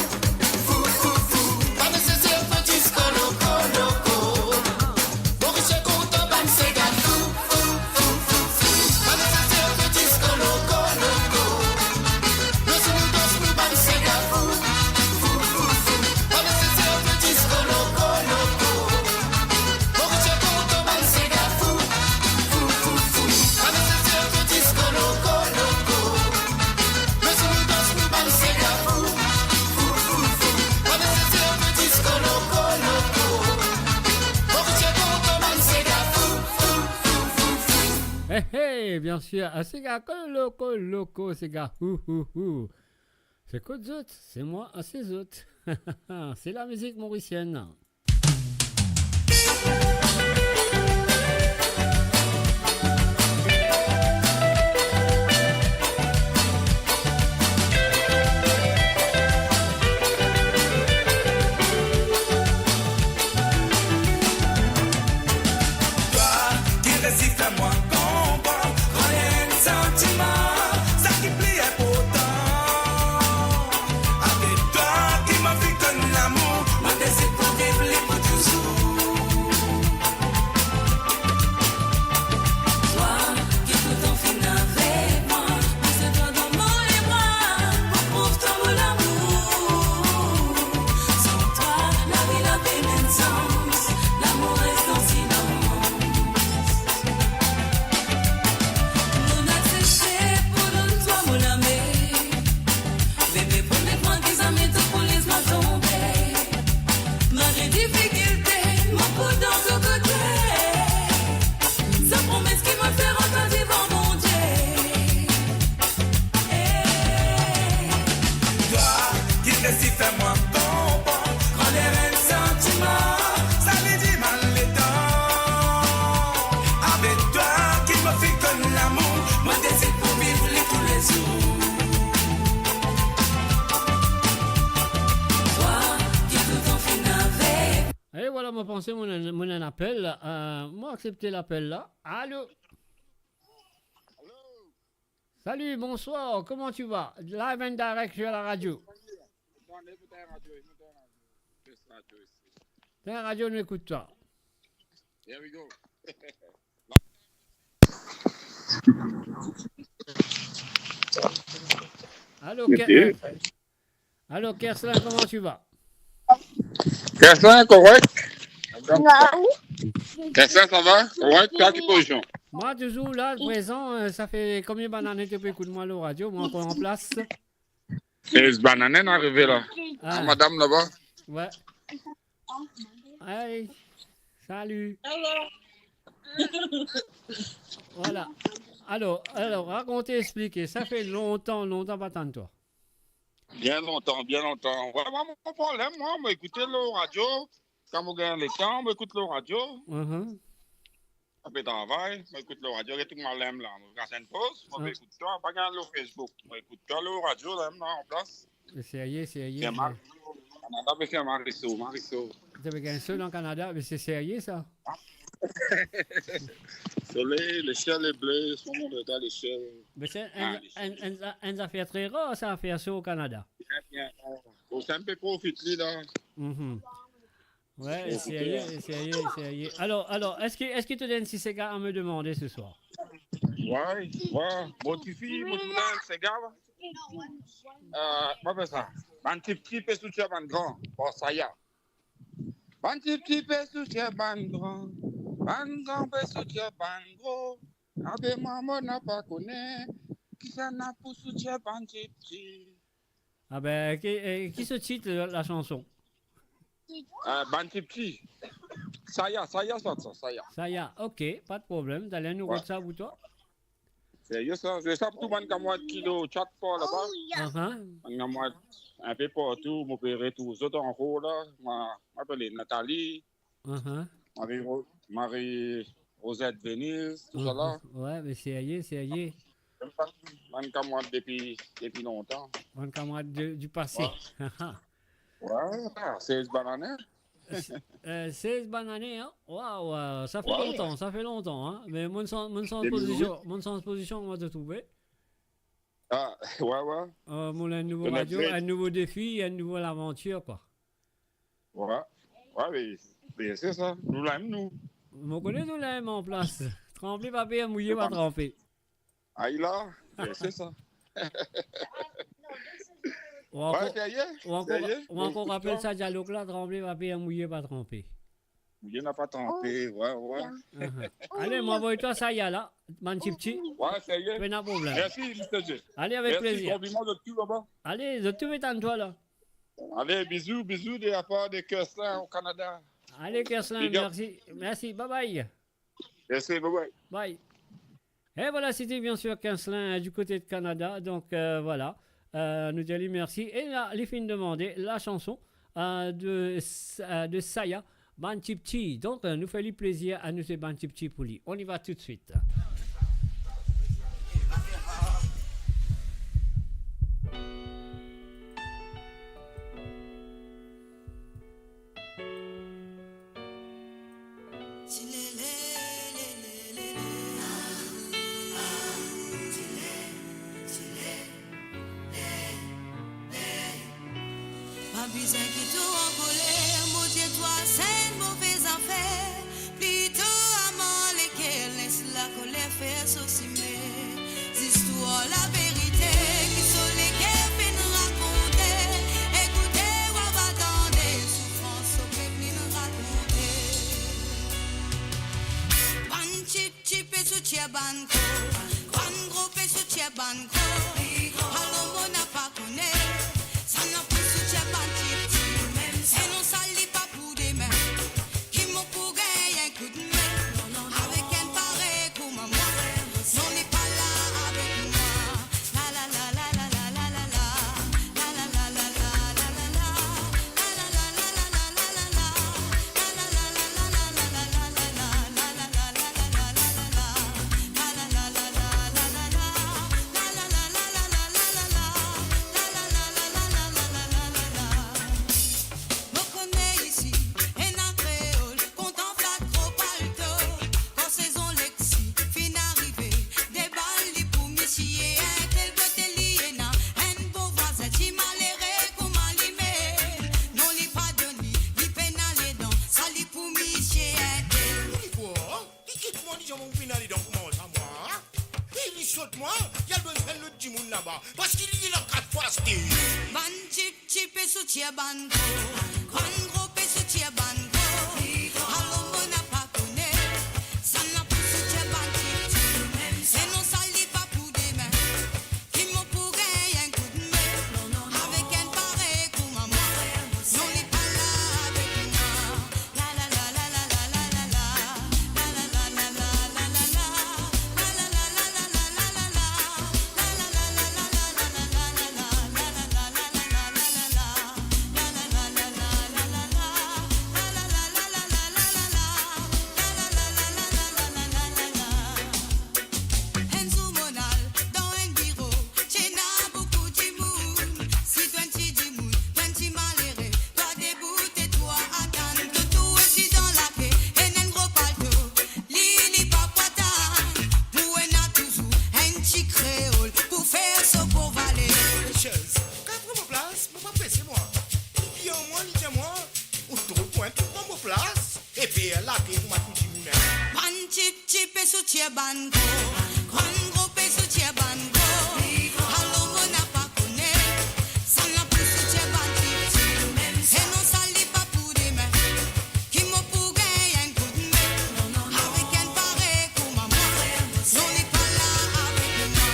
fou, fou, fou. Pa neseser fer disko loko, loko. Morisien kontan, bann sega fou, fou, fou, fou, fou. Pa neseser fer disko loko, loko. Lazourne dans nou bann sega fou, fou, fou, fou. Pa neseser fer disko loko, loko. Morisien kontan, bann sega fou, fou, fou, fou. Pa neseser fer disko loko, loko. Lazourne dans nou bann sega fou, fou, fou, fou. Pa neseser fer disko loko, loko. Morisien kontan, bann sega fou, fou, fou, fou, fou. Hey, hey, bien sûr, ah, sega loko, loko, sega hou, hou, hou. Se kot zot, se mwa, ah, se zot. Se lamizik morisienn. Twa ki resi fer mwa konpran enn santiman, sa ki pli inportan. Avek twa ki mo finn konn lamour, mo deside pou viv li pou touzour. Mon, mon apel, euh, mo aksepte lapel la. Allô? Salut, bonsoir, comment tu vas? Live and direct sur la radio. T'as une radio, nous écoute toi. Here we go. Allô, Ke-, euh, allô, Kerslin, comment tu vas? Kerslin, korek. Kerslin, sa va? Korek, ki pozision? Mwa, touzour la, prezan, euh, sa fer konbien bann ane to pe ekout mwa lor radio, mwa ankor an plas. Sez bann ane nou arive la. Ah. Madam laba. Ouais. Hey, salut. Hello. Voilà. Alor, alor, rakont, explik. Sa fer lontan, lontan pa tann twa. Bien lontan, bien lontan. Vre, mwa, mo problem, mwa, mo ekout lor radio. Kan mo gagn letan, mo ekout lor radio. Mhm. Mo pe travay, mo ekout lor radio, get tou malem la. Mo kas enn poz, mo pe ekout twa, pa gagn lor Facebook. Mo ekout twa lor radio la, mem la, an plas. Serie, serie, serie. Kanada, me fer Mariso, Mariso. Ti pe gagn so dan Kanada, me se serie sa. Soley, lesiel le ble, son mond regarde lesiel. Me se enn, ah, enn, enn, enn zafer tre rar sa, fer so o Kanada. Bien, bien. Bon, sa mo pe profit li la. Mhm. Ouais, serie, serie, serie. Alor, alor, eski, eski to ena enn ti sega a mo demande se swar? Ouais, ouais. Mo tifi, mo ti ena enn sega. Euh, mo apel sa. Bann tipti pe soutien bann gran. Bon, sa ya. Bann tipti pe soutien bann gran. Bann gran pe soutien bann gro. Abe mwa, mo napa kone. Kisannla pou soutien bann tipti? Ah ben, ki, eh, ki so tit, euh, la chanson? Euh, Bann Tipti. Saya, Saya, sa, sa, Saya. Saya, ok, pa de problem. Taler nou rod sa pou twa. Serie sa, se sa pou tou bann kamarad ki lor chat par laba. Aha. Bann kamarad inpe partou, mo pe retrouv zot ankor la. Mo, mo apel Nathalie. Aha. Marie Ro-, Marie Rosette Venise, tou sa la. Mhm. Ouais, me serie, serie. Bann kamarad depi, depi lontan. Bann kamarad de, du passé. Ouais. Ouais, sez bann ane. Euh, sez bann ane, hein? Waouh, waouh, sa fer lontan, sa fer lontan, hein? Me mo sanz, mo sanz pozision, mo sanz pozision, mo trouve. Ah, ouais, ouais. Euh, mo ena enn nouvo radio, enn nouvo defi, enn nouvo lavantir, kwa. Ouais. Ouais, me, me se sa. Nou la mem, nou. Mo kone nou la mem an plas. Tranpe pa per, mouye pa tranpe. Ay la, me se sa. Ou ankor, ou ankor, ou ankor rapel sa dialog la, tranpe pa per, mouye pa tranpe. Mouye napa tranpe, ouais, ouais. Aha. Ale, mo avoy twa Saya la, Bann Tipti. Ouais, serie. Pena problem. Mersi, mister J. Ale, avek plezir. Mersi, konpliman zot tou laba. Ale, zot tou pe tann twa la. Ale, bizou, bizou de la par de Kerslin o Kanada. Ale, Kerslin, mersi. Mersi, bye bye. Mersi, bye bye. Bye. Et voilà, c'était bien sûr Kerslin, euh, du côté de Canada. Donc, euh, voilà. Euh, nou dir li mersi. E la, li finn demande la chanson, euh, de, euh, de Saya, Bann Tipti. Donc, euh, nou fer li plezir, anou se Bann Tipti pou li. On y va tout de suite. Pa bizin kit ou ankoler, Bondie twa sa enn move zafer. Plito amar leker les lakoler fer so simin. Zis dir twa laverite, ki so leker finn rakonte, ekoute, ou ava tande soufrans so pep inn rakonte. Bann tipti pe soutie bann gro, bann gro pe soutie bann gro. Alor mo napa kone, sa napa soutie bann tipti. E non sa li pa pou demin. Ki mo pou gagn enn koudme avek enn parey kouma mwa? Non, li pa la avek mwa. La, la, la. Mwa, li al donn enn lot dimoun laba, parski li ena kat fwa aste. Bann tip tip pe soutien bann gro, bann gro pe soutien bann gro. Alor mo napa kone, sannla pou soutien bann tip tip. E non, sa li pa pou demin. Ki mo pou gagn enn koudme avek enn parey kouma mwa. Non, li pa la avek mwa. Enn zour monn al dan enn biro, ti ena boukou dimoun, si to enn ti dimoun, to enn ti malere, twa debout e twa atann, to tou osi dan lake, ena enn gro palto, li, li pa pou atann, pou ena touzour enn ti kreol pou fer so gro vale. Mesiez, kapav pran mo plas, mo pa prese mwa. Li dir mwa, li dir mwa, ou twop pwint pou pran mo plas. Epi lake pou mo tou dimoun, hein. Bann tip tip pe soutien bann gro, bann gro pe soutien bann gro. Alor mo napa kone, sannla pou soutien bann tip tip. E non, sa li pa pou demin. Ki mo pou gagn enn koudme avek enn parey kouma mwa. Non, li pa la avek mwa.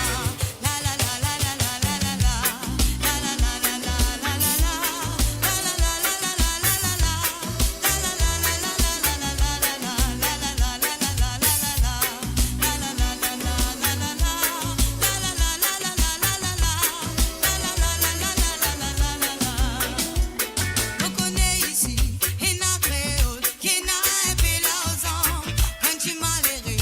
Mo kone isi ena kreol ki ena inpe larzan. Enn ti malere,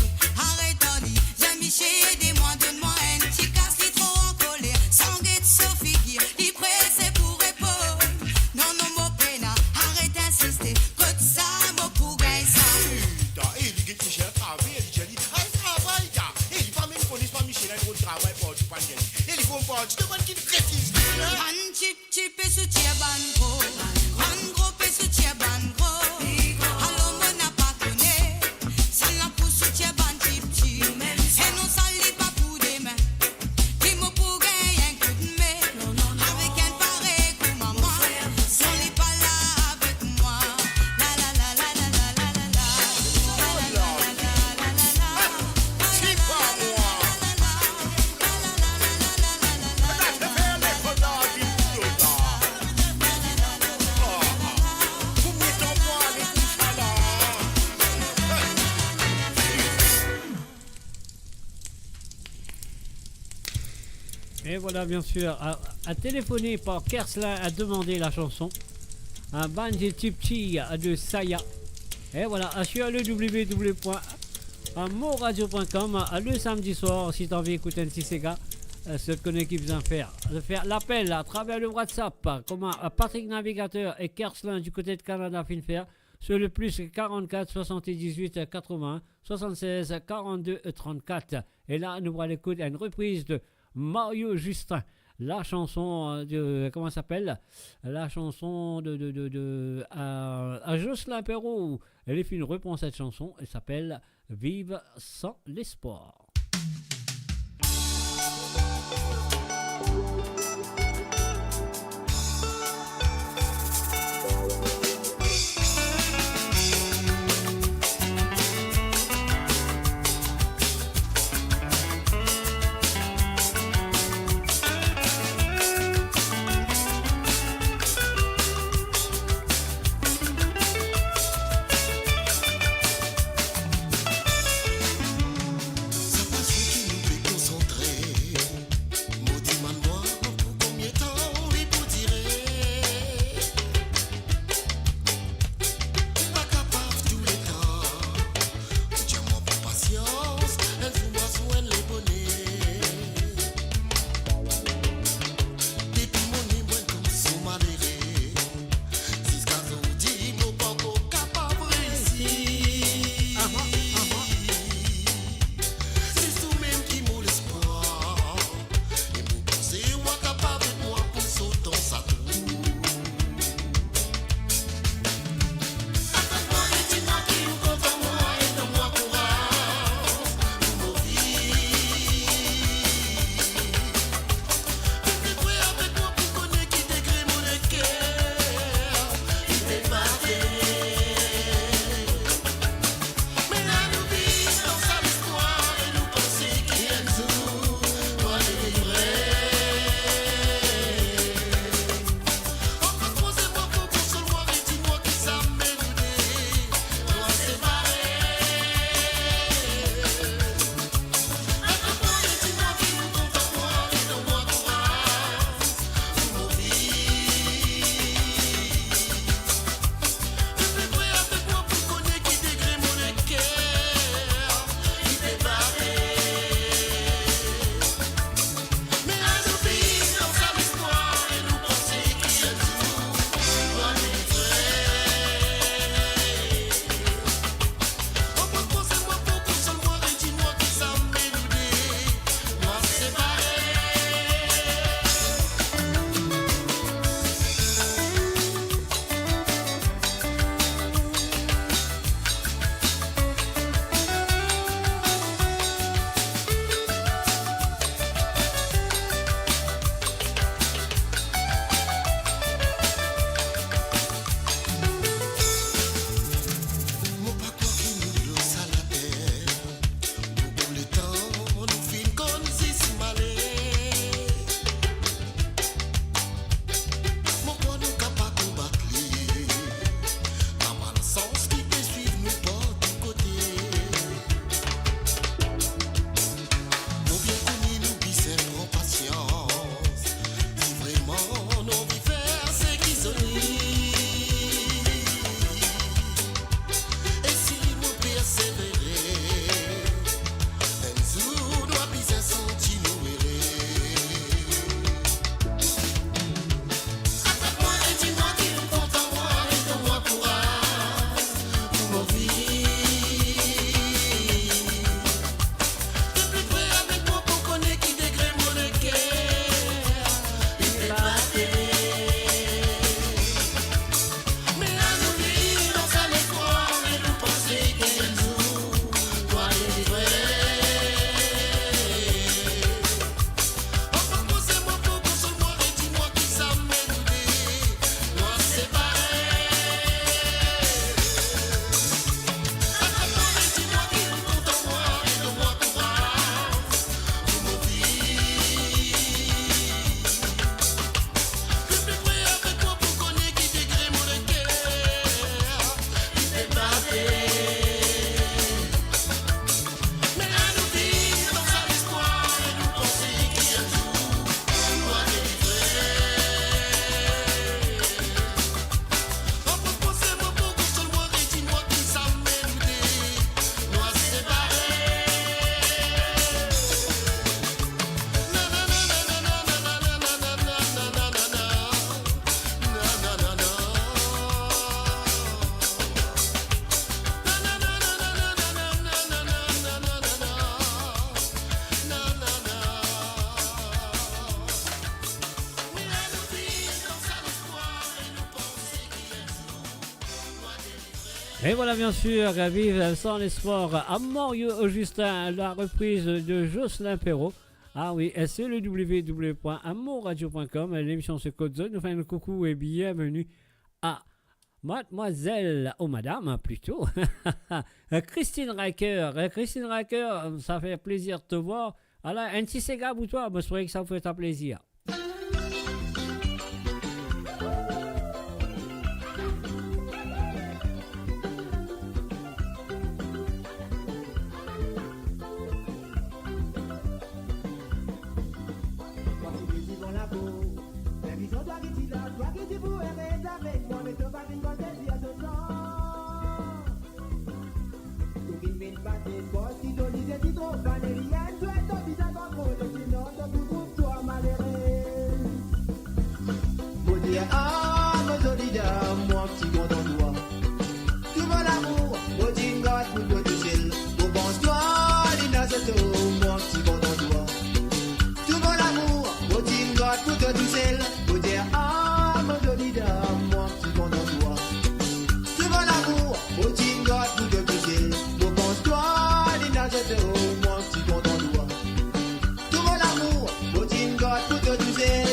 aret ar li, Zamiche, ede mwa, donn mwa enn ti kas, li tro ankoler, san get so figir, li prese pou reponn. Non, non, mo pena, aret insiste, kot sa mo pou gagn sa? Putain, e li get Michel travay, li dir li al travay, ta. E li pa mem kone, pa Michel, li rod travay partou, pa gagn. E li pou parti, demann ki kretis, la. Bann tip tip pe soutien bann gro, bann gro pe soutien bann gro. Alor mo napa kone, sannla pou soutien bann tip tip. E non, sa li pa pou demin. Ki mo pou gagn enn koudme avek enn parey kouma mwa. Non, li pa la avek mwa. La, la, la. Et voilà, bien sûr, à, à téléphoner par Kerslin à demander la chanson. Un bandit tipti de Saya. Et voilà, sur le w w w point moradio point com, le samedi soir, si t'as envie d'écouter un petit séga, euh, ce qu'on a besoin de faire, de faire l'appel à travers le WhatsApp, comme, euh, Patrick Navigateur et Kerslin du côté de Canada fin fer, sur le plus quarante-quatre soixante-dix-huit quatre-vingts soixante-seize quarante-deux trente-quatre. Et là, nous allons écouter une reprise de Mario Justin. La chanson, euh, de, comment ça s'appelle ? La chanson de, de, de, de, à, à Jocelyn Perrault. Elle est une réponse à cette chanson. Elle s'appelle Vivre sans l'espoir. Et voilà, bien sûr, Vivre sans l'espoir. Amor Justin, la reprise de Jocelyn Perrot. Ah oui, et c'est le w w w point amour radio point com. L'émission c'est Code Zone. Nous faisons un coucou et bienvenue à mademoiselle, ou madame, plutôt, Christine Riker. Christine Riker, ça fait plaisir de te voir. Alors, un petit séga pour toi. Moi, je trouvais que ça vous fait plaisir. Mwa ti pe divan lakour, me bizin twa ki ti la, twa ki ti pou ere avek mwa, me to pa vinn koze dir so san. To vinn vinn pase, kot ki zoli, zezi tro fane, li enn swet to bizin kontrole, sinon to pou trouv twa malere. Mo dir, ah, mo zoli dam, mwa ki kontan twa. Tou mo lamour, mo ti gard pou twa tousel. Mo pans twa, li ena so to, mwa ki kontan twa. Tou mo lamour, mo ti gard pou twa tousel. Mo dir, ah, mo zoli dam, mwa ki kontan twa. Tou mo lamour, mo ti gard pou twa tousel. Mo pans twa, li ena so to, mwa ki kontan twa. Tou mo lamour, mo ti gard pou twa tousel.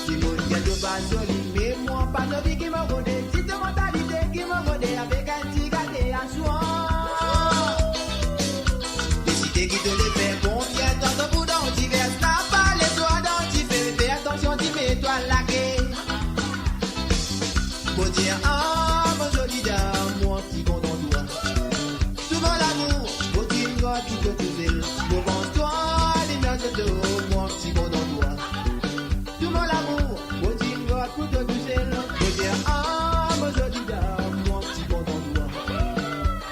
Dimoun get to pa zoli, me mwa pa zoli ki mo rode. Si to mantalite ki mo rode, avek enn ti gate aswar. Deside ki to le fer konfyans, dan to pou dan diver, napa lezwa dan dife, fer atansion, dife twa lake. Mo dir, ah, mo zoli dam, mwa ki kontan twa. Tou mo lamour, mo ti gard pou twa tousel. Mo pans twa, li ena so to, mwa ki kontan twa. Tou mo lamour, mo ti gard pou twa tousel. Mo dir, ah, mo zoli dam, mwa ki kontan twa.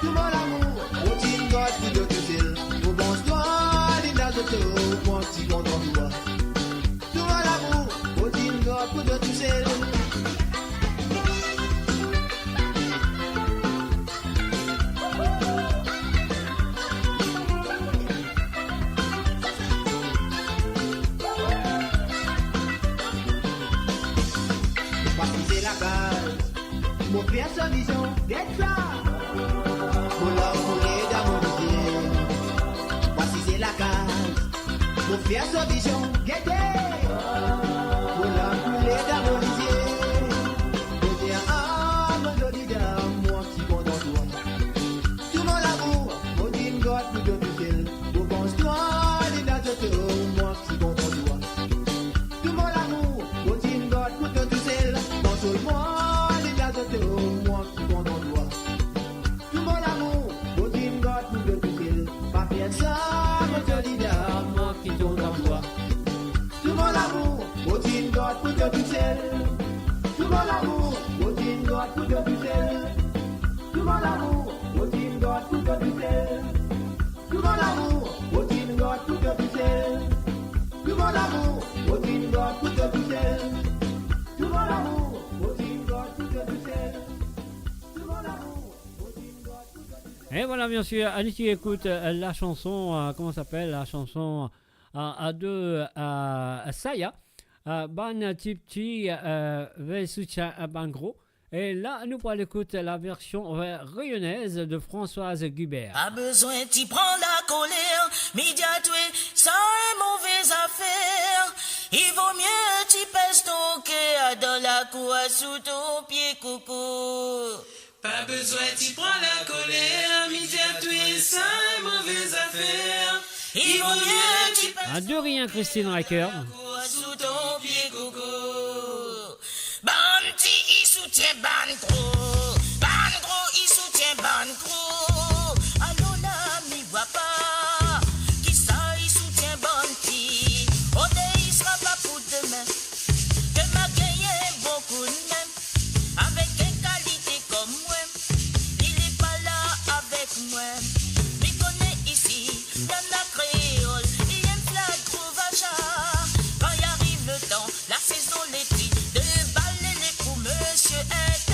Tou mo lamour, mo ti gard pou twa tousel. Mo pans twa, li ena so to, mwa ki kontan twa. Tou mo lamour, mo ti gard pou twa tousel. Pasize lakaz, mo fer so vizyon, get sa. Mo larm koule dan mo lizie. Pasize lakaz, mo fer so vizyon, gete. Mo larm koule dan mo lizie. Mo dir, ah, mo zoli dam, mwa ki kontan twa. Tou mo lamour, mo ti gard pou twa tousel. Mo pans twa, li ena so to, mwa ki kontan twa. Tou mo lamour, mo ti gard pou twa tousel. Konsol mwa, li ena so to, mwa ki kontan twa. Tou mo lamour, mo ti gard pou twa tousel. Pa fer sa, mo zoli dam, mwa ki kontan twa. Tou mo lamour, mo ti gard pou twa tousel. Tou mo lamour, mo ti gard pou twa tousel. Tou mo lamour, mo ti gard pou twa tousel. Tou mo lamour, mo ti gard pou twa tousel. Tou mo lamour, mo ti gard pou twa tousel. Tou mo lamour, mo ti gard pou twa tousel. Tou mo lamour, mo ti gard pou twa tousel. Et voilà, bien sûr, allez, tu écoutes, euh, la chanson, euh, comment ça s'appelle, la chanson, euh, euh, de, euh, Saya, euh, Bann Tipti, euh, ve soutien, euh, bann gro. E la, nou pou al ekout la version, euh, réunionnaise de Françoise Gubert. Pa bizin ti pran lakoler, mi dir twa, sa enn move zafer. Il vaut mieux ti pes to ker dan lakour sou to pie koko. Pa bizin ti pran lakoler, mi dir twa, sa enn move zafer. Il vaut mieux ti pes... Ah, de rien, Christine Riker. Sou to pie koko. Bann ti i soutien bann gro, bann gro i soutien bann gro. Alor la mi vwa pa kisa i soutien bann ti. Ode i sera pa pou demin. Demin gagn bon koudmin. Avek enn kalite kom mwa, li, li pa la avek mwa. Mi kone isi, nana kreol, li enn flag gro vaja. Kan i ariv letan, lasezon leti, debale le pou misie int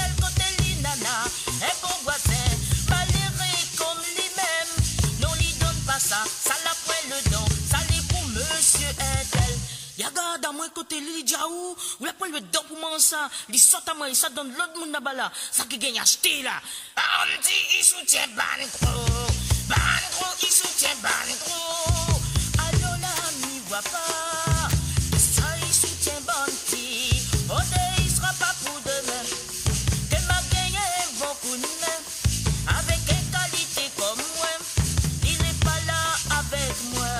Gard amwin kote li, li dir aou, ou la pran lwet dan pou manz sa, li sot amwin, li sot dan lot moun laba la, sa ki gagn aste la. Bann ti ki soutien bann gro, bann gro ki soutien bann gro. Alor la, mi vwa pa, sa ki soutien bann ti, ode, i sra pa pou demin. Ke ma gagn bon koudme, avek enn kalite kom mwa, li le pa la avek mwa.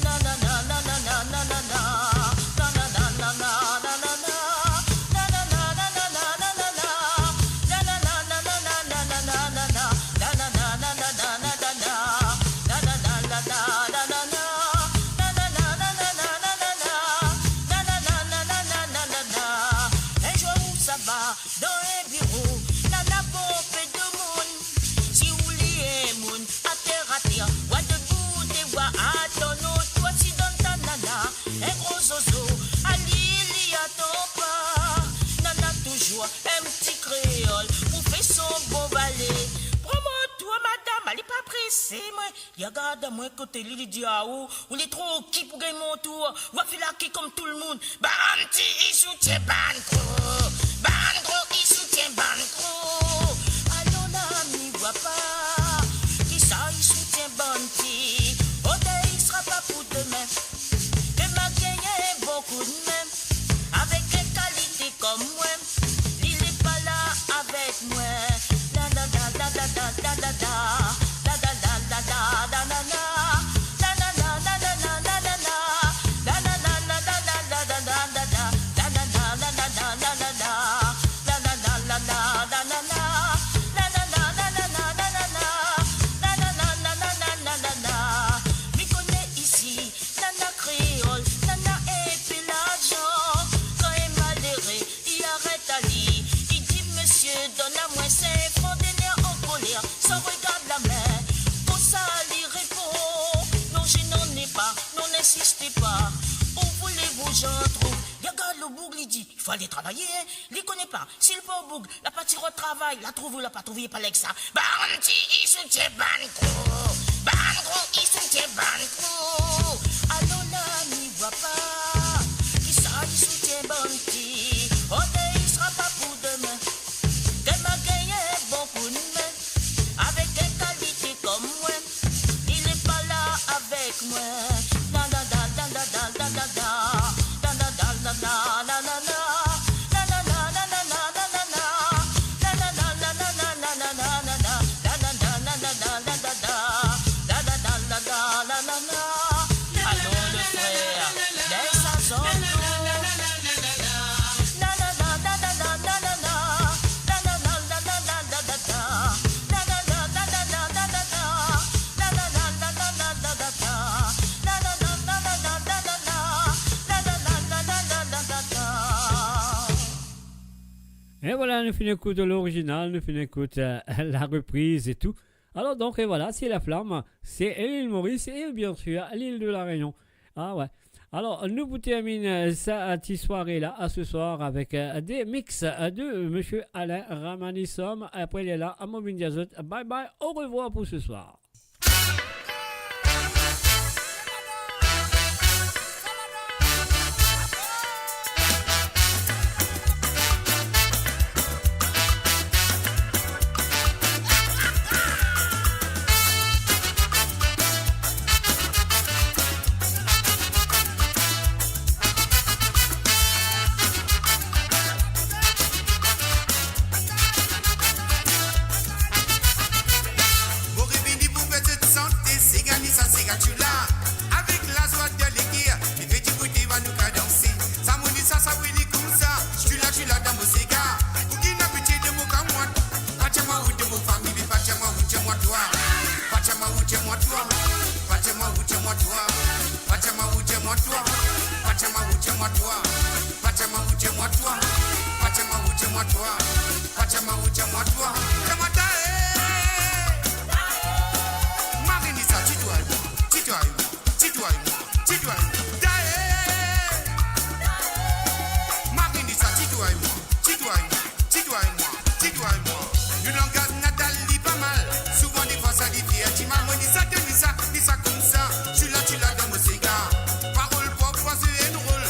Nanana, nanana, nanana. Enn zour ou sava dan enn biro, nana bonpe dimoun. Si ou li enn moun ater ater, wa debout e wa atann, ou twa ti donn ta nana enn gro zozo, ali li atann pa. Nana touzour enn ti kreol pou fer son bon vale. Pran mo tour, madam, ale pa prese mwa. Li gard amwin kote li, li dir aou, ou le tro ki pou gagn mo tour, wa fer lake kom tou lemonn. Bann ti ki soutien bann gro, bann gro ki soutien bann gro. Alor la, mi vwa pa, ki sa ki soutien bann ti, ode, i sra pa pou demin. Ke ma gagn bon koudme, avek enn kalite kom mwa, li le pa la avek mwa. La, la, la. Mi kone isi, nana kreol, nana enpe larzan. Kan enn malere, li aret ali, li dir, "Misie, donn amwin senk fran." Dener an koler, san regard lame, koumsa li reponn, "Non, je n'en ai pas, non, n'insistez pas. Où voulez-vous, j'en trouve." Li gard lor boug, li dir, "Fale travay, hein." Li kone pa, si li pa o boug, la pa ti rod travay, la trouve ou la pa trouve, pa leg sa. Bann ti ki soutien bann gro, bann gro ki soutien bann gro. Alor la, mi vwa pa, ki sa ki soutien bann ti, ode, i sra pa pou demin. Ke ma gagn bon koudme, avek enn kalite kom mwa, li le pa la avek mwa. La, la, la. Alor, le frer, les azon. E vwala, nou finn ekout lorizinal, nou finn ekout, euh, la repriz e tou. Alor donk, e vwala, se La Flamme, se Lil Moris e bien sir Lil de La Reynion. Ah ouais. Alor, nou pou terminn, euh, sa, euh, ti sware la, euh, se swar avek, euh, de mix, euh, de Misie Alain Ramanisum. Apre li la, mo vinn dir zot bye bye, au revoir pour ce soir. Mo revini pou fer zot sante, sega ni sa, sega tchoula. Avek lazwa dan leker, li fer dimoun dir anou kadanse. Sa mo ni sa, sa wi li koumsa. Tchoula, tchoula dan mo sega. Ou ki ena pitie de mo kamwad. Pa tir mwa ou de mo fami, me pa tir mwa ou, tir mwa twa. Pa tir mwa ou, tir mwa twa. Pa tir mwa ou, tir mwa twa. Pa tir mwa ou, tir mwa twa. Pa tir mwa ou, tir mwa twa. Pa tir mwa ou, tir mwa twa. Pa tir mwa ou, tir mwa twa. Pa tir mwa ou, tir mwa twa. Tir mwa twa, eh. Marinisa, ti twa e mwa, ti twa e mwa, ti twa e mwa, ti twa e mwa. Dae. Marinisa, ti twa e mwa, ti twa e mwa, ti twa e mwa, ti twa e mwa. Nou langaz natal li pa mal. Souvan defwa sa li fer dimal. Mo ni sa, to ni sa, ni sa koumsa. Tchoula, tchoula dan mo sega. Parol pwop, fwa se enn rol.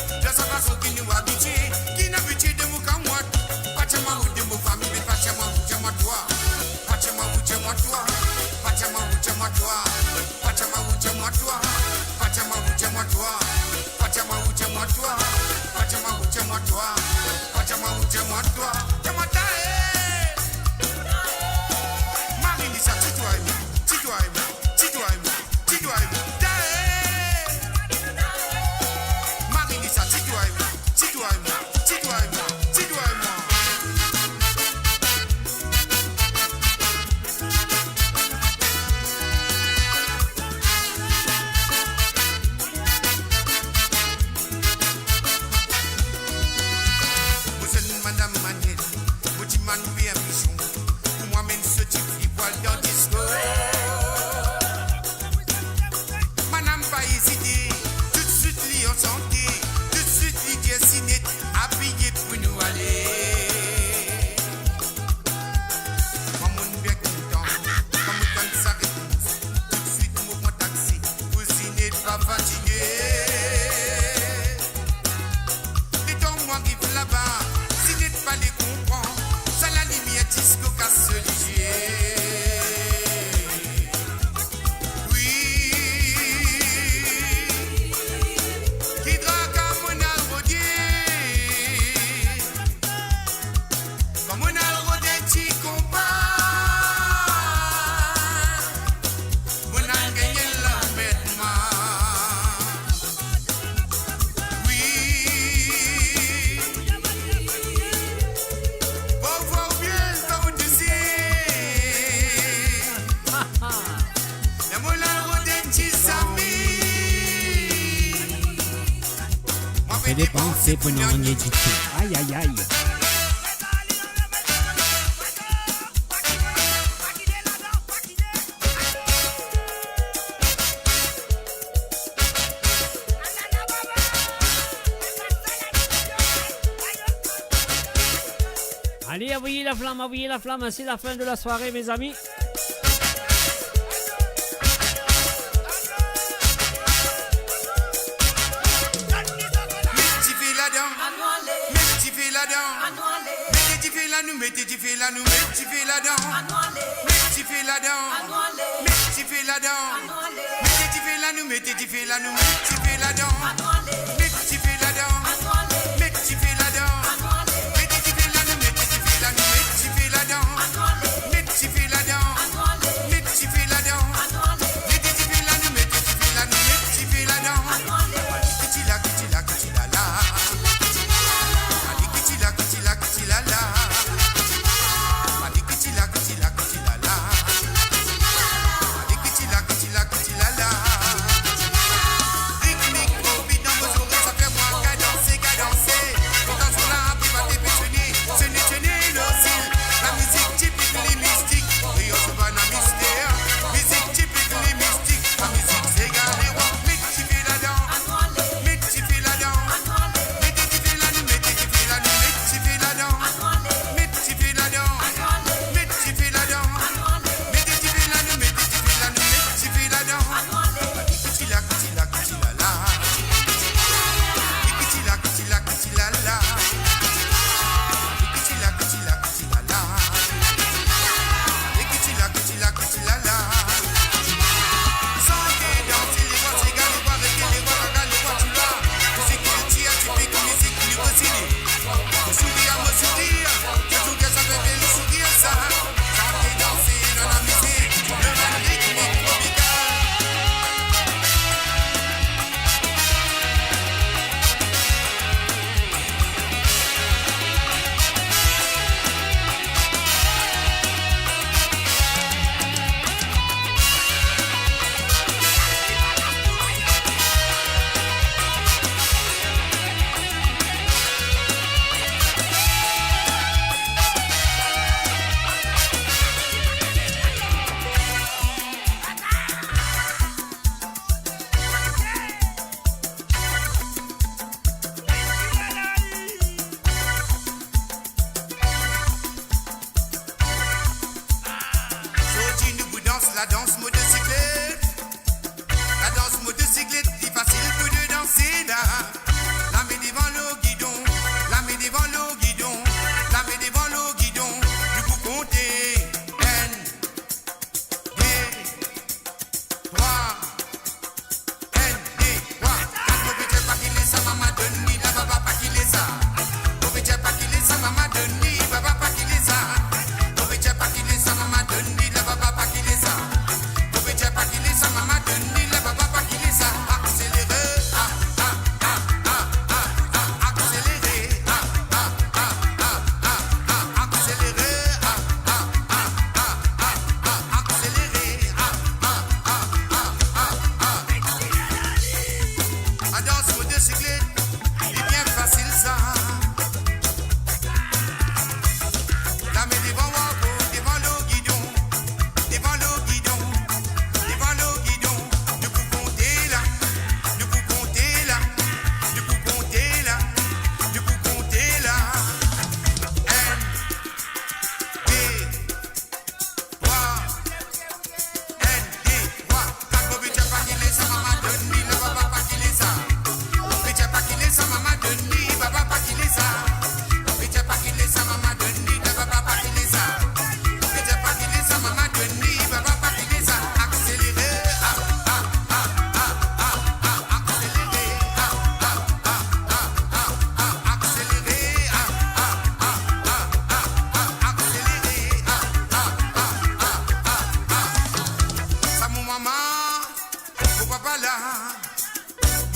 Twa, pa dir mwa ou, dir mwa twa. Pa dir mwa ou, dir mwa twa. Dir mwa ta, eh. Marie-Lisa, ti twa e mwa, ti twa e mwa, ti twa e mwa, ti twa e mwa. Ta, eh. Marie-Lisa, ti twa e mwa, ti twa e mwa, ti twa e mwa, ti twa e mwa. Mo zwenn madam Maniel, mo dimann permision pou mwa amenn so tifli pou al dan disko. Madam pa ezite, toutswit li ansante, toutswit li dir Sinet, abiye pou nou ale. Mwa monn bien kontan, kan mo tann sa repons, toutswit mo pran taxi, pou Sinet pa fatige. Letan mwa ariv laba, Sinet pa le konpran, sa lalimier disko kas so lizie. Wi, ki traka monn al rode. Kan monn al rode ti konpa, monn al gagn lanmerdman. Wi. Pou vwar ou bien, pou ou tousi. Ler monn al rode ti zami. Mwa pe depanse pou nanye ditou. Ay, ay, ay. Allez, envoyez la flamme, envoyez la flamme, c'est la fin de la soirée, mes amis. Met dife ladan, met dife ladan. Met dife lanou, met dife lanou, met dife ladan. Met dife ladan, met dife ladan. Met dife lanou, met dife lanou, met dife ladan. Met dife ladan, met dife ladan. Met dife lanou, met dife lanou, met dife ladan. Met dife ladan, met dife ladan. Met dife lanou, met dife lanou, met dife ladan. Kiti la, kiti la, kiti la la. Allez, kiti la, kiti la, kiti la la. Allez, kiti la, kiti la, kiti la la. Allez, kiti la, kiti la, kiti la la. Ritmik, kopi dan mo zore, sa fer mwa kadanse.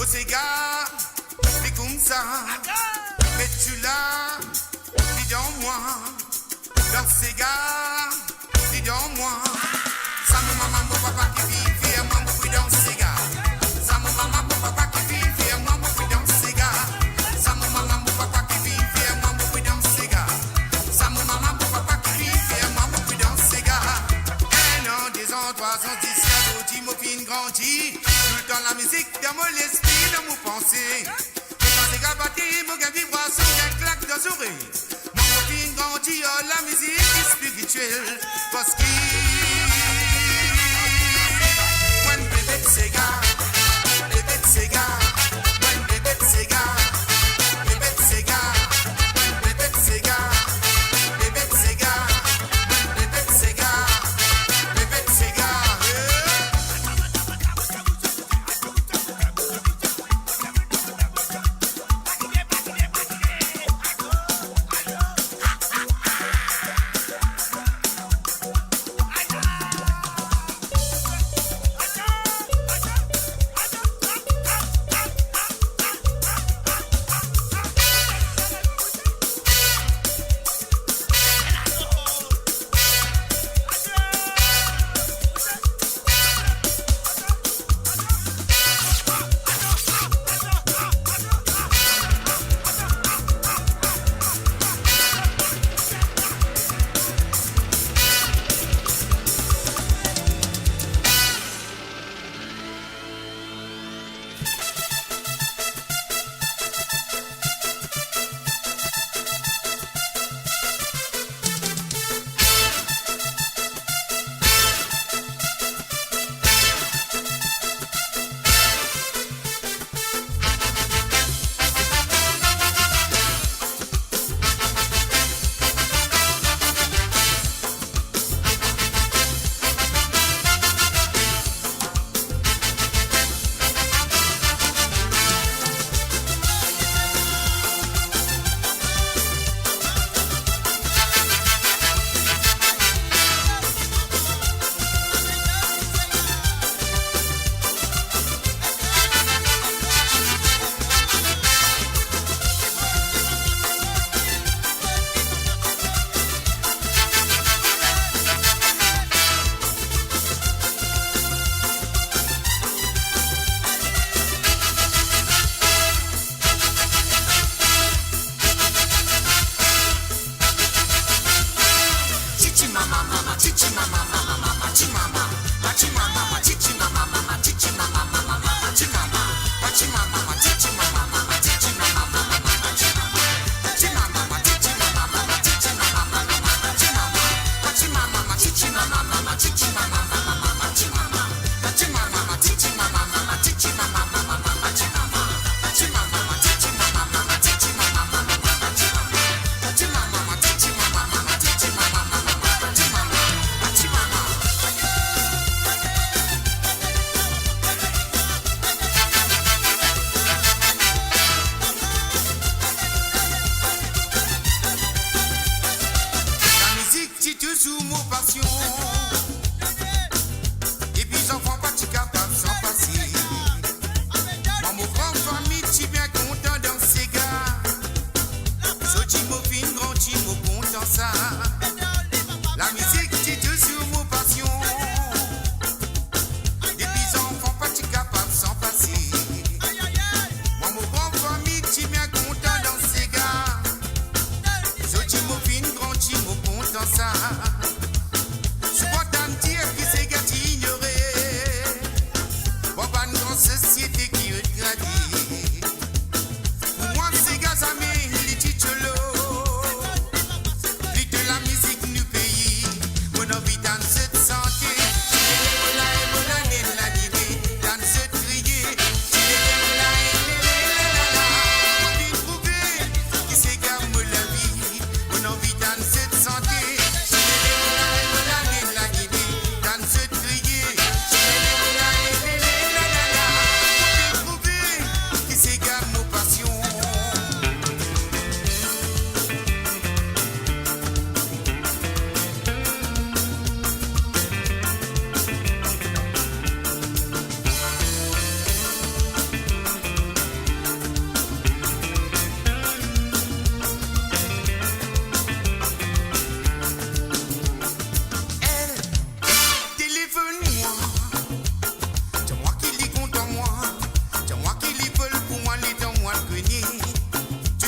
Sega, li koumsa, met djila, li dan mwa. Dan sega, li dan mwa. Sa mo mama, mo papa ki finn fer mwa, mo pou dan sega. Sa mo mama, mo papa ki finn fer mwa, mo pou dan sega. Sa mo mama, mo papa ki finn fer mwa, mo pou dan sega. Sa mo mama, mo papa ki finn fer mwa, mo pou dan sega. Enn an, dezan, trwazan, ziska zordi mo finn grandi. Toultan lamizik dan mo lespri, dan mo panse. Mo panse gagn bate, mo gagn vibrasion, gagn klak dan zorey. Mwa mo finn grandi ar lamizik spiritiel. Parski mwa enn bebe sega, bebe sega, mwa enn bebe sega, bebe sega, mwa enn bebe sega, bebe sega, mwa enn bebe sega, bebe sega, eh. Lamizik ti touzour mo pasion. Depi zanfan pa ti kapav san pase. Mwa mo gran fami ti bien kontan dans sega. Zordi mo finn grandi, mo kontan sa. Lamizik ti touzour mo pasion. Depi zanfan pa ti kapav san pase. Mwa mo gran fami ti bien kontan dans sega. Zordi mo finn grandi, mo kontan sa. Siport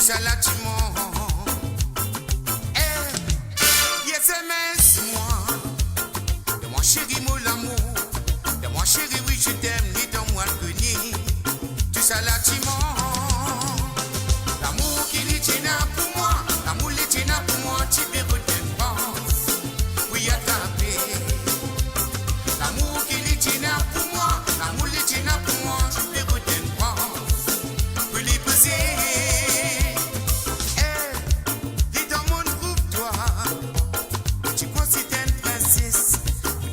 Sa la ti mor. Eh, yes, M S mwa. De mwa seri, mo lamour. De mwa seri, wi, je t'aime, li dan mwa koni. Tou sa la ti mor. Lamour ki li ti ena pou mwa, lamour li ti ena pou mwa, ti pe rod enn pans. Pou li atrape. Lamour ki li ti ena pou mwa, lamour li ti ena pou mwa, ti pe rod enn pans. Pou li poze. Eh, li dan mo trouv twa. Mo ti krwar se enn prinses.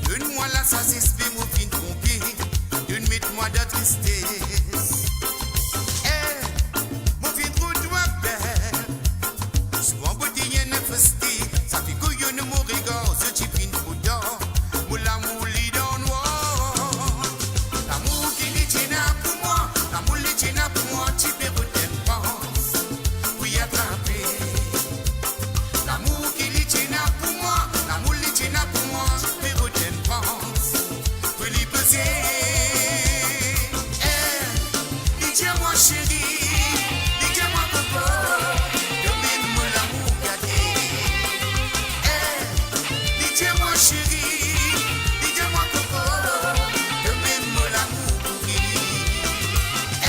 Donn mwa lasazes, be mo finn tronpe. Donn met mwa dan tristes. Eh, mo finn trouv twa bel. Souvan bote ena feste, sa finn koyon mo regar, zot ti finn tro tar. Mo lamour li dan nwar. Lamour ki li ti ena pou mwa, lamour li ti ena pou mwa, ti pe rod enn pans. Pou li atrape. Lamour ki li ti ena pou mwa, lamour li ti ena pou mwa, ti pe rod enn pans. Pou li poze. Eh, li dir mwa seri, li dir mwa koko, to mem mo lamour gate. Eh, li dir mwa seri, li dir mwa koko, to mem mo lamour pou li.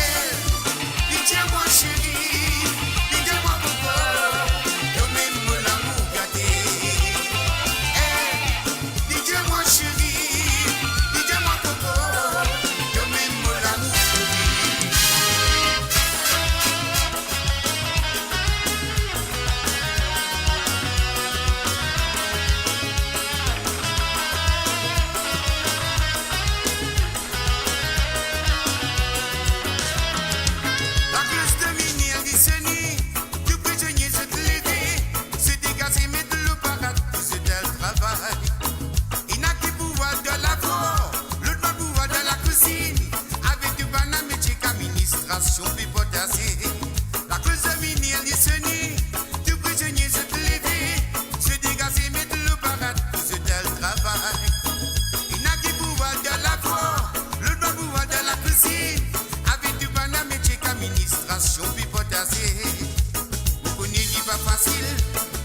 Eh, li dir mwa seri, li dir mwa koko, to mem mo lamour gate. Eh, li dir mwa seri, li dir mwa koko, to mem mo lamour pou li. Lakloz domine, li sone, tou prizonie zot leve, zot degaze, met lor parad pou zot al travay. Ena ki pou al dan lafor, lot bann pou al dan lakwizinn, avek tou bann metie ki administrasion pe partaze. Lakloz domine, li sone, tou prizonie zot leve, zot degaze, met lor parad pou zot al travay. Ena ki pou al dan lafor, lot bann pou al dan lakwizinn, avek tou bann metie ki administrasion pe partaze. Mo kone li pa fasil,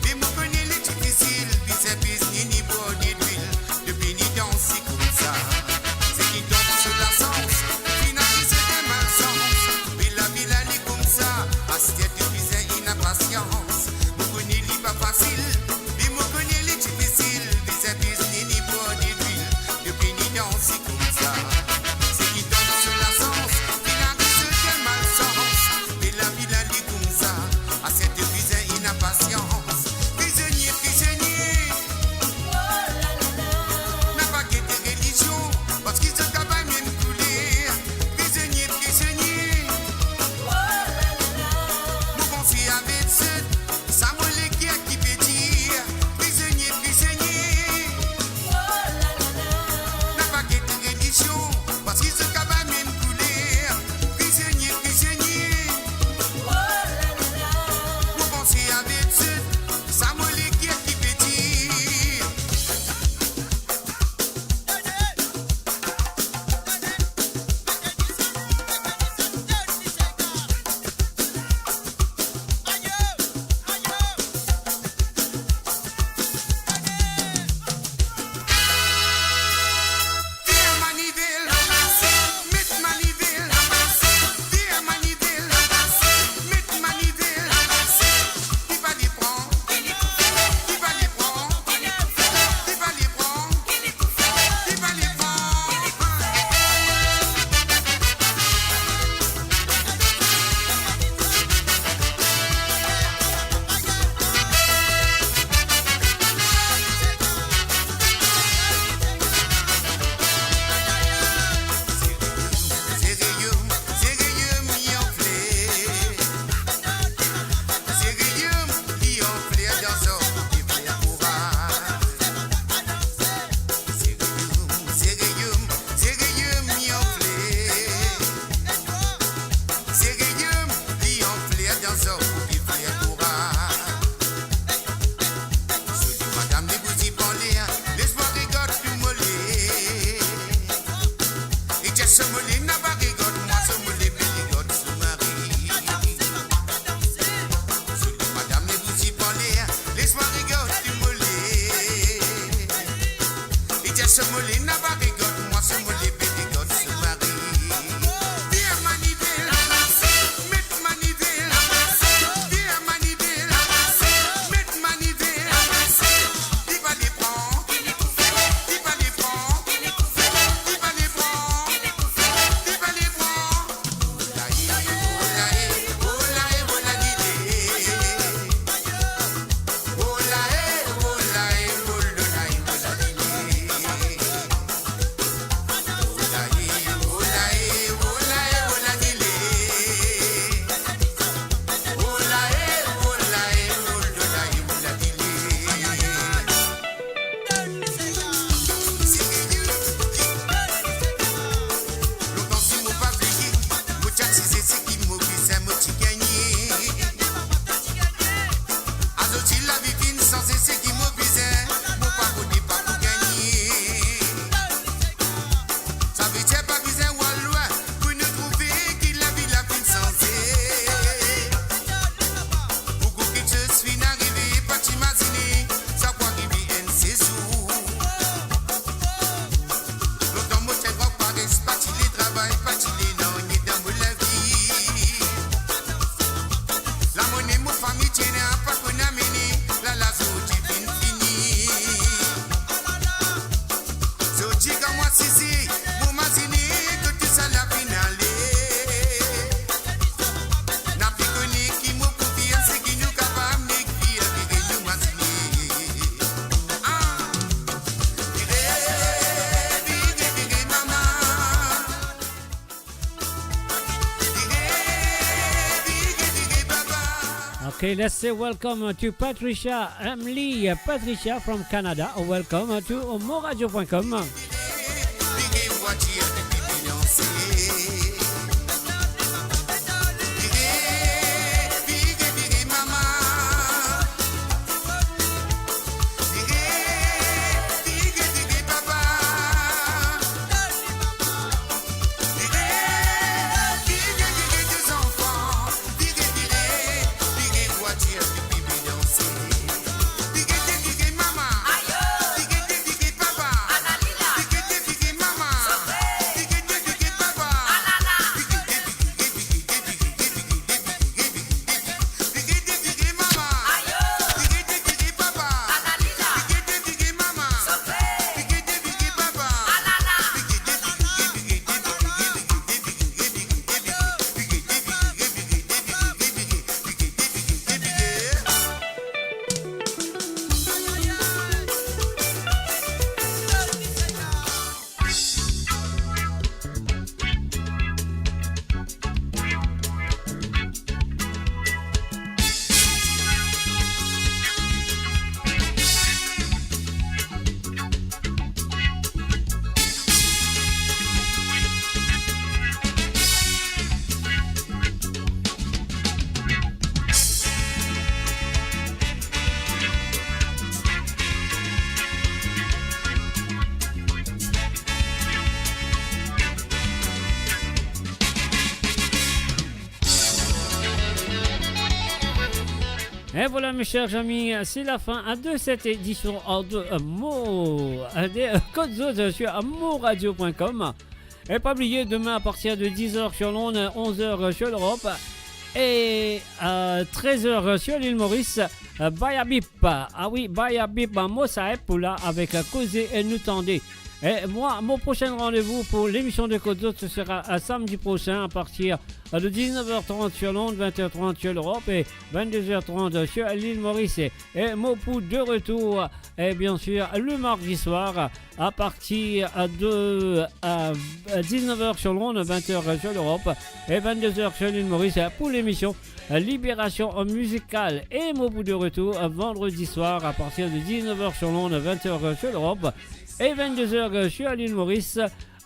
me mo kone li difisil, bizin pez nini bwar delwil, depi ni danse koumsa. Seki tonbe sou lasans, finn ariv se de malsans, me lavi la li koumsa, aster to bizin ena pasians. Mo kone li pa fasil, me mo kone li difisil, bizin pez nini bwar delwil, depi ni danse koumsa. Seki tonbe sou lasans, finn ariv se de malsans, me lavi la li koumsa. Okay, let's say welcome to Patricia Emily. Patricia from Canada, welcome to Mo Radio point com. Et voilà, mes chers amis, c'est la fin de cette édition de Mo, de Kot Zot sur Mo Radio point com. Et pas oublier, demain à partir de dix heures sur Londres, onze heures sur l'Europe et, euh, treize heures sur l'île Maurice, euh, Baya Bip. Ah oui, Baya Bip, Mo Saep pou la avek, euh, Koze e Nou Tande. Et moi, mon prochain rendez-vous pour l'émission de Kot Zot, ce sera, euh, samedi prochain à partir, euh, de dix-neuf heures trente sur Londres, vingt heures trente sur l'Europe et vingt-deux heures trente sur l'île Maurice. Et mo pou de retour, et bien sûr, le mardi soir, à partir de, euh, dix-neuf heures sur Londres, vingt heures sur l'Europe et vingt-deux heures sur l'île Maurice, pour l'émission, euh, Libération Musicale. Et mo pou de retour, euh, vendredi soir, à partir de dix-neuf heures sur Londres, vingt heures sur l'Europe et vingt-deux heures sur l'île Maurice,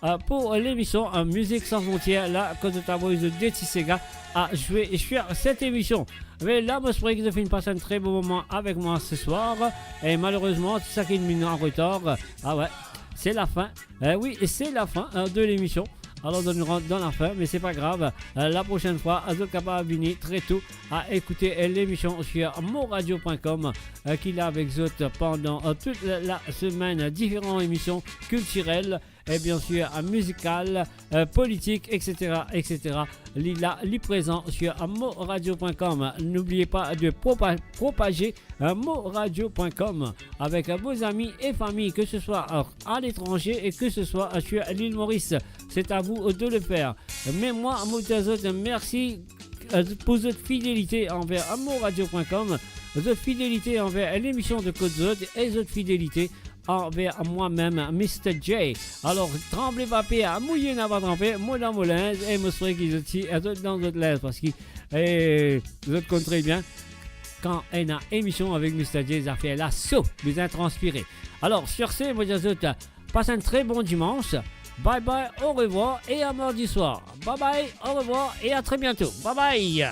euh, pour l'émission, euh, Musique Sans Frontières, la kot zot avoy zot de ti sega a zwe sur cette émission. Me la, mo espere ki zot finn pas enn tre bon moman avek mwa ce soir. E malerezman, tou sa ki vinn an retar, ah ouais, c'est la fin. Eh oui, c'est la fin, hein, de l'émission. Alors, nou rant dan la fin, mais c'est pas grave. Euh, la prochaine fois, zot kapav vini très tôt à écouter, euh, l'émission sur Mo Radio point com, euh, ki la avek zot pendant, euh, toute la, la semaine, différentes émissions culturelles, et bien sûr, euh, musical, euh, politique, et cetera, et cetera. Li la, li prezan sur Mo Radio point com. N'oubliez pas de propa-, propager, euh, Mo Radio point com avec, euh, vos amis et familles, que ce soit, euh, à l'étranger et que ce soit, euh, sur l'île Maurice. C'est à vous de le faire. Me mwa, mo dir zot mersi, euh, pou zot fidelite anver, euh, Mo Radio point com, zot fidelite anver, euh, l'émission de Kot Zot e zot fidelite anver mwa mem, Mister J. Alors, tranble pa per, mouye napa tranpe, mo dan mo linz, e mo swete ki zot ti, zot dan zot linz, parski, eh, zot konn tre bien, kan ena émission avec Mister J, zafer la so, bizin transpire. Alors, sur ce, mo dir zot, passe un très bon dimanche. Bye bye, au revoir et à mardi soir. Bye bye, au revoir et à très bientôt. Bye bye.